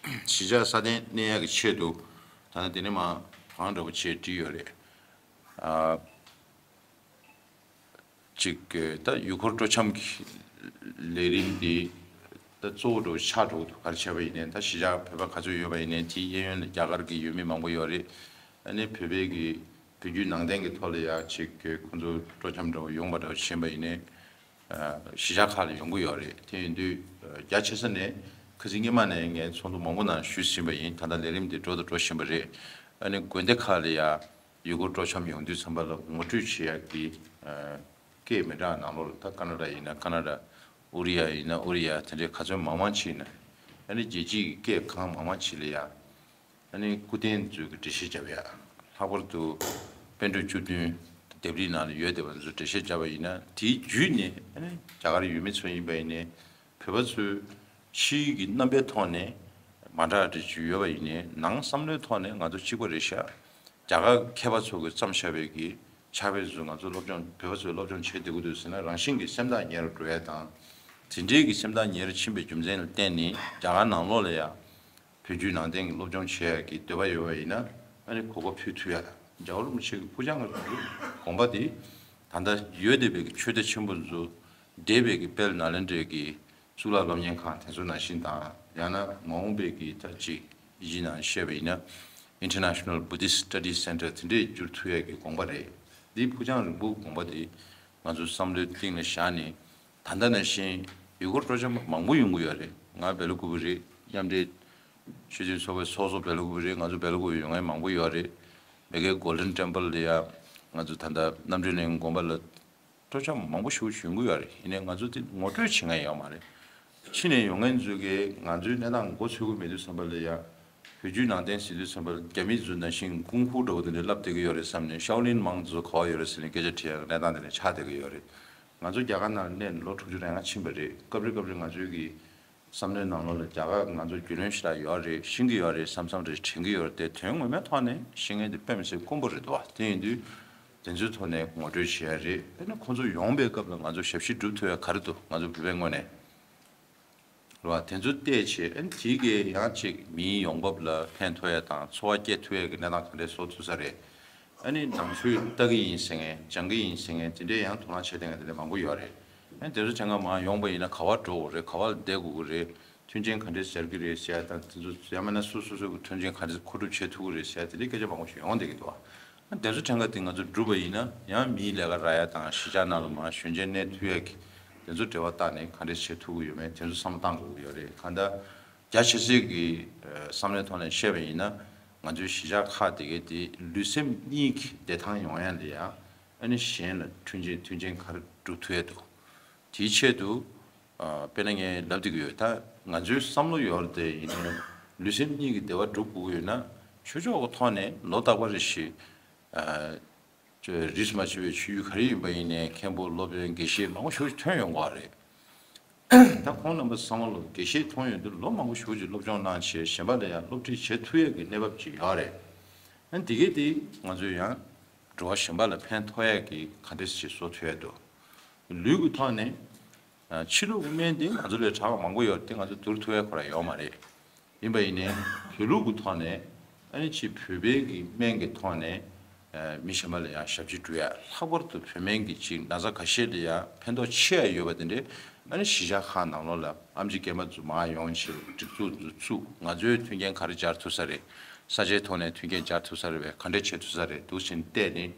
གཞིས་ཆགས་སྲ་བརྟན་གནས་ཡག་གི་ཆེད་དུ་ད་ནི་དེ་ནས་མ་གང་འདྲ་པོ་བྱས་བྲིས་ཡོད་རེད། ཨ། གཅིག་གི་ད་ཡུལ་སྐོར་སྤྲོ་འཆམ་གྱི་ལས་རིམ་འདི་ད་གཙོ་བོ་འདྲ་པོ་ཆགས་འགྲོ་གི་འདུག་ག་རེ་བྱས་པ་ཡིན་ནའི་ད་གཞིས་ཆགས་བོད་པ་ག་ཚོད་ཡོད་པ་ཡིན་ནའི་དེའི་གཡས་གཡོན་ལ་རྒྱ་གར་གྱི་ཡུལ་མི་མང་པོ་ཡོད་རེད། ཨ་ནི་བོད་པའི་གི་བོད་བརྒྱུད་ནང་བསྟན་གྱི་ཐོག་ལ་ཡང་ཅིག་གི་ཁོང་ཚོ་སྤྲོ་འཆམ་འདྲ་བོ་ཡོང་བ་འདྲ་བོ་ཕྱིན་པ་ཡིན་ནའི། གཞིས་ཆགས་ཁག་ལ་ཡོང་གི་ཡོད་རེད། དེ་ཡིན་དུས་རྒྱ་ཆེ་ས་ནས་ཁ་སང་སྔོན་མ་ནས་ངས་ཚོགས་འདུ་མང་པོ་ནང་ཞུས་ཟིན་པ་ཡིན། ད་ལྟ་ལས་རིམ་དེ་འགྲོ་དང་འགྲོ་བཞིན་པ་རེད། ཨ་ནི་དགོན་སྡེ་ཁག་ལ་ཡང་ཡུལ་སྐོར་སྤྲོ་འཆམ་ཡོང་དུས་ཙམ་པ་ལ་ངོ་སྤྲོད་བྱེད་ཡག་གི་སྐད་མི་གྲགས་ནང་ལོགས་ལ། ད་ཀ་ན་ཌ་ཡིན་ན་ཀ་ན་ཌ། ཨུ་རི་ཡ་ཡིན་ན་ཨུ་རི་ཡ། དེ་འདྲའི་ག་ཚོད་མང་མང་ཅིག་ཡིན་ན། ཨ་ནི་རྒྱལ་སྤྱིའི་སྐད་གང་མང་མང་ཅིག་ལ་ཡང་། ཨ་ནི་སྐུ་རྟེན་ཚོའི་གི་འགྲེལ་བཤད་བརྒྱབ་ཡ། ལྷག་པར་དུ་པཎ་གྲུབ་བཅུ་བདུན་ལྡེབས་རིས་ནང་ལ་ཡོད་བསྡད་པ་ཚོ་འགྲེལ་བཤད་བརྒྱབ་པ་ཡིན་ན། དེའི་བརྒྱུད་ནས་ཨ་ནི་རྒྱ་གར་ཡུལ་མི་ཚོ་ཡིན་པ་ཡིན་ནའི་བོད་པ་ཚོའི་ཕྱིའི་གི་རྣམ་པའི་ཐོག་ནས་མ་འདྲ་འདྲ་ཅིག་ཡོད་པ་ཡིན་ནའི་ནང་བསམ་བློའི་ཐོག་ནས་ང་ཚོ་གཅིག་པ་རེད་ཤག་རྒྱ་གར་མཁས་པ་ཚོ་གིས་བརྩམས་བཞག་པའི་གི་ཕྱག་དཔེ་ཚོ་ང་ཚོ་སློབ་སྦྱོང་བོད་པ་ཚོས་སློབ་སྦྱོང་བྱེད་བསྡད་ཀྱི་འདུག་ཟེར་ན་རང་བཞིན་གྱིས་སེམས་ཐག་ཉེ་རུ་འགྲོ་ཡ་དང་། དེ་འདྲའི་གི་སེམས་ཐག་ཉེ་རུ་ཕྱིན་པའི་རྒྱུ་མཚན་ལ་བརྟེན་ནས་རྒྱ་གར་ནང་ལོགས་ལ་ཡང་བོད་བརྒྱུད་ནང་བསྟན་གྱི་སློབ་སྦྱོང་བྱེད་ཡ་གི་འདོད་པ་ཡོད་པ་ཡིན་ན། ཨ་ནི་གོ་སྐབས་ཕུལ་ཐུབ་ཡ། རྒྱལ་བ་རིན་པོ་ཆེ་གི་ཕུགས་རྒྱང་གི་དགོངས་པ་དེ་ད་ལྟ་ཡོད་བསྡད་པའི་གི་ཆོས་སྡེ་ཆེན་པོ་ཚོ་འདས་པའི་གི་དཔལ་ནཱ་ལེནྡྲའི་གི་གཙུག་ལག་སློབ་གཉེར་ཁང་དེ་ཚོ་ནང་བཞིན་དང་། ཡང་ན་མ་འོངས་པའི་གི་ད་ཅིག་གཞི་ནང་བཤད་པ་ཡིན་ན་International Buddhist Studies Center དེ་འདྲས་བསྒྱུར་ཐུབ་ཡ་གི་དགོངས་པ་རེད། འདིའི་ཕུགས་རྒྱང་རིང་པོའི་དགོངས་པ་དེ་ང་ཚོ་བསམ་བློའི་གཏིང་ལ་བཞག་ནས། ད་ལྟ་ནང་བཞིན་ཡུལ་སྐོར་སྤྲོ་འཆམ་མང་པོ་ཡོང་གི་ཡོད་རེད། ང་སྦེལ་ཀོབ་རེད། མཉམ་འབྲེལ་སྤྱི་མཐུན་ཚོགས་པའི་ཚོགས་གཙོ་སྦེལ་ཀོབ་རེད། ང་ཚོ་སྦེལ་ཀོབ་ཡོང་མཁན་མང་པོ་ཡོད་རེད། མ་གིའི་Golden Temple ལ་ཡ་ང་ཚོ་ད་ལྟ་རྣམ་གྲོལ་གླིང་དགོན་པ་ལ་སྤྲོ་འཆམ་མང་པོ་ཞེ་པོ་ཅིག་ཡོང་གི་ཡོད་རེད། ཡིན་ནའི་ང་ཚོ་དེ་ངོ་སྤྲོད་བྱེད་མཁན་ཡོད་མ་རེད། ཕྱི་ནས་ཡོང་མཁན་ཚོ་གིས་ང་ཚོའི་གནས་སྟངས་མགོ་ཚོད་ཀྱི་མེད་དུས་ཙམ་པ་ལ་ཡ། བོད་བརྒྱུད་ནང་བསྟན་ཟེར་དུས་ཙམ་པ་ལ་རྒྱ་མི་ཚོ་ནང་བཞིན་ཀུང་ཧྥུ་འདྲ་བོ་དེ་འདྲ་བསླབ་བསྡད་ཀྱི་ཡོད་རེད་བསམ་ནས་ཤའོ་ལིན་མང་ཚོ་ག་པར་ཡོད་རེད་ཟེར་ནས་སྐད་ཆ་དྲི་ཡག་གནས་སྟངས་དེ་འདྲ་ཆགས་བསྡད་ཀྱི་ཡོད་རེད། ང་ཚོ་རྒྱ་གར་ནང་ལ་གནས་ནས་ལོ་དྲུག་ཅུ་རེ་ལྔ་ཕྱིན་པ་རེད། སྐབས་རེ་སྐབས་རེ་ང་ཚོའི་གི་བསམ་བློའི་ནང་ལོགས་ལ་རྒྱ་གར་ང་ཚོ་རྒྱུས་ལོན་ཞེ་དྲག་ཡོད་རེད། ཤེས་ཀྱི་ཡོད་རེད་བསམ་བསམ་རེ་དྲན་གྱི་ཡོད་རེད་དེ། དོན་ངོ་མའི་ཐོག་ནས་ཤེས་མཁན་དེ་དཔེ་མི་སྲིད་དཀོན་པོ་རེད་འདུག་བ། དེ་ཡིན་དུས་དེ་ཚོའི་ཐོག་ནས་ངོ་སྤྲོད་བྱེད་ཡ་རེད། དཔེར་ན་ཁོང་ཚོ་ཡོང་པའི་སྐབས་ལ་ང་ཚོ་ཞབས་ཕྱི་སྒྲུབ་ཐུབ་ཡ་ག་རེ་འདུག་ང་ཚོ་བོད་པའི་ངོས་ནས། རེད་བ། དེ་ཚོ་བལྟས་བྱས། ཨ་ནི་དེ་གས་ཡང་ཅིག་མིའི་ཡོང་འབབ་ལ་ཕན་ཐོགས་ཡ་དང་འཚོ་བ་སྐྱེལ་ཐུབ་ཡ་གི་གནས་སྟངས་ག་འདྲས་བཟོ་ཐུབ་ས་རེད། ཨ་ནི་ནང་ཆོས་ལྟ་གི་ཡིན་ཟེར་མཁན་སྦྱང་གི་ཡིན་ཟེར་མཁན་དེ་འདྲས་ཡང་དོ་སྣང་བྱེད་བསྡད་མཁན་དེ་འདྲས་མང་པོ་ཡོད་རེད། ཨ་ནི་དེ་ཚོ་ཐད་ཀར་མར་ཡོང་པ་ཡིན་ན་ག་པར་འགྲོ་དགོས་རེད། ག་པར་བསྡད་དགོས་ཀྱི་རེད། མཐུན་རྐྱེན་ག་འདྲས་སྦྱར་གྱི་རེད་ཟེར་ཡ་དང་། དེ་ཚོ་ཡང་མིན་ན་སོ་སོ་སོ་གི་མཐུན་རྐྱེན་ག་འདྲས་མཁོ་སྒྲུབ་བྱེད་ཐུབ་ཀྱི་རེད་ཟེར་ཡ་དེ་འདྲའི་སྐད་ཆ་མང་པོ་ཞིག་ཡོང་བསྡད་ཀྱི་འདུག་བ། ཨ་དེ་ཚོ་ཐད་ཀར་དེ་ང་ཚོ་བསྒྲུབས་པ་ཡིན་ན་ཡང་མིའི་ལས་ཀ་རག་ཡ་དང་། གཞིས་ཆགས་ནང་ལ་མར་གཞོན་སྐྱེས་གནས་ཐུབ་ཡ་གི་དེ་ཚོ་འབྲེལ་བ་བཏགས་ནས་ག་འདྲས་བྱེད་ཐུབ་ཀྱི་ཡོད་མེད་དེ་ཚོ་བསམ་བློ་བཏང་དགོས་ཀྱི་ཡོད་རེད། གང་ལྟར་རྒྱ་ཆེ་ཤོས་ཀྱི་ཨ་བསམ་བློའི་ཐོག་ནས་བཤད་པ་ཡིན་ན། ང་ཚོའི་གཞིས་ཆགས་ཁག་དེ་གའི་དེ་ལུས་སེམས་གཉིས་ཀྱི་བདེ་ཐང་ཡོང་ཡ་ལ་ཡ། ཨ་ནི་གཞན་ལ་མཐུན་རྐྱེན་མཐུན་རྐྱེན་ག་རེ་སྒྲུབ་ཐུབ་ཡ་འདུག་དེའི་ཆེད་དུ། ཨ་དཔེར་ན་ངས་ལབ་བསྡད་ཀྱི་ཡོད། ད་ང་ཚོའི་བསམ་བློ་ཡོད་རེད་དེ། ཡིན་ནའི་ལུས་སེམས་གཉིས་ཀྱི་བདེ་བ་སྒྲུབ་དགོས་ཀྱི་ཡོད་ན། ཆོས་ཕྱོགས་ཀྱི་ཐོག་ནས་ལོ་རྟག་པར་རེ་བཞིན་ཨ་ཅོ་རིས་མ་ཆད་པའི་ཆོས་བརྒྱུད་ག་རེ་ཡིན་པ་ཡིན་ནའི་མཁན་པོ་སློབ་དཔོན་དགེ་བཤེས་མང་པོ་ཞིག་ཐོན་ཡོང་གི་རེད། ད་ཁོང་རྣམ་པ་ཚང་མ་ལོ་དགེ་བཤེས་ཐོན་ཡོང་དུས་ལོ་མང་པོ་ཞིག་ཅིག་སློབ་སྦྱོང་གནང་བྱས། གཞན་པ་ལ་ཡང་སློབ་ཁྲིད་བྱེད་ཐུབ་ཡས་ཀྱི་གནས་བབ་ཅིག་ཡོད་རེད། ཨ་འདི་གས་དེ་ང་ཚོས་ཡང་འགྲོ་བ་གཞན་པ་ལ་ཕན་ཐོགས་ཡས་ཀྱི་ག་འདྲས་ཞིག་བཟོ་ཐུབ་ཡས་འདུག་ལུས་ཀྱི་ཐོག་ནས། ཨ་ཕྱི་ལུགས་ཀྱི་སྨན་དེ་ང་ཚོ་ལས་དྲག་པ་མང་པོ་ཡོད་དེ། ང་ཚོ་བསྡུར་ཐུབ་ཡ་ཁོ་རང་ཡོད་མ་རེད། ཡིན་པ་ཡིན་ནའི་བོད་ལུགས་ཀྱི་ཐོག་ནས། ཨ་ནི་ཅིག་བོད་པའི་གི་སྨན་གྱི་ཐོག་ནས་ཨ་མི་གཞན་པ་ལ་ཡང་ཞབས་ཕྱི་སྒྲུབ་ཡ། ལྷག་པར་དུ་བོད་སྨན་གྱི་ཅིག་ན་ཚ་ཁ་ཤས་ལ་ཡང་ཕན་ཐོགས་ཆེ་ཡ་ཡོད་པ་དེ་འདྲའི། ཨ་ནི་གཞིས་ཆགས་ཁག་ནང་ལོགས་ལ་ཨེམ་ཆི་རྐྱེན་པ་ཚོ་མར་ཡོང་བྱས་སྒྲིག་འཛུགས་ཚུགས། ང་ཚོས་མཐུན་རྐྱེན་ག་རེ་སྦྱར་ཐུབ་ས་རེད། ས་ཆའི་ཐོག་ནས་མཐུན་རྐྱེན་སྦྱར་ཐུབ་ས་རེད་པས། ག་འདྲས་བྱེད་ཐུབ་ས་རེད་འདུག་ཟེར་བལྟས་ནས།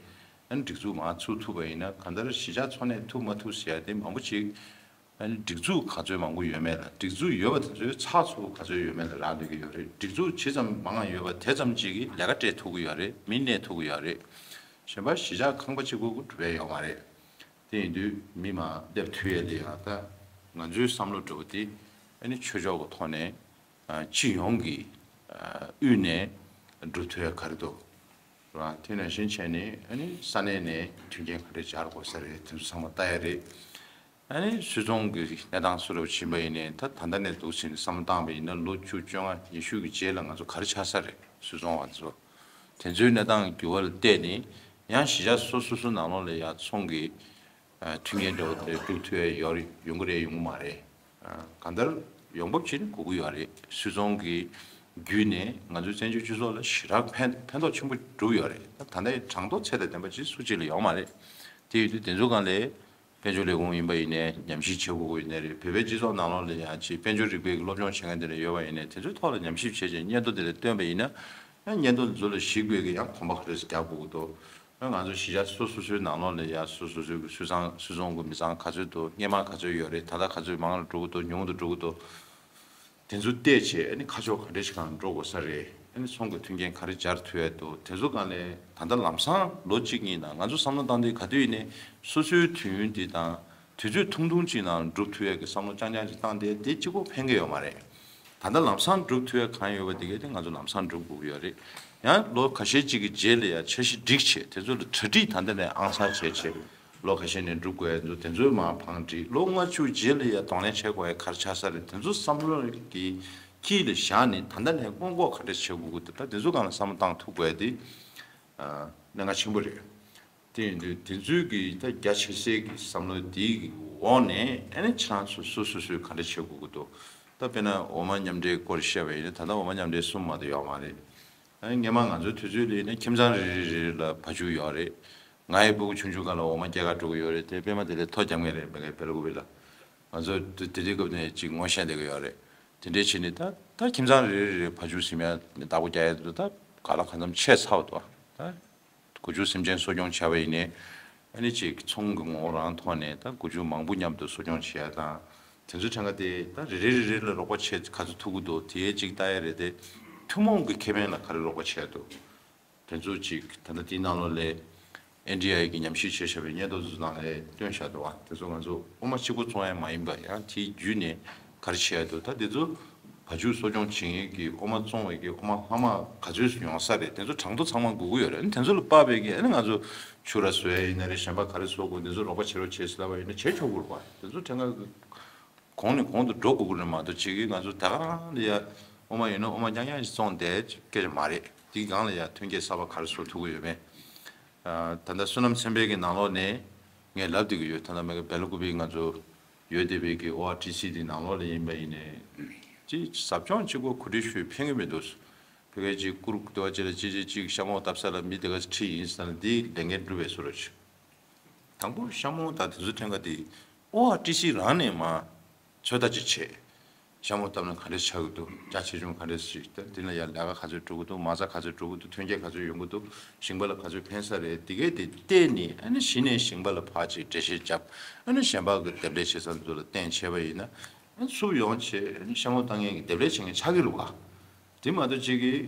ཨ་ནི་སྒྲིག་འཛུགས་མར་ཚུགས་ཐུབ་པ་ཡིན་ན། གང་ལྟར་གཞིས་ཆགས་འཚོ་གནས་ཐུབ་མ་ཐུབ་ཟེར་ཡ་དེ་མང་པོ་ཅིག་ཨ་ནི་སྒྲིག་འཛུགས་ག་ཚོད་མང་པོ་ཡོད་མེད་ལ། སྒྲིག་འཛུགས་ཡོད་པ་དེ་ཚོའི་ཚགས་ཚུད་པོ་ག་ཚོད་ཡོད་མེད་ལ་རག་ལས་ཀྱི་ཡོད་རེད། སྒྲིག་འཛུགས་ཇི་ཙམ་མང་ང་ཡོད་པ་དེ་ཙམ་ཅིག་གིས་ལས་ཀ་སྤྲད་ཐུབ་ཀྱི་ཡོད་རེད། མི་གནས་ཐུབ་ཀྱི་ཡོད་རེད། གཞན་པ་གཞིས་ཆགས་ཁང་པ་གཅིག་པོ་གིས་གྲུབ་ཡ་ཡོད་མ་རེད། དེ་ཡིན་དུས་མི་མར་སླེབས་ཐུབ་ཡ་དེ་ཡང་ད་ང་ཚོའི་བསམ་བློ་འདྲ་བོ་དེ། ཨ་ནི་ཆོས་ཕྱོགས་ཀྱི་ཐོག་ནས་ཨ་སྤྱི་ཡོངས་ཀྱི་ཨ་དབུས་ནས་སྒྲུབ་ཐུབ་ཡ་ག་རེ་འདུག་རེད་བ། དེ་ནང་བཞིན་བྱས་ནས་ཨ་ནི་ས་གནས་ནས་མཐུན་རྐྱེན་ག་འདྲས་སྦྱར་དགོས་ས་རེད། དེ་ཚོ་ཚང་མ་ལྟ་ཡ་རེད། ཨ་ནི་སུད་ཚོང་གི་གནས་སྟངས་སུ་རུ་ཕྱིན་པ་ཡིན་ནའི། ད་ད་ལྟ་ནས་འདུག་ཟིན་བསམ་བློ་བཏང་པ་ཡིན་ན། ལོ་བཅུ་བཅོ་ལྔ་ཉི་ཤུ་གི་རྗེས་ལ་ང་ཚོ་ག་རེ་ཆགས་ས་རེད། སུད་ཚོང་བ་ཚོ་དེ་ཚོའི་གནས་སྟངས་འགྱུར་བ་ལ་བལྟས་ནས། ཡང་གཞིས་ཆགས་སོ་སོ་སོ་ནང་ལོགས་ལ་ཡང་ཚོང་གི་ཨ་མཐུན་རྐྱེན་འདྲ་བོ་དེ་སྒྲུབ་ཐུབ་ཡ་ཡོད་རེད། ཡོང་གི་རེད། ཡོང་གི་མ་རེད། ཨ་གང་ལྟར་ཡོང་འབབ་ཅིག་ནི་དགོས་ཀྱི་ཡོད་རེད། སུད་ཚོང་གི་བརྒྱུད་ནས་ང་ཚོའི་བཙན་བྱོལ་སྤྱི་ཚོགས་ལ་ཞེ་དྲག་ཕན་ཕན་ཐོགས་ཆེན་པོ་བསྒྲུབས་ཡོད་རེད། ད་ད་ལྟའི་གྲངས་ཐོ་ཚད་དང་ལྡན་པ་ཅིག་སུ་གཅིག་ལ་ཡོད་མ་རེད། དེ་ཡོད་དུས་དེ་ཚོ་སྒང་ལ་དཔལ་འབྱོར་ལས་ཁུངས་ཡིན་པ་ཡིན་ནའི་ཉམས་ཞིབ་བྱེད་དགོས་ཀྱི་ཡོད་ནའི་རེད། བོད་པའི་སྤྱི་ཚོགས་ནང་ལོགས་ལ་ཡང་ཅིག་དཔལ་འབྱོར་རིག་པའི་སློབ་སྦྱོང་བྱེད་མཁན་དེ་འདྲ་ཡོད་པ་ཡིན་ནའི། དེ་ཚོའི་ཐོག་ལ་ཉམས་ཞིབ་བྱས་རྗེས་སྙན་ཐོ་དེ་འདྲ་བཏོན་པ་ཡིན་ན། ཡང་ཉེན་རྟོག་འཛུལ་ལ་ཞིག་དགོས་ཀྱི་ཡང་གོམ་པ་ག་རེ་རྒྱག་དགོས་ཀྱི་འདུག་ང་ཚོ་གཞིས་ཆགས་སོ་སོ་སོའི་ནང་ལོགས་ལ་ཡ་སོ་སོ་སོའི་སུད་ཚང་སུད་ཚོང་གི་མི་ཚང་ག་ཚོད་འདུག་སྔོན་མ་ག་ཚོད་ཡོད་རེད། ད་ལྟ་ག་ཚོད་མང་རུ་འགྲོ་གི་འདུག་ཉུང་དུ་འགྲོ་གི་འདུག་དེ་ཚོ་བལྟས་བྱས་ཨ་ནི་ཁ་ཕྱོགས་ག་འདྲ་ཞིག་སྒང་འགྲོ་དགོས་ས་རེད། ཨ་ནི་ཚོང་གི་མཐུན་རྐྱེན་ག་རེ་སྦྱར་ཐུབ་ཡས་འདུག་དེ་ཚོ་སྒང་ལ་ད་ལྟ་ལམ་སང་ལོ་གཅིག་གཉིས་ནང་ང་ཚོ་བསམ་བློ་བཏང་དུས་ག་དུས་ཡིན་ནའི་སོ་སོའི་དུས་ཡུན་འདི་དང་དུས་ཚོད་ཐུང་ཐུང་ཅིག་ནང་འགྲུབ་ཐུབ་ཡས་ཀྱི་བསམ་བློ་རྐྱང་རྐྱང་ཅིག་བཏང་སྟེ་དེ་གཅིག་པོ་ཕན་གྱི་ཡོད་མ་རེད། ད་ལྟ་ལམ་སང་འགྲུབ་ཐུབ་ཡས་གང་ཡོད་པ་དེ་གས་དེ་ང་ཚོ་ལམ་སང་འགྲུབ་དགོས་ཀྱི་ཡོད་རེད། ཡང་ལོ་ཁ་ཤས་ཅིག་གི་རྗེས་ལ་ཡང་འཆར་གཞི་སྒྲིག་བྱས་དེ་ཚོ་ལ་གྲ་སྒྲིག་ད་ལྟ་ནས་ཨང་གསར་བྱས་བྱས་ལོ་ཁ་ཤས་ནས་འགྲུབ་དགོས་ཡས་འདུག་དེ་ཚོའི་མར་བང་སྒྲིག་ལོ་ལྔ་བཅུ་རྗེས་ལ་ཡང་གདོང་ལེན་བྱེད་དགོས་ཡས་ག་རེ་ཆགས་ས་རེད། དེ་ཚོ་བསམ་བློ་གི་དཀྱིལ་ལ་བཞག་ནས་ད་ལྟ་ནས་སྔོན་འགོག་ག་འདྲ་བྱེད་དགོས་ཀྱི་འདུག་ད་དེ་ཚོ་སྒང་ལ་བསམ་བློ་བཏང་ཐུབ་དགོས་ཡས་དེ་གནད་འགག་ཆེན་པོ་རེད། དེ་ཡིན་དུས་དེ་ཚོའི་གི་ད་རྒྱ་ཆེ་སའི་གི་བསམ་བློ་དེའི་གི་འོག་ནས་ཨ་ནི་ཁྱེད་རང་ཚོ་སོ་སོ་སོས་ག་འདྲ་བྱེད་དགོས་ཀྱི་འདུག་ད་དཔེར་ན་འོ་མ་མཉམ་འབྲེལ་སྐོར་བཤད་པ་ཡིན་ན་ད་ལྟ་འོ་མ་མཉམ་འབྲེལ་གསུམ་མ་གཏོགས་ཡོད་མ་རེད། ཨ་ནི་སྔོན་མ་ང་ཚོའི་དུས་ཚོད་ལ་ཡིན་ན་ཁྱིམ་ཚང་རེ་རེ་རེ་རེ་ལ་བ་ཕྱུགས་ཡོད་རེད། ང་ཡི་སྤུ་གུ་ཆུང་ཆུང་སྒང་ལ་འོ་མ་སྐྱེལ་ག་འགྲོ་གི་ཡོད་རེད། དེ་པད་མ་དེ་ལས་ཐོ་རྒྱབ་མཁན་རེད། མི་གའི་བེལ་ཀུ་པི་ལ་ང་ཚོ་དེ་དེ་དུས་སྐབས་ནས་ཅིག་ངོ་ཤེས་བསྡད་གི་ཡོད་རེད། དེ་འདྲའི་ཕྱིན་ནས་ད་ད་ཁྱིམ་ཚང་རེ་རེ་རེ་བ་ཕྱུགས་ཟིན་ཡ་བདག་པོ་རྒྱག་ཡ་འདུག་ད་ག་ལ་གང་འཚམ་ཆེ་ཚར་བ་འདུག་ད། སྒོ་ཕྱུགས་སེམས་ཅན་གསོ་སྐྱོང་བྱས་པ་ཡིན་ནའི། ཨ་ནི་ཅིག་ཚོང་གི་ངོ་བོ་རང་ཐོག་ནས་ད་སྒོ་ཕྱུགས་མང་པོ་མཉམ་དུ་གསོ་སྐྱོང་བྱེད་ཡ་དང་། དེ་ཚོའི་ཕྲན་ཁ་དེ་ད་རེ་རེ་རེ་རེ་ལ་རོགས་པ་བྱེད་ག་ཚོད་ཐུབ་ཀྱི་འདུག་དེའི་ཅིག་ལྟ་ཡ་རེད་དེ། ཐུན་མོང་གི་ཁེ་ཕན་ལ་ག་རེ་རོགས་པ་བྱས་འདུག་དེ་ཚོ་ཅིག་ད་ལྟ་དེའི་ནང་ལོགས་ལ་ཨེན་ཌི་ཨའི་གི་ཉམས་ཞིབ་བྱས་བཞག་པའི་སྙན་ཐོ་ཚོ་ནང་ལ་བཏོན་བཞག་འདུག་བ། དེ་ཚོ་ང་ཚོ་དབུ་མ་གཅིག་པུ་བཙོང་ཡ་མ་ཡིན་པ་ཡང་དེའི་བརྒྱུད་ནས་ག་རེ་བྱས་འདུག་ད་དེ་ཚོ་བ་ཕྱུགས་གསོ་སྐྱོང་བྱེད་མཁན་གྱི་དབུ་མ་བཙོང་བའི་གི་དབུ་མ་ལྷག་མ་ག་ཚོད་ཡོང་ས་རེད། དེ་ཚོ་གྲངས་ཐོ་ཚང་མ་དགོས་ཀྱི་ཡོད་རེད། ཨ་ནི་དེ་ཚོ་ལ་དཔག་པའི་གི་ཨ་ནི་ང་ཚོ་ཕྱུ་ར་བཟོ་ཡ་ཡིན་ན་རེད། གཞན་པ་ག་རེ་བཟོ་དགོས་དེ་ཚོ་རོགས་པ་བྱེད་རོགས་བྱེད་ཟེར་ལབ་པ་ཡིན་ན་བྱེད་ཆོག་གི་རེད་པ། དེ་ཚོ་ཕྲན་ཁ་གི་གོང་ནས་གོང་དུ་འགྲོ་དགོས་ཀྱི་རེད་མ་གཏོགས་ཅིག་གི་ང་ཚོ་ད་ག་རང་ལ་ཡ་དབུ་མ་ཡིན་ན་དབུ་མ་རྐྱང་རྐྱང་ཞིག་བཙོང་བསྡད་སྐད་ཆ་མ་རེད། དེའི་སྒང་ལ་ཡ་ཐོན་སྐྱེད་གསར་པ་ག་རེ་བཟོ་ཐུབ་ཀྱི་ཡོད་མེད། ད་ལྟ་བསོད་ནམས་ཚན་པའི་གི་ནང་ལོགས་ནས་ངས་ལབ་བསྡད་ཀྱི་ཡོད། ད་ལྟ་མ་གི་བེལ་ཀུ་པི་ང་ཚོ་ཡོད་བསྡད་པའི་གི་ཨོ་ཨར་ཊི་སི་དེ་ནང་ལོགས་ལ་ཡིན་པ་ཡིན་ནའི་ཅིག་ཟབ་སྦྱོང་གཅིག་པོ་གོ་སྒྲིག་ཞུས་ཕན་གི་མི་འདུག་ཕ་གིར་ཅིག་ཀུ་རུ་དེ་བ་ཅིག་ལ་ཅིག་ཅིག་ཅིག་ཤ་མོག་བཏབ་ས་ལ་མི་དེ་ག་ཁྲིད་ཡིན་ཟེར་ན་འདི་ལས་འགན་སྒྲུབ་པའི་བཟོ་འདྲ་ཅིག་དང་པོ་ཤ་མོག་དང་དེ་ཚོ་ཐོན་ཁ་དེ་ཨོ་ཨར་ཊི་སི་རང་ནས་མ་ཚོད་ལྟ་ཅིག་བྱས། ཤ་མོག་བཏབ་ན་ག་འདྲས་ཆགས་ཀྱི་འདུག་རྒྱ་ཆེ་ཆུང་ག་འདྲས་ཞིག་ད་འདི་ལ་ཡང་ལས་ཀ་ག་ཚོད་འགྲོ་གི་འདུག་མ་རྩ་ག་ཚོད་འགྲོ་གི་འདུག་ཐོན་སྐྱེད་ག་ཚོད་ཡོང་གི་འདུག་ཞིང་པ་ལ་ག་ཚོད་ཕན་ས་རེད། འདི་གས་དེ་བལྟས་ནས་ཨ་ནི་གཞི་ནས་ཞིང་པ་ལ་ཕར་ཅིག་འགྲེལ་བཤད་བརྒྱབ། ཨ་ནི་གཞན་པ་གི་འདེབས་ལས་བྱེད་ས་ཚོ་ལ་བསྟན་བྱས་པ་ཡིན་ན་ཨ་ནི་ཚུར་ཡོང་བྱས་ཨ་ནི་ཤ་མོག་བཏང་མཁན་གྱི་འདེབས་ལས་བྱེད་མཁན་ཆགས་ཀྱི་རེད་བ། དེ་མ་གཏོགས་གཅིག་གིས་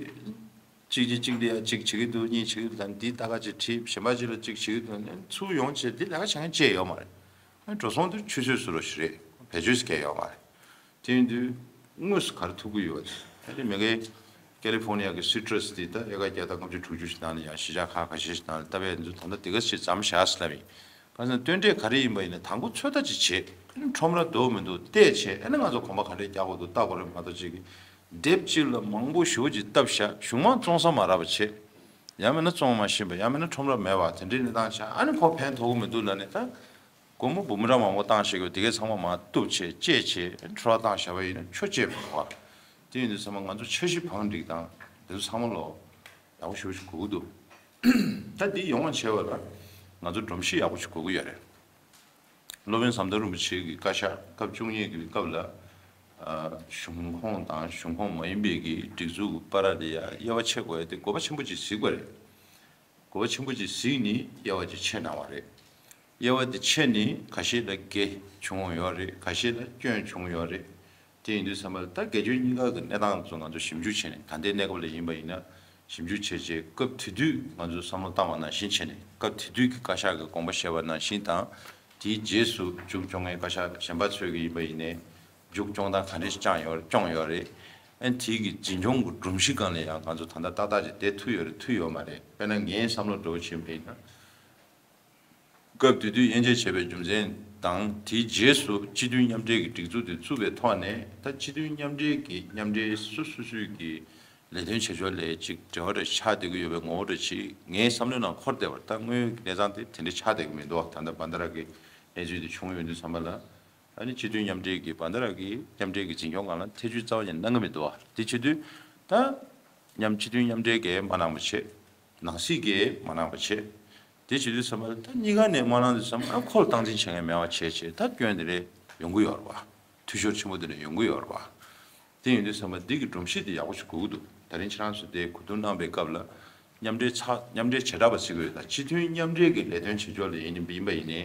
གཅིག་གིས་གཅིག་ལ་ཡ་གཅིག་བྱེད་ཀྱི་འདུག་གཉིས་བྱེད་ཀྱི་འདུག་ད་འདི་ལྟ་ག་ཅིག་བྲིས་གཞན་པ་ཅིག་ལ་གཅིག་བྱེད་ཀྱི་འདུག་ནས་ཚུར་ཡོང་བྱས་འདི་ལས་ཀ་བྱེད་མཁན་ཅིག་ཡོད་མ་རེད། ཨ་འགྲོ་སོང་དེ་ཆུད་ཟོས་བཟོ་འདྲ་ཞིག་རེད། བེད་སྤྱོད་ཟེར་མཁན་ཡོད་མ་རེད། དེ་ཡིན་དུས་དངོས་སུ་ག་རེ་ཐུབ་ཀྱི་ཡོད་པ་དེ་ཨ་ནི་མ་གིའི་ཀེ་ལི་ཕོར་ནི་ཡ་གི་སི་ཊྲ་སི་དེ་ད་ཨེ་ཀར་བརྒྱ་དང་ལྔ་བཅུ་དྲུག་ཅུ་ཞིག་ནང་ལ་ཡ་གཞིས་ཆགས་ཁག་ཁ་ཤས་ཤིག་ནང་ལ་ལྟ་བའི་འདུག་ད་ལྟ་དེ་ག་ཞིག་མཚམས་བཞག་ཟེར་ལབ་ཡིན། གང་ཟེར་ན་སྟོན་འབྲས་ག་རེ་ཡིན་པ་ཡིན་ན་དང་པོ་ཚོད་ལྟ་ཅིག་བྱེད། ཁྲོམ་ར་འདུག་མི་འདུག་བལྟས་བྱས་ཨ་ནི་ང་ཚོ་གོམ་པ་ག་འདྲས་རྒྱག་དགོས་འདུག་ལྟ་དགོས་རེད་མ་གཏོགས་ཅིག་གིས་སྡེབ་གཅིག་ལ་མང་པོ་ཞེ་པོ་ཅིག་བཏབ་བཞག་གཞུང་མང་བཙོང་ས་མ་རག་པ་བྱེད། ཡང་མིན་ན་བཙོང་མ་ཤེས་པ་ཡང་མིན་ན་ཁྲོམ་ར་མེད་པ་དེ་འདྲའི་གནས་སྟངས་ཆགས་ཨ་ནི་ཁོ་ཕན་ཐོགས་ཀྱི་མི་འདུག་ལབ་ནས་ད་སྒོར་མོ་འབུམ་ཕྲག་མང་པོ་བཏང་བཞག་གི་དེ་གས་ཚང་མ་མར་གཏུབ་བྱས་བཅད་བྱས་ཁྲོ་བ་བཏང་བཞག་པ་ཡིན་ན་ཆོ་བཅད་མི་འདུག་བ། དེ་ཡིན་དུས་ཚང་མ་ང་ཚོ་འཆར་གཞི་བང་སྒྲིག་དང་དེ་ཚོ་ཚང་མ་ལོ་ཡག་པོ་ཞེ་པོ་ཞིག་དགོས་ཀྱི་འདུག་ད་འདི་ཡོང་བ་བྱས་པ་ལ་ང་ཚོ་སྒྲོམ་གཞི་ཡག་པོ་ཞིག་དགོས་ཀྱི་ཡོད་རེད། སློབ་དཔོན་ཟམ་གདོང་རིན་པོ་ཆེ་གི་བཀའ་ཤག་སྐབས་བཅུ་གཉིས་ཀྱི་སྐབས་ལ། ཨ་གཞུང་ཁོངས་དང་གཞུང་ཁོངས་མ་ཡིན་པའི་གི་སྒྲིག་འཛུགས་ཀྱི་བར་ལ་ཡ་དབྱེ་བ་ཕྱེ་དགོས་ཡ་དེ་དགོས་པ་ཆེན་པོ་ཅིག་གཟིགས་པ་རེད། དགོས་པ་ཆེན་པོ་ཅིག་གཟིགས་ནས་དབྱེ་བ་ཅིག་ཕྱེ་གནང་བ་རེད། དབྱེ་བ་དེ་ཕྱེ་ནས་ཁ་ཤས་ལ་དགེ་བྱུང་ཡོད་རེད། ཁ་ཤས་ལ་སྐྱོན་བྱུང་ཡོད་རེད། དེ་ཡིན་དུས་ཙམ་པ་ལ་ད་དགེ་སྐྱོན་གཉིས་ཀ་གི་གནས་སྟངས་ཚོ་ང་ཚོ་ཞིབ་འཇུག་བྱས་ནས་ད་ལྟའི་གནས་སྐབས་ལ་ཡིན་པ་ཡིན་ན་ཞིབ་འཇུག་བྱས་རྗེས་སྐབས་དེ་དུས་ང་ཚོས་བསམ་བློ་བཏང་བ་ནང་བཞིན་བྱས་ནས་སྐབས་དེ་དུས་ཀྱི་བཀའ་ཤག་གི་དགོངས་པ་བཞེས་པ་ནང་བཞིན་དང་དེའི་རྗེས་སུ་མཇུག་སྐྱོང་མཁན་བཀའ་ཤག་གཞན་པ་ཚོས་ཀྱི་ཡིན་པ་ཡིན་ནའི་མཇུག་སྐྱོང་སྟངས་ག་འདྲས་སྐྱོང་ཡོད་སྐྱོང་ཡོད་རེད། ཨ་ནི་དེའི་གི་འཛིན་སྐྱོང་གི་སྒྲོམ་གཞི་སྒང་ལ་ཡང་ང་ཚོ་ད་ལྟ་ཏག་ཏག་ཅིག་བསྡད་ཐུབ་ཡོད་རེད་ཐུབ་ཡོད་མ་རེད། དཔེར་ན་ངའི་བསམ་བློ་འདྲ་བོ་བྱས་པ་ཡིན་ན། སྐབས་དེ་དུས་དབྱེ་འབྱེད་བྱས་པའི་རྒྱུ་མཚན་དང་དེའི་རྗེས་སུ་སྤྱི་མཐུན་མཉམ་འབྲེལ་གྱི་སྒྲིག་འཛུགས་དེ་བཙུགས་པའི་ཐོག་ནས་ད་སྤྱི་མཐུན་མཉམ་འབྲེལ་གྱི་མཉམ་འབྲེལ་སུ་སུ་སུའི་གི་ལས་དོན་བྱེད་ཕྱོགས་ལས་ཅིག་འབྲེལ་བ་རེ་ཆགས་བསྡད་ཀྱི་ཡོད་པའི་ངོ་བོ་རེ་ཅིག་ངའི་བསམ་བློའི་ནང་འཁོར་བསྡད་པར་ད་དངོས་ཡོད་ཀྱི་གནས་སྟངས་དེ་དེ་འདྲ་ཆགས་བསྡད་ཀྱི་མི་འདུག་ད་ལྟ་བན་ད་ར་གི་གནས་ཚུལ་དེ་བྱུང་ཡོད་དུས་ཙམ་པ་ལ་ཨ་ནི་སྤྱི་མཐུན་མཉམ་འབྲེལ་གྱི་བན་ད་ར་གི་མཉམ་འབྲེལ་གྱི་འཛིན་སྐྱོང་སྒང་ལ་ཐེ་བྱུས་རྩ་བ་ནས་གནང་གི་མི་འདུག་དེ་བྱེད་དུས་ད་མཉམ་སྤྱི་མཐུན་མཉམ་འབྲེལ་གྱིས་མ་གནང་བ་བྱེད། ནང་སྲིད་ཀྱིས་མ་གནང་བ་བྱེད། དེ་བྱེད་དུས་ཙམ་པ་ལ་ད་གཉིས་ཀ་ནས་མ་གནང་དུས་ཙམ་པ་ཁོ་ལ་སྟངས་འཛིན་བྱེད་མཁན་མེད་པ་བྱས་བྱས་ད་སྐྱོན་དེ་འདྲ་ཡོང་གི་ཡོད་རེད་བ། འཐུས་ཤོར་ཆེན་པོ་དེ་འདྲ་ཡོང་གི་ཡོད་རེད་བ། དེ་ཡིན་དུས་ཙམ་པ་འདི་གི་སྒྲོམ་གཞི་དེ་ཡག་པོ་ཞིག་དགོས་ཀྱི་འདུག་ད་ ད་རིང་ཁྱེད་རང་ཚོ་དེ་གོ་བསྡུར་གནང་བའི་སྐབས་ལ། མཉམ་འབྲེལ་ཚགས་མཉམ་འབྲེལ་བྱེ་བྲག་པ་བརྩི་དགོས་ཡོད་ད། སྤྱི་མཐུན་མཉམ་འབྲེལ་གྱི་ལས་དོན་བྱེད་ཕྱོགས་ལ་ཡིན་ཡིན་པ་ཡིན་ནའི།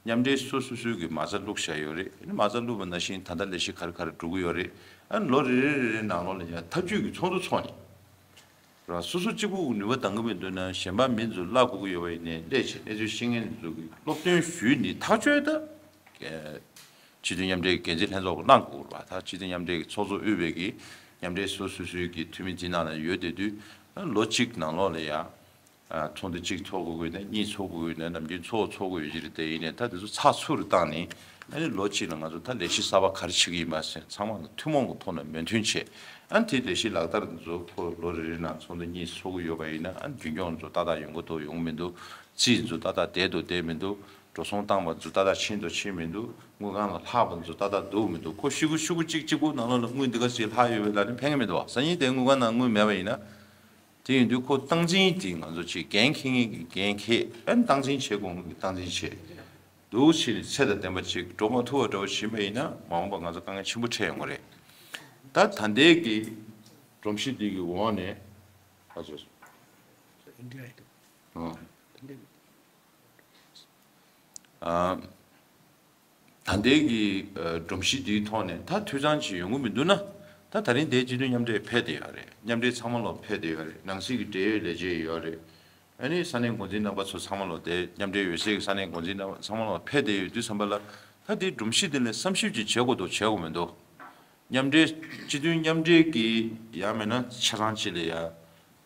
མཉམ་འབྲེལ་སོ་སོ་སོའི་གི་མ་རྩ་བླུགས་བཞག་ཡོད་རེད། ཨ་ནི་མ་རྩ་བླུགས་པ་ནང་བཞིན་ད་ལྟ་ལས་གཞི་ག་རེ་ག་རེ་འགྲོ་གི་ཡོད་རེད། ཨ་ནི་ལོ་རེ་རེ་རེ་རེའི་ནང་ལོགས་ལ་ཡང་འཐབ་ཇུས་ཀྱི་ཚོགས་འདུ་འཚོགས་ནས། ར་སོ་སོ་གཅིག་པུ་ནུས་པ་འདང་གི་མི་འདུག་ན་གཞན་པ་མི་ཚོ་གླ་དགོས་ཀྱི་ཡོད་པ་ཡིན་ནའི་སླད་ཕྱིན་གནས་ཚུལ་ཤེས་མཁན་ཚོ་གི་སློབ་སྟོན་ཞུས་ནས་ཐག་གཅོད་ད། སྤྱི་མཐུན་མཉམ་འབྲེལ་གྱི་འགན་འཛིན་ལྷན་ཚོགས་ཀྱིས་གནང་དགོས་རེད་པ། ད་སྤྱི་མཐུན་མཉམ་འབྲེལ་གྱི་ཚོགས་གཙོ་དབུས་པའི་གི་མཉམ་འབྲེལ་སོ་སོ་སོའི་གི་འཐུས་མི་འཛིན་གནང་ནས་ཡོད་བསྡད་དུས། ལོ་གཅིག་ནང་ལོགས་ལ་ཡ། ཚོགས་འདུ་གཅིག་ཚོགས་དགོས་ཀྱི་ཡོད་ན་གཉིས་ཚོགས་དགོས་ཀྱི་ཡོད་ན་ནམ་རྒྱུན་ཚོགས་ཚོགས་དགོས་ཡོད་ཀྱི་རེད། དེ་ཡིན་ནའི་ད་དེ་ཚོ་ཚགས་ཚུད་རུ་བཏང་ནས། ཨ་ནི་ལོ་གཅིག་ལ་ང་ཚོ་ད་ལས་གཞི་གསར་པ་ག་རེ་བྱེད་ཀྱི་ཡིན་པ་ཟེར་ཚང་མ་ལ་ཐུན་མོང་གི་ཐོག་ནས་མོས་མཐུན་བྱས། ཨ་ནི་དེ་ལས་གཞི་ལག་བསྟར་དེ་ཚོ་ཁོ་ལོ་རེ་རེ་ནང་ཚོགས་འདུ་གཉིས་ཚོགས་ཀྱི་ཡོད་པ་ཡིན་ན། ཨ་ནི་རྒྱུན་འཁྱོངས་ཚོ་ཏག་ཏག་ཡོང་གི་འདུག་ཡོང་གི་མི་འདུག་རྩིས་ཚོ་ཏག་ཏག་བསྡད་འདུག་བསྡད་མི་འདུག་འགྲོ་སོང་བཏང་བ་ཚོ་ཏག་ཏག་ཕྱིན་འདུག་ཕྱིན་མི་འདུག་དངུལ་ཁང་ལ་ལྷག་པ་ཚོ་ཏག་ཏག་འདུག་མི་འདུག་ཁོ་ཤོག་གུ་ཤོག་གུ་གཅིག་གཅིག་པོ་ནང་ལོགས་ལ་དངུལ་འདི་ག་ཚོད་ལྷག་ཡོད་པའི་ལ་ནི་ཕན་གི་མི་འདུག་བ། སང་ཉིན་དེ་དངུལ་ཁང་ནང་དངུལ་མེད་པ་ཡིན་ན། དེ་ཡིན་དུས་ཁོ་སྟངས་འཛིན་དེ་ང་ཚོ་ཅིག་འགན་འཁྱེར་མཁན་གྱི་འགན་འཁྱེར། ཨ་ནི་སྟངས་འཛིན་བྱེད་དགོས་མཁན་གྱི་སྟངས་འཛིན་བྱེད། འདུག་བྱས་ནས་ཚད་དང་ལྡན་པ་ཅིག་འགྲོ་མ་ཐུབ་པ་འདྲ་བོ་ཕྱིན་པ་ཡིན་ན་མ་འོངས་པ་ང་ཚོ་དཀའ་ངལ་ཆེན་པོ་འཕྲད་ཡོང་གི་རེད། ད་ད་ལྟའི་གི་སྒྲོམ་གཞི་འདི་གི་འོག་ནས་ཨ་ཅོ། ཨ། ཨ། ད་ལྟའི་གི་ཨ་སྒྲོམ་གཞི་འདིའི་ཐོག་ནས་ད་འཐུས་ཚང་ཅིག་ཡོང་གི་མི་འདུག་ན། ད་ད་རིང་འདིའི་སྤྱི་མཐུན་མཉམ་འབྲེལ་ཕེབས་བསྡད་ཡོད་རེད། མཉམ་འབྲེལ་ཚང་མ་ལོག་ཕེབས་བསྡད་ཡོད་རེད། ནང་སྲིད་ཀྱི་འབྲེལ་ཡོད་ལས་བྱེད་ཡོད་རེད། ཨ་ནི་ས་གནས་འགོ་འཛིན་རྣམ་པ་ཚོ་ཚང་མ་ལོག་དེ་མཉམ་འབྲེལ་ཡོད་སའི་ས་གནས་འགོ་འཛིན་རྣམ་པ་ཚང་མ་ལོག་ཕེབས་བསྡད་ཡོད་དུས་ཙམ་པ་ལ། ད་དེའི་སྒྲོམ་གཞི་དེ་ལ་བསམ་ཞིབ་ཅིག་བྱེད་དགོས་འདུག་བྱེད་དགོས་མི་འདུག་མཉམ་འབྲེལ་སྤྱི་མཐུན་མཉམ་འབྲེལ་གྱི་ཡང་མིན་ན་ཆ་ཚང་ཅིག་ལ་ཡ།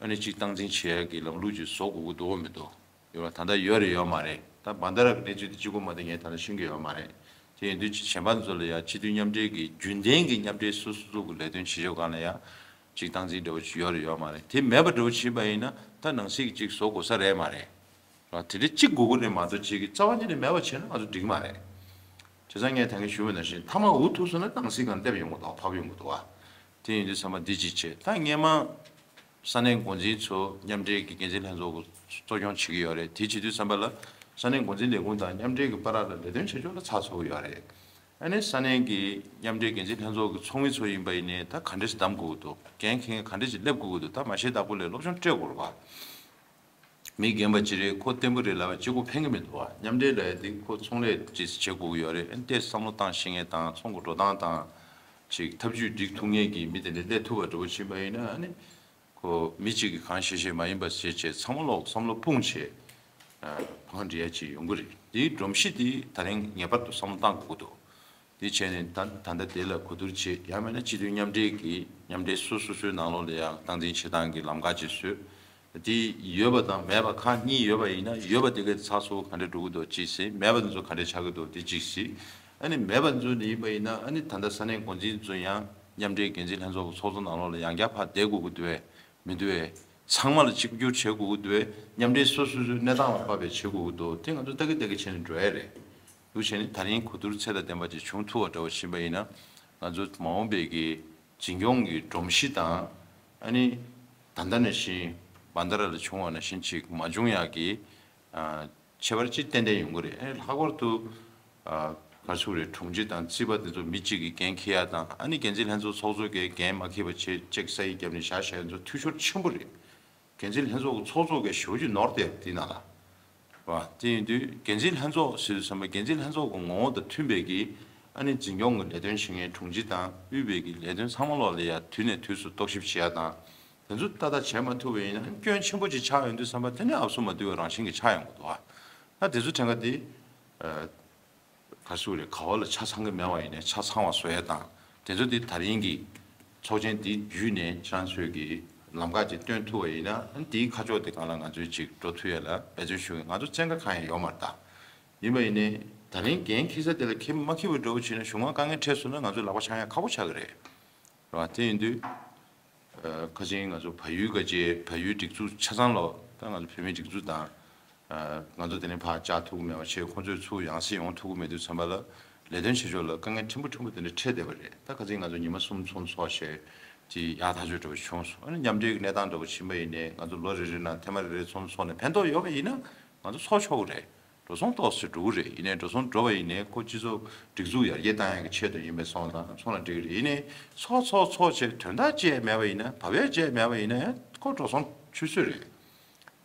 ཨ་ནི་ཅིག་སྟངས་འཛིན་བྱེད་ཡ་གི་ལམ་ལུགས་ཅིག་བཟོ་དགོས་ཀྱི་འདུག་མི་འདུག་ཡོད་པ་ད་ལྟ་ཡོད་རེད་ཡོད་མ་རེད། ད་བན་ད་ར་གི་གནས་ཚུལ་དེ་གཅིག་པོ་མ་གཏོགས་ངས་ད་ལྟ་ཤེས་ཀྱི་ཡོད་མ་རེད། དེ་ཡིན་དུས་གཞན་པ་ཚོ་ལ་ཡང་སྤྱི་མཐུན་མཉམ་འབྲེལ་གྱི་རྒྱུན་ལྡན་གྱི་མཉམ་འབྲེལ་སོ་སོ་སོ་གི་ལས་དོན་བྱེད་ཕྱོགས་སྒང་ལ་ཡང་ཅིག་སྟངས་འཛིན་འདྲ་བོ་ཅིག་ཡོད་རེད་ཡོད་མ་རེད། དེ་མེད་པ་འདྲ་བོ་བྱས་པ་ཡིན་ན་ད་ནང་སྲིད་ཀྱི་ཅིག་བཟོ་དགོས་ས་རེད་མ་རེད། དེ་འདྲ་གཅིག་དགོས་ཀྱི་རེད་མ་གཏོགས་ཅིག་གི་རྩ་བ་ཉིད་ནས་མེད་པ་བྱས་ན་ང་ཚོ་འགྲིག་གི་མ་རེད། བྱས་ཙང་ངས་ད་གིན་ཞུས་པ་ནང་བཞིན་མཐའ་མ་འུ་ཐུག་སོང་ན་ནང་སྲིད་སྒང་སླེབས་ཡོང་གི་འདུག་ཕབ་ཡོང་གི་འདུག་བ། དེ་ཡིན་དུས་ཙམ་པ་འདི་གཅིག་བྱས། ད་སྔས་མ་ས་གནས་འགོ་འཛིན་ཚོ་མཉམ་འབྲེལ་གྱི་འགན་འཛིན་ལྷན་ཚོགས་ཀྱི་གཙོ་སྐྱོང་བྱེད་ཀྱི་ཡོད་རེད། དེ་བྱེད་དུས་ཙམ་པ་ལ་ས་གནས་འགོ་འཛིན་ལས་ཁུངས་དང་མཉམ་འབྲེལ་གྱི་བར་ལ་ལས་དོན་བྱེད་ཕྱོགས་ལ་ཚགས་ཚུད་ཀྱི་ཡོད་རེད། ཨ་ནི་ས་གནས་ཀྱི་མཉམ་འབྲེལ་འགན་འཛིན་ལྷན་ཚོགས་ཀྱི་ཚོགས་མི་ཚོ་ཡིན་པ་ཡིན་ནའི་ད་ག་འདྲས་ཤིག་གདམ་དགོས་ཀྱི་འདུག་འགན་འཁྱེར་མཁན་ག་འདྲས་ཤིག་སླེབས་དགོས་ཀྱི་འདུག་ད་མ་ཤེས་བདག་པོ་ལས་སློབ་སྦྱོང་སྤྲད་དགོས་རེད་བ། མི་རྒན་པ་ཅིག་རེད། ཁོ་བརྟན་པོ་རེད་ལབ་པ་གཅིག་པོ་ཕན་གྱི་མི་འདུག་བ། མཉམ་འབྲེལ་ལབ་ཡ་དེ་ཁོ་ཚོང་ལས་ཅིག་བྱེད་དགོས་ཀྱི་ཡོད་རེད། ཨ་ནི་དེ་བསམ་བློ་བཏང་ཤེས་མཁན་དང་ཚོང་གི་འགྲོ་སྟངས་དང་། ཅིག་ཐབས་ཇུས་སྒྲིག་ཐུབ་མཁན་གྱི་མི་དེ་འདྲ་སླེབས་ཐུབ་པ་འདྲ་བོ་ཕྱིན་པ་ཡིན་ན། ཨ་ནི་ཁོ་མི་གཅིག་གིས་གང་བྱེད་བྱེད་མ་ཡིན་པ་བྱེད་བྱེད་ཚང་མ་ལོག་བསམ་བློ་སྤུངས་བྱས། ཨ་བང་སྒྲིག་ཡ་ཅིག་ཡོང་གི་རེད། དེའི་སྒྲོམ་གཞི་དེ་ད་རིང་ངེས་པར་དུ་བསམ་བློ་བཏང་དགོས་ཀྱི་འདུག་དེ་བྱས་ནས་ད་ད་ལྟ་དེ་ལ་གོ་བསྡུར་བྱེད་ཡང་མིན་ན་སྤྱི་མཐུན་མཉམ་འབྲེལ་གྱི་མཉམ་འབྲེལ་སོ་སོ་སོའི་ནང་ལོགས་ལ་ཡང་སྟངས་འཛིན་བྱེད་སྟངས་ཀྱི་ལམ་ཁ་ཅིག་བཟོས། དེ་ཡོད་པ་དང་མེད་པ་ཁག་གཉིས་ཡོད་པ་ཡིན་ན། ཡོད་པ་དེ་གའི་ཚགས་ཚུད་ག་འདྲ་འགྲོ་གི་འདུག་གཅིག་ཟེར། མེད་པ་དེ་ཚོ་ག་འདྲ་ཆགས་ཀྱི་འདུག་དེ་གཅིག་ཟེར། ཨ་ནི་མེད་པ་དེ་ཚོ་ནི་ཡིན་པ་ཡིན་ན། ཨ་ནི་ད་ལྟ་ས་གནས་འགོ་འཛིན་ཚོ་ཡང་མཉམ་འབྲེལ་འགན་འཛིན་ལྷན་ཚོགས་ཀྱི་ཚོགས་གཙོ་ནང་ལོགས་ལ་ཡང་བསྐྱར་ཕར་བསྡད་དགོས་ཀྱི་འདུག་གས། མི་འདུག་གས། ཚང་མ་ལ་གཅིག་གྱུར་བྱེད་དགོས་ཀྱི་འདུག་གས། མཉམ་འབྲེལ་སོ་སོ་སོའི་གནས་སྟངས་ལ་དཔག་པའི་བྱེད་དགོས་ཀྱི་འདུག་དེ་ང་ཚོ་ལྟ་གི་ལྟ་གི་བྱས་ནས་འགྲོ་ཡ་རེད། འདུག་བྱས་ནས་ད་རིང་གོ་བསྡུར་ཚད་དང་ལྡན་པ་ཅིག་བྱུང་ཐུབ་པ་འདྲ་བོ་ཕྱིན་པ་ཡིན་ན། ང་ཚོ་མ་འོངས་པའི་གི་འཛིན་སྐྱོང་གི་སྒྲོམ་གཞི་དང་། ཨ་ནི་ད་ལྟ་ནང་བཞིན་བན་ད་ར་ལ་བྱུང་བ་ནང་བཞིན་ཅིག་མ་བྱུང་ཡག་གི་ཨ་ཁྱད་པར་ཅིག་ཏན་ཏན་ཡོང་གི་རེད། ཨ་ནི་ལྷག་པར་དུ་ཨ་ག་རེ་ཟེར་དགོས་རེད། དྲུང་ཆེ་དང་རྩིས་པ་དེ་ཚོ་མི་གཅིག་གིས་འགན་འཁྱེར་ཡ་དང་། ཨ་ནི་འགན་འཛིན་ལྷན་ཚོགས་ཚོགས་གཙོ་གིས་འགན་མ་འཁྱེར་བ་བྱས་ཅིག་ས་ཡིག་བརྒྱབ་ནས་བཞག་བཞག་ཡ་ཚོ་འཐུས་ཤོར་ཆེན་པོ་རེད། འགན་འཛིན་ལྷན་ཚོགས་ཀྱི་ཚོགས་གཙོ་གིས་ཞེ་པོ་ཅིག་ནོར་བསྡད་དེ་ནང་ལ། བ། དེ་ཡིན་དུས་འགན་འཛིན་ལྷན་ཚོགས་ཟེར་དུས་ཙམ་པ་འགན་འཛིན་ལྷན་ཚོགས་ཀྱི་ངོ་བོ་དང་མཐུན་པའི་གི་ཨ་ནི་འཛིན་སྐྱོང་གི་ལས་དོན་བྱེད་མཁན་དྲུང་ཆེ་དང་དབུས་པའི་གི་ལས་དོན་ཚང་མ་ལོག་ལ་ཡ་དུས་ནས་དུས་སུ་རྟོག་ཞིབ་བྱེད་ཡ་དང་། དེ་ཚོ་ཏག་ཏག་བྱས་མ་ཐུབ་པ་ཡིན་ན་སྐྱོན་ཆེན་པོ་ཅིག་ཆགས་ཡོང་དུས་ཙམ་པ་དེ་ནི་ཨབ་སུ་མ་བསྡུ་བའི་རང་བཞིན་གྱི་ཆགས་ཡོང་གི་འདུག་བ། ད་དེ་ཚོ་ཕྲན་ཁ་དེ། ག་རེ་ཟེར་དགོས་རེད། ག་བ་ལ་ཆ་ཚང་གི་མེད་པ་ཡིན་ནའི་ཆ་ཚང་བ་བཟོ་ཡ་དང་། དེ་ཚོ་དེ་ད་རིང་གི་ཚོགས་ཆེན་འདི་བརྒྱུད་ནས་ཁྱེད་རང་ཚོས་ཀྱི་ལམ་ཁ་ཅིག་སྟོན་ཐུབ་པ་ཡིན་ན། ཨ་ནི་དེའི་ཁ་ཕྱོགས་དེ་སྒང་ལ་ང་ཚོས་ཅིག་འགྲོ་ཐུབ་ཡ་ལ་འབད་བརྩོན་ཞུ་གི། ང་ཚོ་བཙན་བཀའ་གང་ཡང་ཡོད་མ་རེད་ད། ཡིན་པ་ཡིན་ནའི་ད་རིང་འགན་འཁྱེར་ས་དེ་ལ་འཁྱེར་མ་འཁྱེར་བ་འདྲ་བོ་བྱས་ན་གཞུང་ལ་དཀའ་ངལ་འཕྲད་སོང་ན་ང་ཚོ་ལག་པ་འཆང་ཡ་ཁག་པོ་ཆགས་ཀྱི་རེད། རེད་བ། དེ་ཡིན་དུས། ཨ་ཁ་ཅིག་ང་ཚོ་བལ་ཡུལ་ག་ཅེ་བལ་ཡུལ་སྒྲིག་འཛུགས་ཆ་ཚང་ལོ། ད་ང་ཚོ་བོད་མིའི་སྒྲིག་འཛུགས་དང་། ཨ་ང་ཚོ་དེ་ནས་ཕར་བཅར་ཐུབ་ཀྱི་མེད་པ་བྱས། ཁོང་ཚོས་ཚུར་ཡང་སེ་ཡོང་ཐུབ་ཀྱི་མེད་དུས་ཙམ་པ་ལ་ལས་དོན་བྱེད་ཕྱོགས་ལ་དཀའ་ངལ་ཕྲན་བུ་ཕྲན་བུ་དེ་འདྲ་འཕྲད་བསྡད་པ་རེད། ད་ཁ་ཅིག་ང་ཚོ་ཉི་མ་གསུམ་ཚོགས་འདུ་ཚོགས་བྱས་དེ་ཡག་ཐག་ཆོད་འདྲ་བོ་བྱུང་སོང་། ཨ་ནི་མཉམ་འབྲེལ་གྱི་གནས་སྟངས་འདྲ་བོ་ཕྱིན་པ་ཡིན་ནའི་ང་ཚོ་ལོ་རེ་རེ་ནང་ཐེངས་མ་རེ་རེ་ཚོགས་འདུ་ཚོགས་ནས་ཕན་ཐོགས་ཡོད་པ་ཡིན་ན་ང་ཚོ་ཚོགས་ཆོག་གི་རེད། འགྲོ་སོང་ཏོག་ཙམ་འགྲོ་གི་རེད། ཡིན་ནའི་འགྲོ་སོང་འགྲོ་བ་ཡིན་ནའི་ཁོ་སྤྱི་ཚོགས་སྒྲིག་འཛུགས་ཡར་རྒྱས་བཏང་ཡག་གི་ཆེད་དུ་ཡིན་པའི་སོང་ཙང་སོང་ལ་འགྲིག་གི་རེད། ཡིན་ནའི་ཚོགས་ཚོགས་ཚོགས་བྱས་དོན་དག་ཅི་ཡང་མེད་པ་ཡིན་ན་ཡང་བབ་ཡག་ཅི་ཡང་མེད་པ་ཡིན་ན་ཡང་ཁོ་འགྲོ་སོང་ཆུད་ཟོས་རེད། རེད་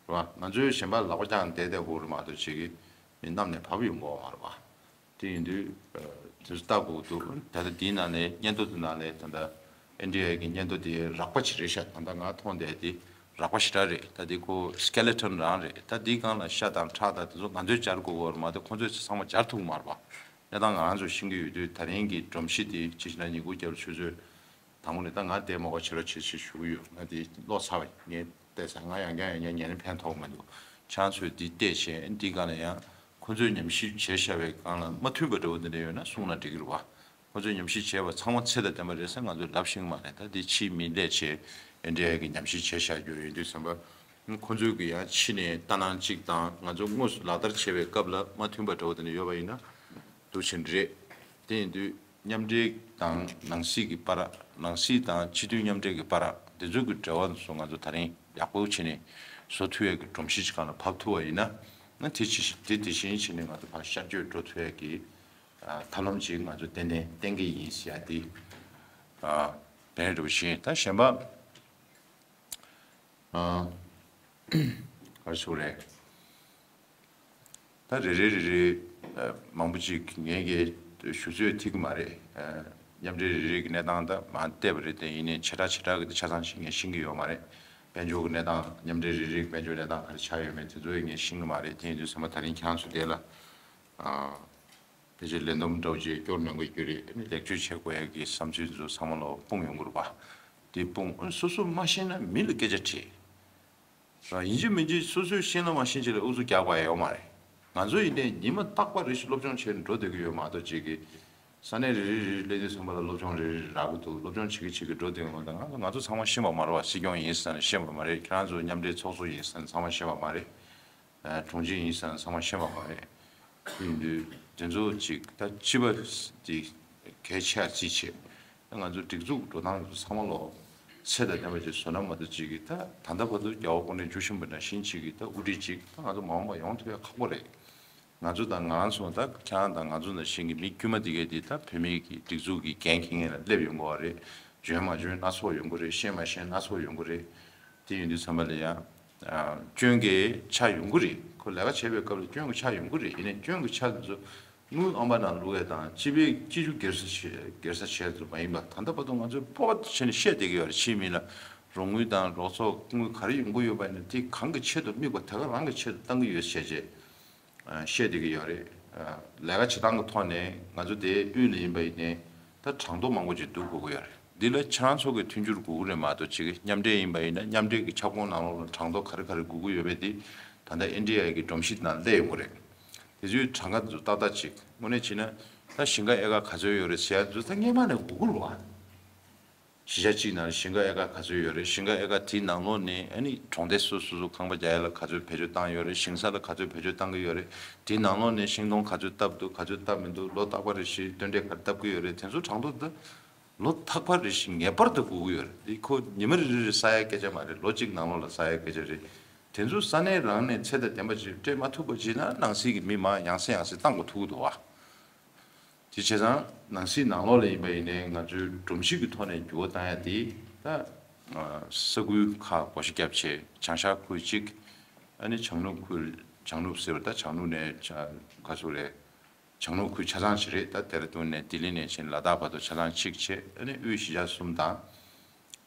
བ། ང་ཚོའི་གཞན་པ་ལག་པ་བརྐྱངས་བསྡད་བསྡད་དགོས་རེད་མ་གཏོགས་ཅིག་གི་མི་གནམ་ནས་བབས་ཡོང་གི་ཡོད་མ་རེད་བ། དེ་ཡིན་དུས་ཨ་དེ་ཚོ་ལྟ་དགོས་འདུག་ད་ལྟ་འདིའི་ནང་ནས་སྙན་ཐོ་དེ་ནང་ནས་ད་ལྟ་ཨེན་ཌི་ཨེ་གི་སྙན་ཐོ་དེ་རགས་པ་ཅིག་རེད་ཤག་ད་ལྟ་ང་མཐོང་བསྡད་དེ་རགས་པ་ཞེ་དྲག་རེད། ད་དེ་ཁོ་སི་ཀེ་ལེ་ཊོན་རང་རེད། ད་འདིའི་སྒང་ལ་ཤ་དང་ཁྲག་དང་དེ་ཚོ་ང་ཚོས་སྦྱར་དགོས་ཀྱི་ཡོད་རེད་མ་གཏོགས་ཁོ་ཚོས་ཚང་མ་སྦྱར་ཐུབ་ཀྱི་མ་རེད་པ། གནས་སྟངས་ང་རང་ཚོས་ཤེས་ཀྱི་ཡོད་དུས་ད་རིང་གི་སྒྲོམ་གཞི་དེ་ཅི་ཞིག་ན་ཉིན་གུང་རྒྱབ་ལ་ཆུ་ཚོད་དང་པོ་ནས་ད་ང་བསྡད་མ་དགོས་ཕྱི་ལོགས་བྱེད་ཞེས་ཞུ་གི་ཡོད། ང་དེ་ལོག་ཚར་བ་ཡིན། ངས་བལྟས་ཚར། ང་ཡང་བསྐྱར་ཡང་བསྐྱར་ཉན་ན་ཕན་ཐོགས་མི་འདུག་ཁྱེད་རང་ཚོས་འདི་བལྟས་བྱས་འདི་སྒང་ལ་ཡང་ཁོ་ཚོས་ཉམས་ཞིབ་བྱས་བཞག་པའི་སྒང་ལ་མ་མཐུན་པ་འདྲ་བོ་འདི་འདྲ་ཡོད་ན་གསུངས་ན་འགྲིག་གི་རེད་བ། ཁོ་ཚོས་ཉམས་ཞིབ་བྱས་པ་ཚང་མ་ཚད་དང་ལྡན་པ་རེད་ཟེར་ང་ཚོས་ལབ་ཤེས་ཀྱི་མ་རེད། ད་འདི་ཕྱིའི་མི་སླེབས་བྱས་ཨེན་ཌི་ཨེ་གི་ཉམས་ཞིབ་བྱས་བཞག་རྒྱུ་ཡིན་དུས་ཙམ་པ། ཁོ་ཚོས་ཀྱི་ཡང་ཕྱི་ནས་ལྟ་སྣང་གཅིག་དང་ང་ཚོ་དངོས་སུ་ལག་བསྟར་བྱེད་པའི་སྐབས་ལ་མ་མཐུན་པ་འདྲ་བོ་དེ་འདྲ་ཡོད་པ་ཡིན་ན་འདུག་ཕྱིན་རེད། དེ་ཡིན་དུས་མཉམ་འབྲེལ་དང་ནང་སྲིད་ཀྱི་བར། ནང་སྲིད་དང་སྤྱི་འཐུས་མཉམ་འབྲེལ་གྱི་བར་དེ་ཚོ་གི་འབྲེལ་བ་ཚོ་ང་ཚོ་ད་རིང་ཡག་པོ་བྱས་ནས་བཟོ་ཐུབ་ཡག་གི་སྒྲོམ་གཞི་ཅིག་སྒང་ལ་བབས་ཐུབ་པ་ཡིན་ན། ང་དེ་ཇི་བཞིན་དེ་དེ་བཞིན་བྱས་ནས་ང་ཚོ་ཕར་ཤར་བསྐྱོད་འགྲོ་ཐུབ་ཡག་གི་ཨ་ཐབས་ལམ་ཅིག་ང་ཚོ་ཏན་ཏན་བསྟན་གྱི་ཡིན་ཟེར་ཡག་དེ་ཨ་དཔེ་འདྲ་བོ་ཞིག་ཡིན། ད་གཞན་པ། ཨ། ག་རེ་ཞུ་དགོས་རེད། ད་རེ་རེ་རེ་རེ་ཨ་མང་པོ་ཅིག་ངས་ཀྱི་ཞུ་ཚོད་ཐིག་གི་མ་རེད། ཨ་མཉམ་འབྲེལ་རེ་རེ་གི་གནས་སྟངས་ད་མར་བལྟས་པ་རེད་དེ། ཡིན་ནའི་བྱེ་བྲག་བྱེ་བྲག་གི་ཆ་ཚང་ཞིག་ངས་ཤེས་ཀྱི་ཡོད་མ་རེད། དཔལ་འབྱོར་གྱི་གནས་སྟངས། མཉམ་འབྲེལ་རེ་རེ་གི་དཔལ་འབྱོར་གནས་སྟངས་ག་རེ་ཆགས་ཡོད་མེད་དེ་ཚོ་ངས་ཤེས་ཀྱི་མ་རེད། དེ་ཡིན་དུས་ཚང་མ་ད་རིང་ཁྱེད་རང་ཚོ་དེ་ལ་ཨ། ཕལ་ཆེར་ལས་བསྡོམས་འདྲ་བོ་ཅིག་སྐྱོར་མི་དགོས་རྒྱུ་རེད། ཨ་ནི་ལེགས་བཅོས་བྱེད་དགོས་ཡག་གི་བསམ་ཚུལ་ཚོ་ཚང་མ་ལོ་སྤུངས་ཡོང་གི་རེད་པ། དེ་སྤུངས། ཨ་ནི་སོ་སོ་མ་ཤེས་ན་མི་ལ་སྐད་ཆ་དྲིས། ཡིན་གཅིག་མིན་གཅིག་སོ་སོས་ཤེས་ན་མ་ཤེས་ཅིག་ལ་ཨུ་ཚུགས་རྒྱག་པ་ཡོད་མ་རེད། ང་ཚོ་ཡིན་ནའི་ཉི་མ་རྟག་པར་རེ་ཞིག་སློབ་སྦྱོང་བྱས་ནས་འགྲོ་བསྡད་ཀྱི་ཡོད་མ་གཏོགས་ཅིག་གི་ས་གནས་རེ་རེ་རེ་རེ་སླེབས་དུས་ཚང་མ་ལ་སློབ་སྦྱོང་རེ་རེ་རག་གི་འདུག་སློབ་སྦྱོང་བྱེད་ཀྱི་བྱེད་ཀྱི་འགྲོ་བསྡད་ཡོད་མ་གཏོགས་ང་ཚོ་ང་ཚོ་ཚང་མ་ཤེས་པ་མ་རེད་བ། སྲིད་སྐྱོང་ཡིན་ཟེར་ན་ཤེས་པ་མ་རེད། ཁྱེད་རང་ཚོ་མཉམ་འབྲེལ་ཚོགས་གཙོ་ཡིན་ཟེར་ན་ཚང་མ་ཤེས་པ་མ་རེད། ཨ་གྲོང་ཁྱེར་ཡིན་ཟེར་ན་ཚང་མ་ཤེས་པ་མ་རེད། དེ་ཡིན་དུས་དེ་ཚོ་ཅིག་ད་སྤྱི་པ་དེ་གལ་ཆེ་བ་རྩིས་བྱེད། ད་ང་ཚོ་སྒྲིག་འཛུགས་འགྲོ་སྟངས་ཚོ་ཚང་མ་ལོ་ཚད་དང་ལྡན་པ་ཅིག་བཟོ་ན་མ་གཏོགས་ཅིག་གི་ད་ད་ལྟ་བར་དུ་རྒྱལ་བ་སྐུ་ཕྲེང་བཅུ་བཞི་པ་ནང་བཞིན་ཅིག་གི་ད་དབུ་ཁྲིད་ཅིག་ད་ང་ཚོ་མ་འོངས་པ་ཡོང་ཐུབ་ཡ་ཁག་པོ་རེད། ང་ཚོ་དང་ང་རང་ཚོ་ད་ཁྱེད་རང་དང་ང་ཚོ་ནང་བཞིན་གྱི་མི་དཀྱུས་མ་དེ་གས་དེ་ད་བོད་མིའི་གི་སྒྲིག་འཛུགས་ཀྱི་འགན་འཁྱེར་མཁན་ལ་སླེབས་ཡོང་གི་ཡོད་རེད། འཇོན་མ་འཇོན་སྣ་ཚོགས་ཡོང་གི་རེད། ཤེས་མ་ཤེས་སྣ་ཚོགས་ཡོང་གི་རེད། དེ་ཡིན་དུས་ཚང་མ་ལ་ཡང་ཨ་སྐྱོན་གྱི་ཆ་ཡོང་གི་རེད། ཁོ་ལས་ཀ་བྱེད་པའི་སྐབས་ལ་སྐྱོན་གྱི་ཆ་ཡོང་གི་རེད། ཡིན་ནའི་སྐྱོན་གྱི་ཆ་དེ་ཚོ་དངུལ་ཨམ་པ་ནང་བླུག་ཡས་དང་སྤྱི་པའི་སྐྱིད་ཆུ་སྒེར་ས་བྱེད་སྒེར་ས་བྱས་ཚོ་མ་ཡིན་པ། ད་ལྟ་བར་དུ་ང་ཚོས་སྤོབས་པ་བྱས་ནས་བཤད་བསྡད་ཀྱི་ཡོད་རེད། ཕྱིའི་མི་ལ་རོགས་དངུལ་དང་རོགས་ཚོགས་དངུལ་ག་རེ་ཡོང་གི་ཡོད་པ་ཡིན་ན་དེ་གང་གི་ཆེད་དུ་དམིགས་པ་དེ་ག་རང་གི་ཆེད་དུ་བཏང་གི་ཡོད་བྱས་རྗེས། བཤད་བསྡད་ཀྱི་ཡོད་རེད། ལས་ཀ་བྱེད་སྟངས་ཀྱི་ཐོག་ནས་ང་ཚོ་དེ་དབུས་ལ་ཡིན་པ་ཡིན་ནའི་ད་གྲངས་ཐོ་མང་པོ་ཅིག་བསྡུ་དགོས་ཀྱི་ཡོད་རེད། འདི་ལ་ཁྱེད་རང་ཚོ་གི་མཐུན་འགྱུར་དགོས་ཀྱི་རེད་མ་གཏོགས་ཅིག་མཉམ་འབྲེལ་ཡིན་པ་ཡིན་ན་མཉམ་འབྲེལ་གྱི་ཁྱབ་ཁོངས་ནང་ལོགས་ལ་གྲངས་ཐོ་ག་རེ་ག་རེ་དགོས་ཀྱི་ཡོད་མེད་དེ་ད་ལྟ་ཨེན་ཌི་ཨེ་གི་སྒྲོམ་གཞི་ནང་སླེབས་ཡོང་གི་རེད། དེ་ཚོའི་གྲངས་ཀ་དེ་ཚོ་ཏག་ཏག་ཅིག་དངོས་གནས་བྱས་ན་ད་ཞིང་ཁ་ཨེ་ཀར་ག་ཚོད་ཡོད་རེད་ཟེར་ཡ་དེ་ཚོ་ད་སྔས་མ་ནས་དགོས་ཀྱི་རེད་བ། གཞིས་ཆགས་གཅིག་ནང་ཞིང་ཁ་ཨེ་ཀར་ག་ཚོད་ཡོད་རེད། ཞིང་ཁ་ཨེ་ཀར་དེའི་ནང་ལོགས་ནས་ཨ་ནི་གྲོང་སྡེ་སོ་སོ་སོ་ཁང་པ་རྒྱག་ཡ་ལ་ག་ཚོད་བེད་སྤྱོད་བཏང་ཡོད་རེད། ཞིང་ས་ལ་ག་ཚོད་བེད་སྤྱོད་བཏང་གི་ཡོད་རེད། དེའི་ནང་ལོགས་ནས་ཤིང་སྡོང་ག་ཚོད་བཏབ་འདུག་ག་ཚོད་བཏབ་མི་འདུག་ལོ་རྟག་པར་རེ་བཞིན་སྟོན་འབྲས་ག་རེ་བཏབ་ཀྱི་ཡོད་རེད། དེ་ཚོ་གྲངས་ཐོ་དེ་ལོ་རྟག་པར་རེ་བཞིན་ངེས་པར་དུ་དགོས་ཀྱི་ཡོད་རེད། འདི་ཁོ་ཉི་མ་རེ་རེ་རེ་བསགས་ཡ་སྐད་ཆ་མ་རེད། ལོ་གཅིག་ནང་ལོགས་ལ་བསགས་ཡ་སྐད་ཆ་རེད། དེ་ཚོ་ས་གནས་རང་ནས་ཚད་དང་ལྡན་པ་ཅིག་སྤྲད་མ་ཐུབ་པ་ཅིག་ན་ནང་སྲིད་ཀྱི་མི་མང་ཡང་སེ་ཡང་སེ་བཏང་དགོས་ཐུག་གི་འདུག་བ། དེ་བྱས་ཙང་ནང་སྲིད་ནང་ལོགས་ལ་ཡིན་པ་ཡིན་ནའི་ང་ཚོའི་སྒྲོམ་གཞི་གི་ཐོག་ནས་འགྱུར་བ་བཏང་ཡ་དེ་ད་ས་ཁུལ་ཁག་བགོ་བཤའ་བརྒྱབ་བྱས་བྱང་ཤར་ཁུལ་གཅིག་ཨ་ནི་བྱང་ནུབ་ཁུལ། བྱང་ནུབ་ཟེར་བ་ད་བྱང་ནུབ་ནས་ག་ཚོད་རེད། བྱང་ནུབ་ཁུལ་ཆ་ཚང་ཞིག་རེད། ད་ལྡེ་ར་ལྡུན་ནས་ལྡི་ལི་ནས་ཕྱིན་ལ་དྭགས་བར་དུ་ཆ་ཚང་གཅིག་བྱས། ཨ་ནི་དབུས་གཞིས་ཆགས་གསུམ་དང་།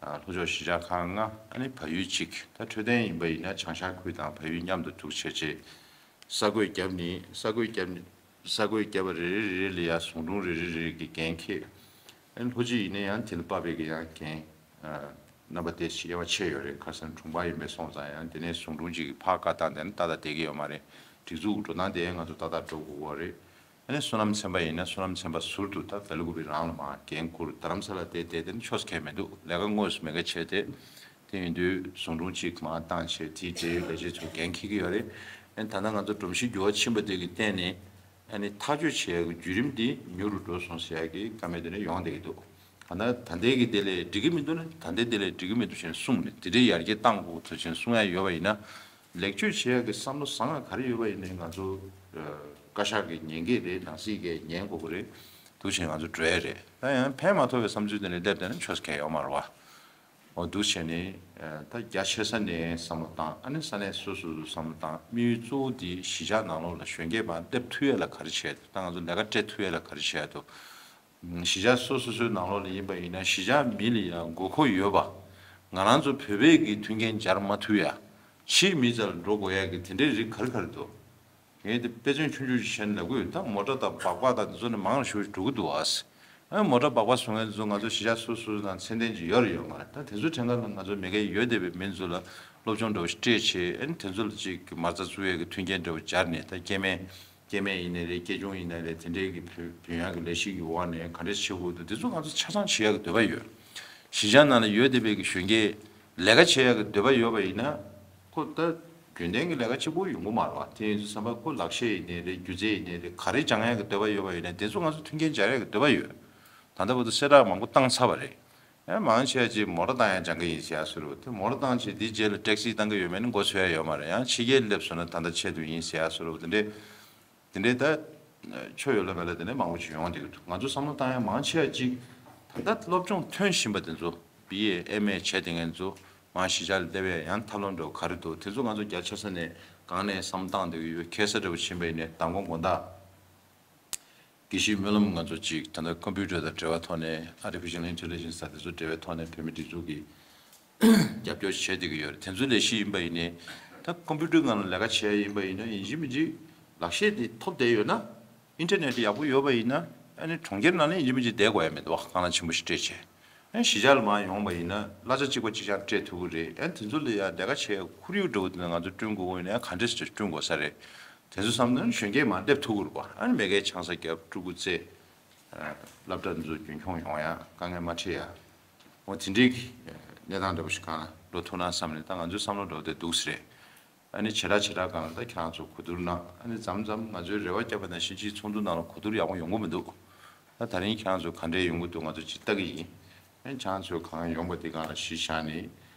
ལྷོ་ཕྱོགས་གཞིས་ཆགས་ཁག་ལྔ། ཨ་ནི་བལ་ཡུལ་གཅིག་ད་འཕྲོད་བསྟེན་ཡིན་པ་ཡིན་ན་བྱང་ཤར་ཁུལ་དང་བལ་ཡུལ་མཉམ་དུ་འཛུགས་བྱས་རྗེས། ས་བགོས་བརྒྱབ་ནི་ས་བགོས་བརྒྱབ་ནི་ས་བགོས་བརྒྱབ་པ་རེ་རེ་རེ་རེ་ལ་ཡ་ཟུང་དྲུང་རེ་རེ་རེ་གི་འགན་འཁྱེར། ཨ་ནི་ལྷོ་སྤྱི་ཡིན་ན་ཡང་དེ་ལ་དཔག་པའི་གི་ཡང་འགན་རྣམ་པ་དེ་དབྱེ་བ་ཕྱེ་ཡོད་རེད། ཁ་སང་དྲུང་འཕར་ཡིན་པའི་སོང་ཙང་ཡང་དེ་ནས་ཟུང་དྲུང་གཅིག་གི་ཕར་བཀའ་བཏང་བསྡད་ན་ཏག་ཏག་བསྡད་ཀྱི་ཡོད་མ་རེད། སྒྲིག་འཛུགས་འགྲོ་སྟངས་དེ་ང་ཚོ་ཏག་ཏག་འགྲོ་དགོས་ཀྱི་རེད། ཨ་ནི་བསོད་ནམས་ཚན་པ་ཡིན་ན་བསོད་ནམས་ཚན་པ་ཟུར་དུ་ད་བེ་ལ་ཀུ་པི་རང་ལ་མར་འགན་བསྐུར། རྡ་རམ་ས་ལ་དེ་བསྡད་དེ་ནི་ཆོས་ཁས་མི་འདུག་ལས་ཀ་དངོས་སུ་མེད་མཁན་བྱས་ཏེ། དེ་ཡིན་དུས་ཟུང་དྲུང་གཅིག་མར་བཏང་བྱས་དེའི་འབྲེལ་ཡོད་ལས་བྱེད་ཚོ་འགན་འཁྱེར་གྱི་ཡོད་རེད། ཨ་ནི་ད་ལྟ་ང་ཚོ་སྒྲོམ་གཞི་འགྱུར་བ་ཕྱིན་པ་དེ་གི་སྟེང་ནས་ཨ་ནི་ཐག་གཅོད་བྱེད་ཡག་གི་བརྒྱུད་རིམ་འདི་མྱུར་རུ་འགྲོ་སོང་ཟེར་ཡག་གི་བཀའ་མོལ་དེ་འདྲ་ཡོང་བསྡད་ཀྱི་འདུག་གང་ལྟར་ད་ལྟའི་གི་དེ་ལས་འགྲིག་གི་མི་འདུག་ན་ད་ལྟའི་དེ་ལས་འགྲིག་གི་མི་འདུག་ཅེས་གསུངས་ནས་དེ་འདྲའི་ཡར་རྒྱས་བཏང་དགོས་ཚུལ་ཅན་གསུང་ཡ་ཡོད་པ་ཡིན་ན། ལེགས་བཅོས་བྱེད་ཡག་གི་བསམ་བློ་བཟང་ང་ག་རེ་ཡོད་པ་ཡིན་ནའི་ང་ཚོ་ཨ་བཀའ་ཤག་གིས་ཉན་གྱི་རེད། ནང་སྲིད་ཀྱིས་ཉན་དགོས་ཀྱི་རེད། འདུག་བྱས་ང་ཚོ་འགྲོ་ཡ་རེད། ད་ཡང་ཕན་མ་ཐོགས་པའི་བསམ་ཚུལ་དེ་འདྲ་སླེབས་བསྡད་ན་ཆོས་སྐད་ཡོད་མ་རེད་བ། འོ་འདུག་བྱས་ནས་ཨ་ད་རྒྱ་ཆེ་ས་ནས་བསམ་བློ་བཏང་། ཨ་ནི་ས་གནས་སོ་སོ་སོ་བསམ་བློ་བཏང་། དམིགས་ཡུལ་གཙོ་བོ་དེ་གཞིས་ཆགས་ནང་ལོགས་ལ་གཞོན་སྐྱེས་མར་སླེབས་ཐུབ་ཡ་ལ་ག་རེ་བྱས་འདུག་ད་ང་ཚོ་ལས་ཀ་སྤྲད་ཐུབ་ཡ་ལ་ག་རེ་བྱས་འདུག་གཞིས་ཆགས་སོ་སོ་སོའི་ནང་ལོགས་ལ་ཡིན་པ་ཡིན་ན་གཞིས་ཆགས་མི་ལ་ཡང་དགོས་མཁོ་ཡོད་པ། ང་རང་ཚོ་བོད་པའི་གི་མཐུན་རྐྱེན་སྦྱར་མ་ཐུབ་ཡ། ཕྱིའི་མི་རྩ་ལ་འགྲོ་དགོས་ཡ་གི་དེ་འདྲའི་རིགས་ག་རེ་ག་རེ་འདུག་ངས་དེ་དཔེ་མཚོན་ཆུང་ཆུང་ཞིག་བཤད་ན་ལབ་གི་ཡོད། ད་མོ་ཊ་དང་སྦག་སྦག་དང་དེ་ཚོ་ནི་མང་རུ་ཞེ་པོ་ཞིག་འགྲོ་གི་འདུག་ཨ། ཨ་མོ་ཊ་སྦག་སྦག་བཟོ་མཁན་དེ་ཚོ་ང་ཚོ་གཞིས་ཆགས་སོ་སོ་དང་ཚད་ལྡན་ཅིག་ཡོད་རེད་ཡོད་མ་རེད། ད་དེ་ཚོ་དྲན་ག་ལ་ང་ཚོ་མ་གི་ཡོད་བསྡད་པའི་མི་ཚོ་ལ་སློབ་སྦྱོང་འདྲ་བོ་ཞིག་སྤྲད་བྱས། ཨ་ནི་དེ་ཚོ་ལ་ཅིག་མ་རྩ་བཙུགས་ཡས་ཀྱི་མཐུན་རྐྱེན་འདྲ་བོ་སྦྱར་ནས། ད་སྐྱེ་དམན་སྐྱེ་དམན་ཡིན་ནའི་རེད། སྐྱེ་ཆུང་ཡིན་ནའི་རེད། དེ་འདྲའི་གི་བུ་བུ་ཡང་གི་ལས་གཞི་གི་འོག་ནས་ག་འདྲས་བྱེད་དགོས་འདུག་དེ་ཚོ་ང་ཚོ་ཆ་ཚང་བྱེད་ཡག་གི་འདོད་པ་ཡོད། གཞིས་ཆགས་ནང་ལ་ཡོད་བསྡད་པའི་གི་གཞོན་སྐྱེས་ལས་ཀ་བྱེད་ཡག་གི་འདོད་པ་ཡོད་པ་ཡིན་ན། ཁོ་ད་རྒྱུན་ལྡན་གྱི་ལས་ཀ་གཅིག་པོ་ཡོང་གི་མ་རེད་བ། དེ་ཡིན་དུས་ཙམ་པ་ཁོ་ལག་ཤེས་ཡིན་ནའི་རེད། སྒྱུ་རྩལ་ཡིན་ནའི་རེད། ག་རེ་སྦྱང་ཡག་གི་འདོད་པ་ཡོད་པ་ཡིན་ནའི་དེ་ཚོ་ང་ཚོ་མཐུན་རྐྱེན་སྦྱར་ཡག་གི་འདོད་པ་ཡོད། ད་ལྟ་བར་དུ་གསལ་བསྒྲགས་མང་པོ་བཏང་ཚར་བ་རེད། ཡང་མང་ཆེ་བ་ཅིག་མོ་ཊ་བཏང་ཡག་སྦྱང་གི་ཡིན་ཟེར་ཡག་བཟོ་འདྲ་བོ། དེ་མོ་ཊ་བཏང་བྱས་དེའི་རྗེས་ལ་ཊེག་སི་བཏང་གི་ཡོད་མེད་ནི་མགོ་ཚོད་ཡག་ཡོད་མ་རེད། ཡང་ཕྱི་རྒྱལ་སླེབས་སོང་ན་ད་ལྟ་ཆེད་དུ་ཡིན་ཟེར་ཡག་བཟོ་འདྲ་བོ་དེ་འདྲའི། དེ་འདྲའི་ད་ཆོས་ཡོད་ལ་མེད་ལ་དེ་འདྲའི་མང་པོ་ཞིག་ཡོང་བསྡད་ཀྱི་འདུག་ང་ཚོ་བསམ་བློ་བཏང་ཡག་མང་ཆེ་བ་ཅིག་ད་ལྟ་སློབ་སྦྱོང་ཐོན་བཞིན་པ་དེ་ཚོ། བི་ཨེ་ཨེམ་ཨེ་བྱས་བསྡད་མཁན་ཚོ་མར་གཞིས་ཆགས་ལ་སླེབས་ཡག་ཡང་ཐབས་ལམ་འདྲ་བོ་ག་རེ་འདུག་དེ་ཚོ་ང་ཚོ་རྒྱ་ཆེ་ས་ནས་གང་ནས་བསམ་བློ་བཏང་བསྡད་ཀྱི་ཡོད། ཁ་སང་འདྲ་བོ་ཕྱིན་པ་ཡིན་ནའི་མདང་དགོང་དགོང་དག་དགེ་བཤེས་སྨོན་ལམ་ང་ཚོ་ཅིག་ད་ལྟ་ཀམ་པུ་ཊར་དང་འབྲེལ་བའི་ཐོག་ནས། ཨར་ཊི་ཕི་ཤལ་ཨིན་ཊེ་ལི་ཇེན་སི་དང་དེ་ཚོ་འབྲེལ་བའི་ཐོག་ནས་བོད་མི་སྒྲིག་འཛུགས་ཀྱི་རྒྱབ་སྐྱོར་བྱས་བསྡད་ཀྱི་ཡོད་རེད། དེ་ཚོའི་ལས་གཞི་ཡིན་པ་ཡིན་ནའི། ད་ཀམ་པུ་ཊར་སྒང་ལ་ལས་ཀ་བྱས་ཡིན་པ་ཡིན་ན་ཡིན་གཅིག་མིན་གཅིག་ལག་ཤེས་དེ་ཐོབ་བསྡད་ཡོད་ན། ཨིན་ཊར་ནེཊ་ཡག་པོ་ཡོད་པ་ཡིན་ན། ཨ་ནི་གྲོང་ཁྱེར་ནང་ལ་ཡིན་གཅིག་མིན་གཅིག་བསྡད་དགོས་ཡ་མི་འདུག་བ། རྐང་ལག་ཆེན་པོ་ཞིག་སྤྲད་བྱས། ཨ་ནི་གཞིས་ཆགས་ལ་མར་ཡོང་བ་ཡིན་ན་གླ་ཆ་གཅིག་པ་གཅིག་རྐྱང་སྤྲད་ཐུབ་ཀྱི་རེད། ཨ་ནི་དེ་ཚོ་ལ་ཡང་ལས་ཀ་བྱེད་ཡ་ཁོར་ཡུག་འདྲ་བོ་དེ་ང་ཚོ་བསྐྲུན་དགོས་ཀྱི་ཡོད་ན་ཡང་ག་འདྲས་སེ་བསྐྲུན་དགོས་ས་རེད། དེ་ཚོ་བསམ་ན་གཞོན་སྐྱེས་མར་སླེབས་ཐུབ་ཀྱི་རེད་པ། ཨ་ནི་མ་གིའི་ཆང་ས་བརྒྱབ། ཕྲུ་གུ་བཙས། ཨ་སློབ་གྲྭ་འདི་ཚོ་རྒྱུན་འཁྱོངས་ཡོང་ཡ། དཀའ་ངལ་མ་འཕྲད་ཡ། འོ་དེ་འདྲའི་གི་གནས་སྟངས་འདྲ་པོ་ཞིག་སྒང་ལ་འགྲོ་ཐུབ་ན་བསམ་ནས། ད་ང་ཚོའི་བསམ་བློ་འདྲ་པོ་དེ་འདུག་སེ་རེད། ཨ་ནི་བྱེ་བྲག་བྱེ་བྲག་སྒང་ལ་ད་ཁྱེད་རང་ཚོ་གོ་བསྡུར་གནང་། ཨ་ནི་མཚམས་མཚམས་ང་ཚོའི་རེ་བ་བརྒྱབ་པ་ནང་བཞིན་སྤྱིའི་ཚོགས་འདུ་ནང་ལ་གོ་བསྡུར་ཡག་པོ་ཡོང་གི་མི་འདུག་ད་ད་རིང་ཁྱེད་རང་ཚོ་ག་འདྲས་ཡོང་གི་འདུག་ང་ཚོ་ཅིག་ལྟ་གི་ཡིན། ཨ་ནི་ཁྱེད་རང་ཚོས་གང་ཡོང་པ་དེ་སྒང་ལ་གཞི་བཞག་ནས།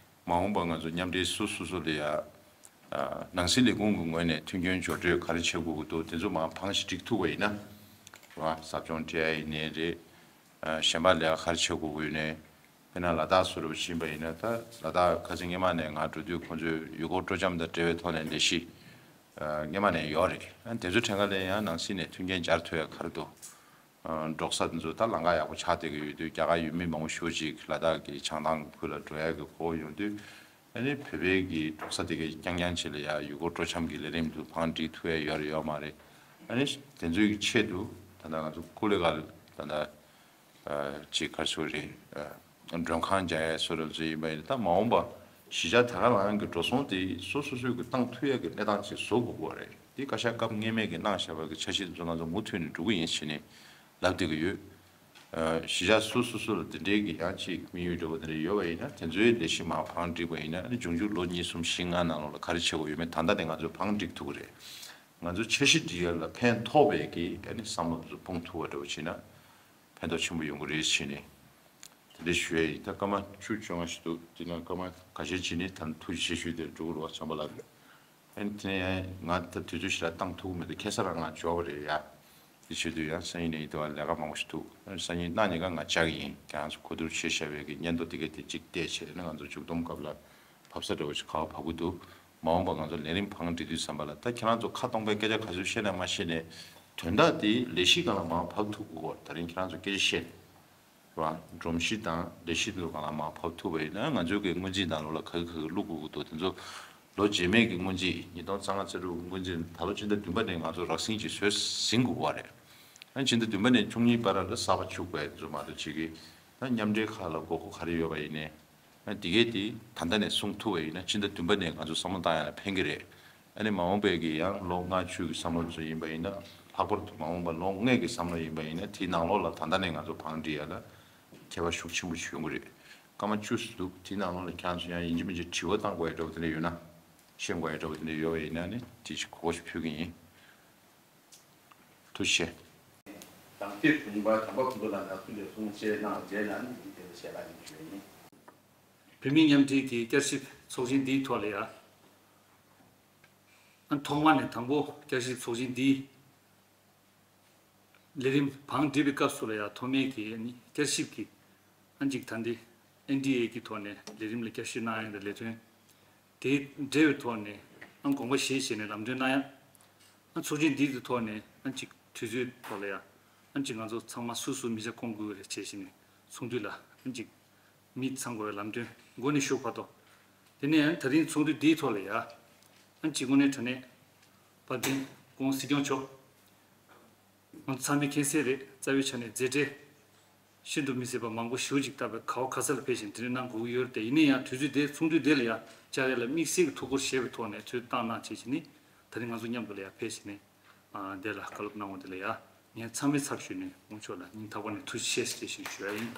མ་འོངས་པ་ང་ཚོ་མཉམ་འབྲེལ་སུ་སོ་སོ་ལ་ཡ། ཨ་ནང་སྲིད་ལས་ཁུངས་ཀྱི་ངོས་ནས་མཐུན་རྐྱེན་སྦྱོར་སྤྲོད་ག་རེ་བྱེད་དགོས་ཀྱི་འདུག་དེ་ཚོ་མར་བང་ཞིག་སྒྲིག་ཐུབ་པ་ཡིན་ན། རེད་བ། ཟབ་སྦྱོང་སྤྲད་ཡ་ཡིན་ནའི་རེད། ཨ་གཞན་པ་ལས་ཀ་ག་རེ་བྱེད་དགོས་ཀྱི་ཡོད་ནའི། དཔེར་ན་ལ་དྭགས་སུ་རུ་ཕྱིན་པ་ཡིན་ན། ད་ལ་དྭགས་ཁ་སང་སྔོན་མ་ནས་ང་འགྲོ་དུས་ཁོང་ཚོས་ཡུལ་སྐོར་སྤྲོ་འཆམ་དང་འབྲེལ་བའི་ཐོག་ནས་ལས་གཞི་ཨ་སྔོན་མ་ནས་ཡོད་རེད། ཨ་དེ་ཚོ་ཁྲིམས་ཁང་ལ་ཡང་ནང་སྲིད་ནས་མཐུན་རྐྱེན་སྦྱར་ཐུབ་ཡ་ག་རེ་འདུག་ཨ་འབྲོག་ས་དེ་ཚོ་ད་ལམ་ཁ་ཡག་པོ་ཆགས་བསྡད་ཀྱི་ཡོད་དུས། རྒྱ་གར་ཡུལ་མི་མང་པོ་ཞེ་པོ་ཅིག་ལ་དྭགས་ཀྱི་བྱང་ཐང་ཁུལ་ལ་འགྲོ་ཡ་གི་གོ་སྐབས་ཡོང་དུས། ཨ་ནི་བོད་པའི་གི་འབྲོག་ས་དེ་གའི་རྐྱང་རྐྱང་ཅིག་ལ་ཡ་ཡུལ་སྐོར་སྤྲོ་འཆམ་གྱི་ལས་རིམ་དུ་བང་སྒྲིག་ཐུབ་ཡ་ཡོད་རེད་ཡོད་མ་རེད། ཨ་ནི་དེ་ཚོའི་གི་ཆེད་དུ་ད་ལྟ་ང་ཚོ་ཀོ་ལི་གྷལ་ད་ལྟ་ཨ་ཅིག་ག་རེ་ཟེར་དགོས་རེད། ཨ་མགྲོན་ཁང་རྒྱག་ཡ་བཟོ་འདྲ་བོ་ཡིན་པ་ཡིན་ན། ད་མ་འོངས་པ་གཞིས་ཆགས་དེ་ག་རང་གི་འགྲོ་སོང་དེ་སོ་སོ་སོས་གི་བཏང་ཐུབ་ཡ་གི་གནས་སྟངས་ཅིག་བཟོ་དགོས་ཀྱི་རེད། དེ་བཀའ་ཤག་སྐབས་སྔོན་མའི་གི་གནང་བཞག་པ་གི་འཆར་གཞི་དེ་ཚོ་ང་ཚོ་མུ་མཐུད་ནས་འགྲོ་གི་ཡིན་ཟེར་ནས་ལབ་བསྡད་ཀྱི་ཡོད། ཨ་གཞིས་ཆགས་སོ་སོ་སོ་ལ་དེ་འདྲའི་གི་ཡང་ཅིག་དམིགས་ཡུལ་འདྲ་བོ་དེ་འདྲ་ཡོད་པ་ཡིན་ན། དེ་ཚོའི་ལས་གཞི་མར་བང་སྒྲིག་པ་ཡིན་ན། ཨ་ནི་འབྱུང་འགྱུར་ལོ་གཉིས་གསུམ་བཞི་ལྔ་ནང་ལོགས་ལ་ག་རེ་བྱེད་དགོས་ཡོད་མེད་ད་ལྟ་ནས་ང་ཚོས་བང་སྒྲིག་ཐུབ་ཀྱི་རེད། ང་ཚོ་འཆར་གཞི་སྒྲིག་ཡ་ལ་ཕན་ཐོགས་པའི་གི་ཨ་ནི་བསམ་བློ་དེ་ཚོ་སྤུངས་ཐུབ་པ་འདྲ་བོ་བྱས་ན་ཕན་ཐོགས་ཆེན་པོ་ཡོང་གི་རེད་ཟེར་ནས་དེ་འདྲ་ཞུ་ཡ་ཡིན། ད་སྐར་མ་བཅུ་བཅོ་ལྔ་ཞིག་འདུག་དེ་ནང་སྐར་མ་ཁ་ཤས་ཅིག་ནི་ད་ཐུགས་རྗེ་ཆེ་ཞུས་ཏེ་འགྲོ་གི་རེད་བ། བྱམས་པ་ལགས། ཨ་ནི་དེ་ནས་ང་ད་དུས་ཚོད་ཞེ་དྲག་བཏང་ཐུབ་ཀྱི་མི་འདུག་ཁ་སང་རང་ང་འབྱོར་བ་རེད་ཡ། དེ་བྱེད་དུས་ཡང་སང་ཉིན་ནས་ཡིན་དུས་ལས་ཀ་མང་པོ་ཞིག་འདུག་སང་ཉིན་གནངས་ཉིན་ཀ་ང་བཅར་གྱི་ཡིན། ཁྱེད་རང་ཚོ་གོ་བསྡུར་བྱས་བཞག་པའི་གི་སྙན་ཐོ་དེ་གས་དེ་གཅིག་བལྟས་བྱས་ནས་ང་ཚོ་མཇུག་བསྡོམས་སྐབས་ལ་བབས་ས་འདྲ་བོ་ཞིག་ག་པར་བབས་ཀྱི་འདུག་མ་འོངས་པ་ང་ཚོ་ལས་རིམ་བང་སྒྲིག་དུས་ཙམ་པ་ལ། ད་ཁྱེད་རང་ཚོ་ཁ་སྟོང་པའི་སྐད་ཆ་ག་ཚོད་བཤད་ན་མ་བཤད་ནས་དོན་དག་དེ་ལས་གཞི་སྒང་ལ་མར་བབས་ཐུབ་དགོས། ད་རིང་ཁྱེད་རང་ཚོ་སྐད་ཆ་བཤད། རེད་བ། སྒྲོམ་གཞི་དང་ལས་གཞི་འདི་ཚོ་སྒང་ལ་མར་བབས་ཐུབ་པ་ཡིན་ན། ང་ཚོའི་གི་སྔོན་རྩིས་ནང་ལོགས་ལ་ག་གི་ག་གི་བླུག་དགོས་ཀྱི་འདུག་དེ་ཚོ་ལོ་རྗེས་མའི་གི་སྔོན་རྩིས། ཉིས་སྟོང་རྩ་ལྔ་རྩ་དྲུག་གི་སྔོན་རྩིས་ད་ལོ་སྤྱི་ཟླ་བདུན་པ་ནས་ང་ཚོ་རགས་ཟིན་ཅིག་བཟོས་ཟིན་དགོས་པ་རེད། ཨ་ནི་སྤྱི་ཟླ་བདུན་པ་ནས་བཅུ་གཉིས་བར་ལ་གསར་པ་བཅུག་པ་དེ་ཚོ་མ་གཏོགས་ཅིག་གི་ད་མཉམ་འབྲེལ་ཁག་ལ་དགོས་མཁོ་ག་རེ་ཡོད་པ་ཡིན་ནའི། ཨ་དེ་གས་དེ་ད་ལྟ་ནས་གསུང་ཐུབ་པ་ཡིན་ན་སྤྱི་ཟླ་བདུན་པ་ནས་ང་ཚོ་བསམ་བློ་བཏང་ཡ་ལ་ཕན་གྱི་རེད། ཨ་ནི་མ་འོངས་པའི་གི་ཡང་ལོ་ལྔ་བཅུ་གི་བསམ་བློ་ཚོ་ཡིན་པ་ཡིན་ན། ལྷག་པར་དུ་མ་འོངས་པ་ལོ་ལྔའི་གི་བསམ་བློ་ཡིན་པ་ཡིན་ན། དེའི་ནང་ལོགས་ལ་ད་ལྟ་ནས་ང་ཚོ་བང་སྒྲིག་ཡ་ལ་ཁྱད་པར་ཤུགས་ཆེན་པོ་ཞིག་ཡོང་གི་རེད། སྐར་མ་བཅུ་ཙམ་འདུག་དེའི་ནང་ལོགས་ལ་ཁྱེད་རང་ཚོ་ཡང་ཡིན་གཅིག་མིན་གཅིག་དྲི་བ་བཏང་དགོས་ཡ་འདྲ་བོ་དེ་འདྲ་ཡོད་ན། ཤེས་དགོས་ཡ་འདྲ་བོ་དེ་འདྲ་ཡོད་པ་ཡིན་ན་ནི་དེ་ཞིག་གོ་སྐབས་ཤིག་ཕུལ་གི་ཡིན། ཐུགས་རྗེ་ཆེ། དང་ཐེག་དྲུང་པ་དམ་པ་ཀུན་ཏུ་ལ་ནག་ཚུལ་ལས་གསུང་བཤད་གནང་རྗེས་ན་ནི་འདི་དེ་ལ་ཞལ་ལག་ཡིན་ཞུ་ཡིན། བོད་མི་མཉམ་འབྲེལ་གྱི་བསྐྱར་ཞིབ་ཚོགས་ཆེན་འདིའི་ཐོག་ལ་ཡང་། ཨ་ཐོག་མ་ནས་དང་པོ་བསྐྱར་ཞིབ་ཚོགས་ཆེན་འདིའི་ལས་རིམ་བང་བསྒྲིགས་པའི་སྐབས་སུ་ལ་ཡང་ཐོག་མའི་གི་ཨ་ནི་བསྐྱར་ཞིབ་ཀྱི་ཨ་ཅིག་ད་འདི་ཨེན་ཌི་ཨེ་གི་ཐོག་ནས་ལས་རིམ་ལ་བསྐྱར་ཞིབ་གནང་ཡ་དང་ལས་དོན་དེ་འབྲེལ་བའི་ཐོག་ནས་ཨ་དགོངས་པ་བཞེས་བྱས་ནས་ལམ་སྟོན་གནང་ཡ། ཨ་ཚོགས་ཆེན་འདིའི་ཐོག་ནས་ཨ་ཅིག་དུས་ཚོད་ཐོག་ལ་ཡང་ཨ་ཅིག་ང་ཚོ་ཚང་མ་སུ་སུ་མི་ཆ་སྐོང་དགོས་རེད་བྱས་བྱས་ནས་ཚོགས་འདུ་ལ་ཨ་ཅིག་མི་ཚང་དགོས་པའི་ལམ་སྟོན་འགོ་ནས་ཞུ་བར་དུ། དེ་ནས་ཨ་ད་རིང་ཚོགས་འདུ་འདིའི་ཐོག་ལ་ཡང་ཨ་ཅིག་དངོས་གནས་དྲང་གནས་དཔལ་ལྡན་སྐུ་ངོ་སྲིད་སྐྱོང་མཆོག་ང་ཚོ་ཚང་མས་མཁྱེན་གསལ་རེད། རྩ་བའི་ཆ་ནས་མཛད་བྲེལ་ཤིན་ཏུ་མི་བཟད་པ་མང་པོ་ཞེ་པོ་ཅིག་བཏབ་པའི་ག་བ་ག་ས་ལ་ཕེབས་ཤིང་དེ་འདྲ་གནང་དགོས་ཀྱི་ཡོད་རེད་དེ། ཡིན་ན་ཡང་དུས་ཚོད་དེ་ཚོགས་འདུ་དེ་ལ་ཡང་བཅར་ཡ་ལ་དམིགས་བསལ་གྱི་ཐུགས་ཁུར་བཞེས་པའི་ཐོག་ནས་ཚོད་བཏང་གནང་བྱས་བྱས་ནི་ད་རིང་ང་ཚོ་མཉམ་དུ་ལ་ཡང་ཕེབས་བྱས་ནས་ཨ་དེ་ལ་བཀའ་སློབ་གནང་བ་དེ་ལ་ཡང་ངས་ཚང་མའི་ཚབ་ཞུས་ནས་སྐུ་ངོ་མཆོག་ལ་སྙིང་ཐག་པ་ནས་ཐུགས་རྗེ་ཆེ་ཞེས་ཞུ་ཡ་ཡིན།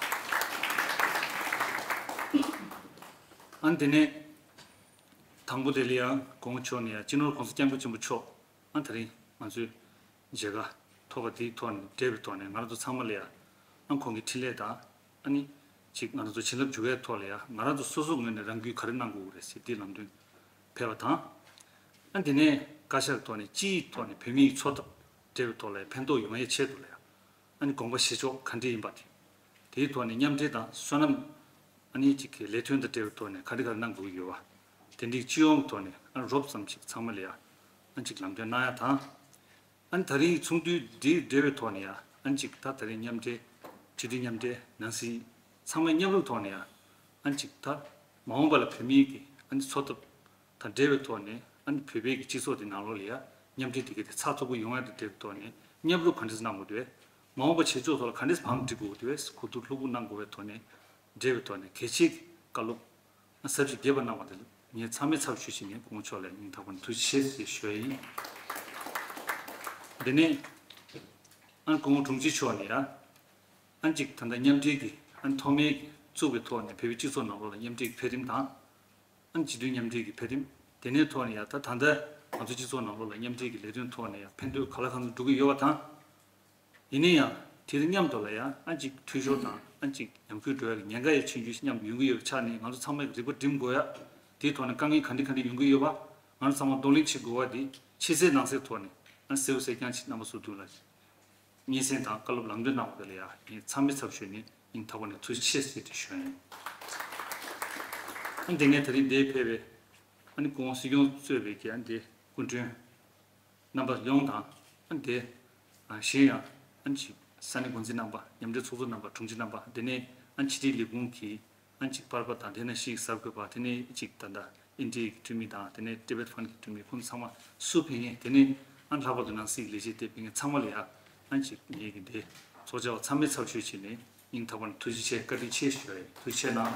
ཨ་དེ་ནས་དང་པོ་དེ་ལ་ཡང་སྐུ་ངོ་མཆོག་ནས་ཡང་སྤྱི་ནོར་༸གོང་ས་༸སྐྱབས་མགོན་ཆེན་པོ་མཆོག་ཨ་ད་རིང་ང་ཚོའི་མཇལ་ཁ་ཐོབ་པ་དེའི་ཐོག་ནས་འབྲེལ་བའི་ཐོག་ནས་ང་རང་ཚོ་ཚང་མ་ལ་ཡང་ཨ་ཁོང་གི་འཕྲིན་ལས་དང་ཨ་ནི་ཅིག་ང་རང་ཚོ་བྱིན་རླབས་འཇུག་ཡའི་ཐོག་ལ་ཡང་ང་རང་ཚོ་སོ་སོ་ངོས་ནས་རང་འགུལ་ག་རེ་གནང་དགོས་རེད་ཟེར་དེའི་ལམ་སྟོན་ཕེབས་པ་དང་། ཨ་དེ་ནས་བཀའ་ཤག་གི་ཐོག་ནས་སྤྱིའི་ཐོག་ནས་བོད་མིའི་འཚོ་ཐབས་འབྲེལ་བའི་ཐོག་ལ་ཡང་ཕན་ཐོགས་ཡོང་ཡའི་ཆེད་དུ་ལ་ཡང་ཨ་ནི་དགོངས་པ་བཞེས་ཕྱོགས་ག་འདྲ་ཡིན་པ་དེ། དེའི་ཐོག་ནས་མཉམ་འབྲེལ་དང་བསོད་ནམས་ཨ་ནི་གཅིག་གི་ལས་དོན་དང་འབྲེལ་བའི་ཐོག་ནས་ག་རེ་ག་རེ་གནང་དགོས་ཀྱི་ཡོད་པ། དེ་འདྲའི་སྤྱི་ཡོངས་ཀྱི་ཐོག་ནས་ཨ་རོབ་ཙམ་ཞིག་ཚང་མ་ལ་ཡང་ཨ་གཅིག་ལམ་སྟོན་གནང་ཡ་དང་། ཨ་ནི་ད་རིང་ཚོགས་འདུ་འདིའི་འབྲེལ་བའི་ཐོག་ནས་ཡང་ཨ་གཅིག་ད་ད་རིང་མཉམ་འབྲེལ་སྤྱི་འཐུས་མཉམ་འབྲེལ་ནང་སྲིད་ཚང་མ་མཉམ་རུབ་ཐོག་ནས་ཡང་ཨ་གཅིག་ད་མ་འོངས་པ་ལ་བོད་མིའི་གི་ཨ་ནི་འཚོ་ཐབས་དང་འབྲེལ་བའི་ཐོག་ནས་ཨ་ནི་བོད་པའི་གི་སྤྱི་ཚོགས་དེ་ནང་ལོགས་ལ་ཡང་མཉམ་འབྲེལ་དེ་ག་དེ་ཚགས་ཚུད་པོ་ཡོང་ཡ་དང་འབྲེལ་བའི་ཐོག་ནས་མཉམ་རུབ་ག་འདྲས་གནང་དགོས་འདུག་བས། མ་འོངས་པ་བྱེད་ཕྱོགས་ཐོག་ལ་ག་འདྲས་བང་སྒྲིག་དགོས་འདུག་བས་གོ་བསྡུར་ལྷུག་པོ་གནང་དགོས་པའི་ཐོག་ནས་འབྲེལ་བའི་ཐོག་ནས་གལ་ཆེའི་བཀའ་སློབ་ཨ་ཟབ་ཅིང་རྒྱས་པ་གནང་བ་དེ་ངས་ཚང་མའི་ཚབ་ཞུས་བྱས་ནས་སྐུ་ངོ་མཆོག་ལ་སྙིང་ཐག་པ་ནས་ཐུགས་རྗེ་ཆེ་ཞེས་ཞུ་ཡ་ཡིན། དེ་ནས་ཨ་སྐུ་ངོ་དྲུང་ཆེ་མཆོག་ནས་ཡང་ཨ་གཅིག་ད་ལྟ་མཉམ་འབྲེལ་གྱི་ཨ་ཐོག་མའི་བཙུགས་པའི་ཐོག་ནས་བོད་པའི་སྤྱི་ཚོགས་ནང་ལོགས་ལ་མཉམ་འབྲེལ་གྱི་འཕེལ་རིམ་དང་། ཨ་སྤྱི་འཐུས་མཉམ་འབྲེལ་གྱི་འཕེལ་རིམ། དེ་ནས་ཐོག་ནས་ཡང་ད་ད་ལྟ་ང་ཚོ་སྤྱི་ཚོགས་ནང་ལོགས་ལ་མཉམ་འབྲེལ་གྱི་ལས་དོན་ཐོག་ནས་ཡང་ཕན་ཐོགས་ག་ལ་གང་འཚམ་འགྲོ་གི་ཡོད་པ་དང་། ཡིན་ན་ཡང་དེ་དང་མཉམ་དུ་ལ་ཡང་ཨ་ཅིག་འཐུས་ཤོར་དང་ཨ་ཅིག་ཉམས་རྒུད་འགྲོ་ཡ་གི་ཉེན་ཁ་ཡང་ཆེན་རྒྱུ་མཉམ་དུ་ཡོང་གི་ཡོད་པའི་ཆ་ནས་ང་ཚོ་ཚང་མས་རིག་པ་སྒྲིམ་དགོས་ཡ། དེའི་ཐོག་ནས་དཀའ་ངལ་ག་འདྲ་ག་འདྲ་ཡོང་གི་ཡོད་པ། ང་ཚོ་ཚང་མ་གདོང་ལེན་བྱེད་དགོས་པ་དེ་ཕྱི་གསལ་ནང་གསལ་ཐོག་ནས་ཨ་གསལ་པོ་གསལ་རྐྱང་ཅིག་རྣམ་པ་ཚོ་དུ་ལ། སྙན་སེང་དང་བཀའ་སློབ་ལམ་སྟོན་གནང་བ་དེ་ལ་ཡང་ངས་ཚང་མའི་ཚབ་ཞུས་ནས་སྙིང་ཐག་པ་ནས་ཐུགས་རྗེ་ཆེ་ཟེར་ཏེ་ཞུ་ཡ་ཡིན། ཨ་དེ་ནས་ད་རིང་འདིར་ཕེབས་པའི་ཨ་ནི་སྐུ་ངོ་སྲིད་སྐྱོང་གཙོས་པའི་གི་ཨ་འདི་སྐུ་མགྲོན་རྣམ་པ་ཡོངས་དང་ཨ་འདི་ཨ་གཞན་ཡང་ཨ་ཅིག་ས་གནས་འགོ་འཛིན་རྣམ་པ་མཉམ་འབྲེལ་ཚོགས་གཙོ་རྣམ་པ་དྲུང་ཆེ་རྣམ་པ་དེ་ནས་ཨ་ཕྱི་དྲིལ་ལས་ཁུངས་ཀྱི་ཨ་ཅིག་པར་པ་དང་དེ་ནས་ཤིག་གསར་འགོད་པ་དེ་ནས་ཅིག་ད་ལྟ་ཨིན་ཌི་ཡའི་འཐུས་མི་དང་དེ་ནས་ཏི་བེད་ཕན་གྱི་འཐུས་མི་ཁོང་ཚང་མ་སུ་ཕེབས་མཁན་དེ་ནས་ཨ་ལྷག་པར་དུ་ནང་སྲིད་ལས་བྱེད་དེ་ཕེབས་མཁན་ཚང་མ་ལ་ཡ་ཨ་ཅིག་ངེད་ཀྱི་འདི་ཚོགས་བཅར་བ་ཚང་མའི་ཚབ་ཞུས་བྱས་ནས་སྙིང་ཐག་པ་ནས་ཐུགས་རྗེ་ཆེ་བཀའ་དྲིན་ཆེ་ཞུ་བ་ཡིན། ཐུགས་རྗེ་ཆེ་གནང་།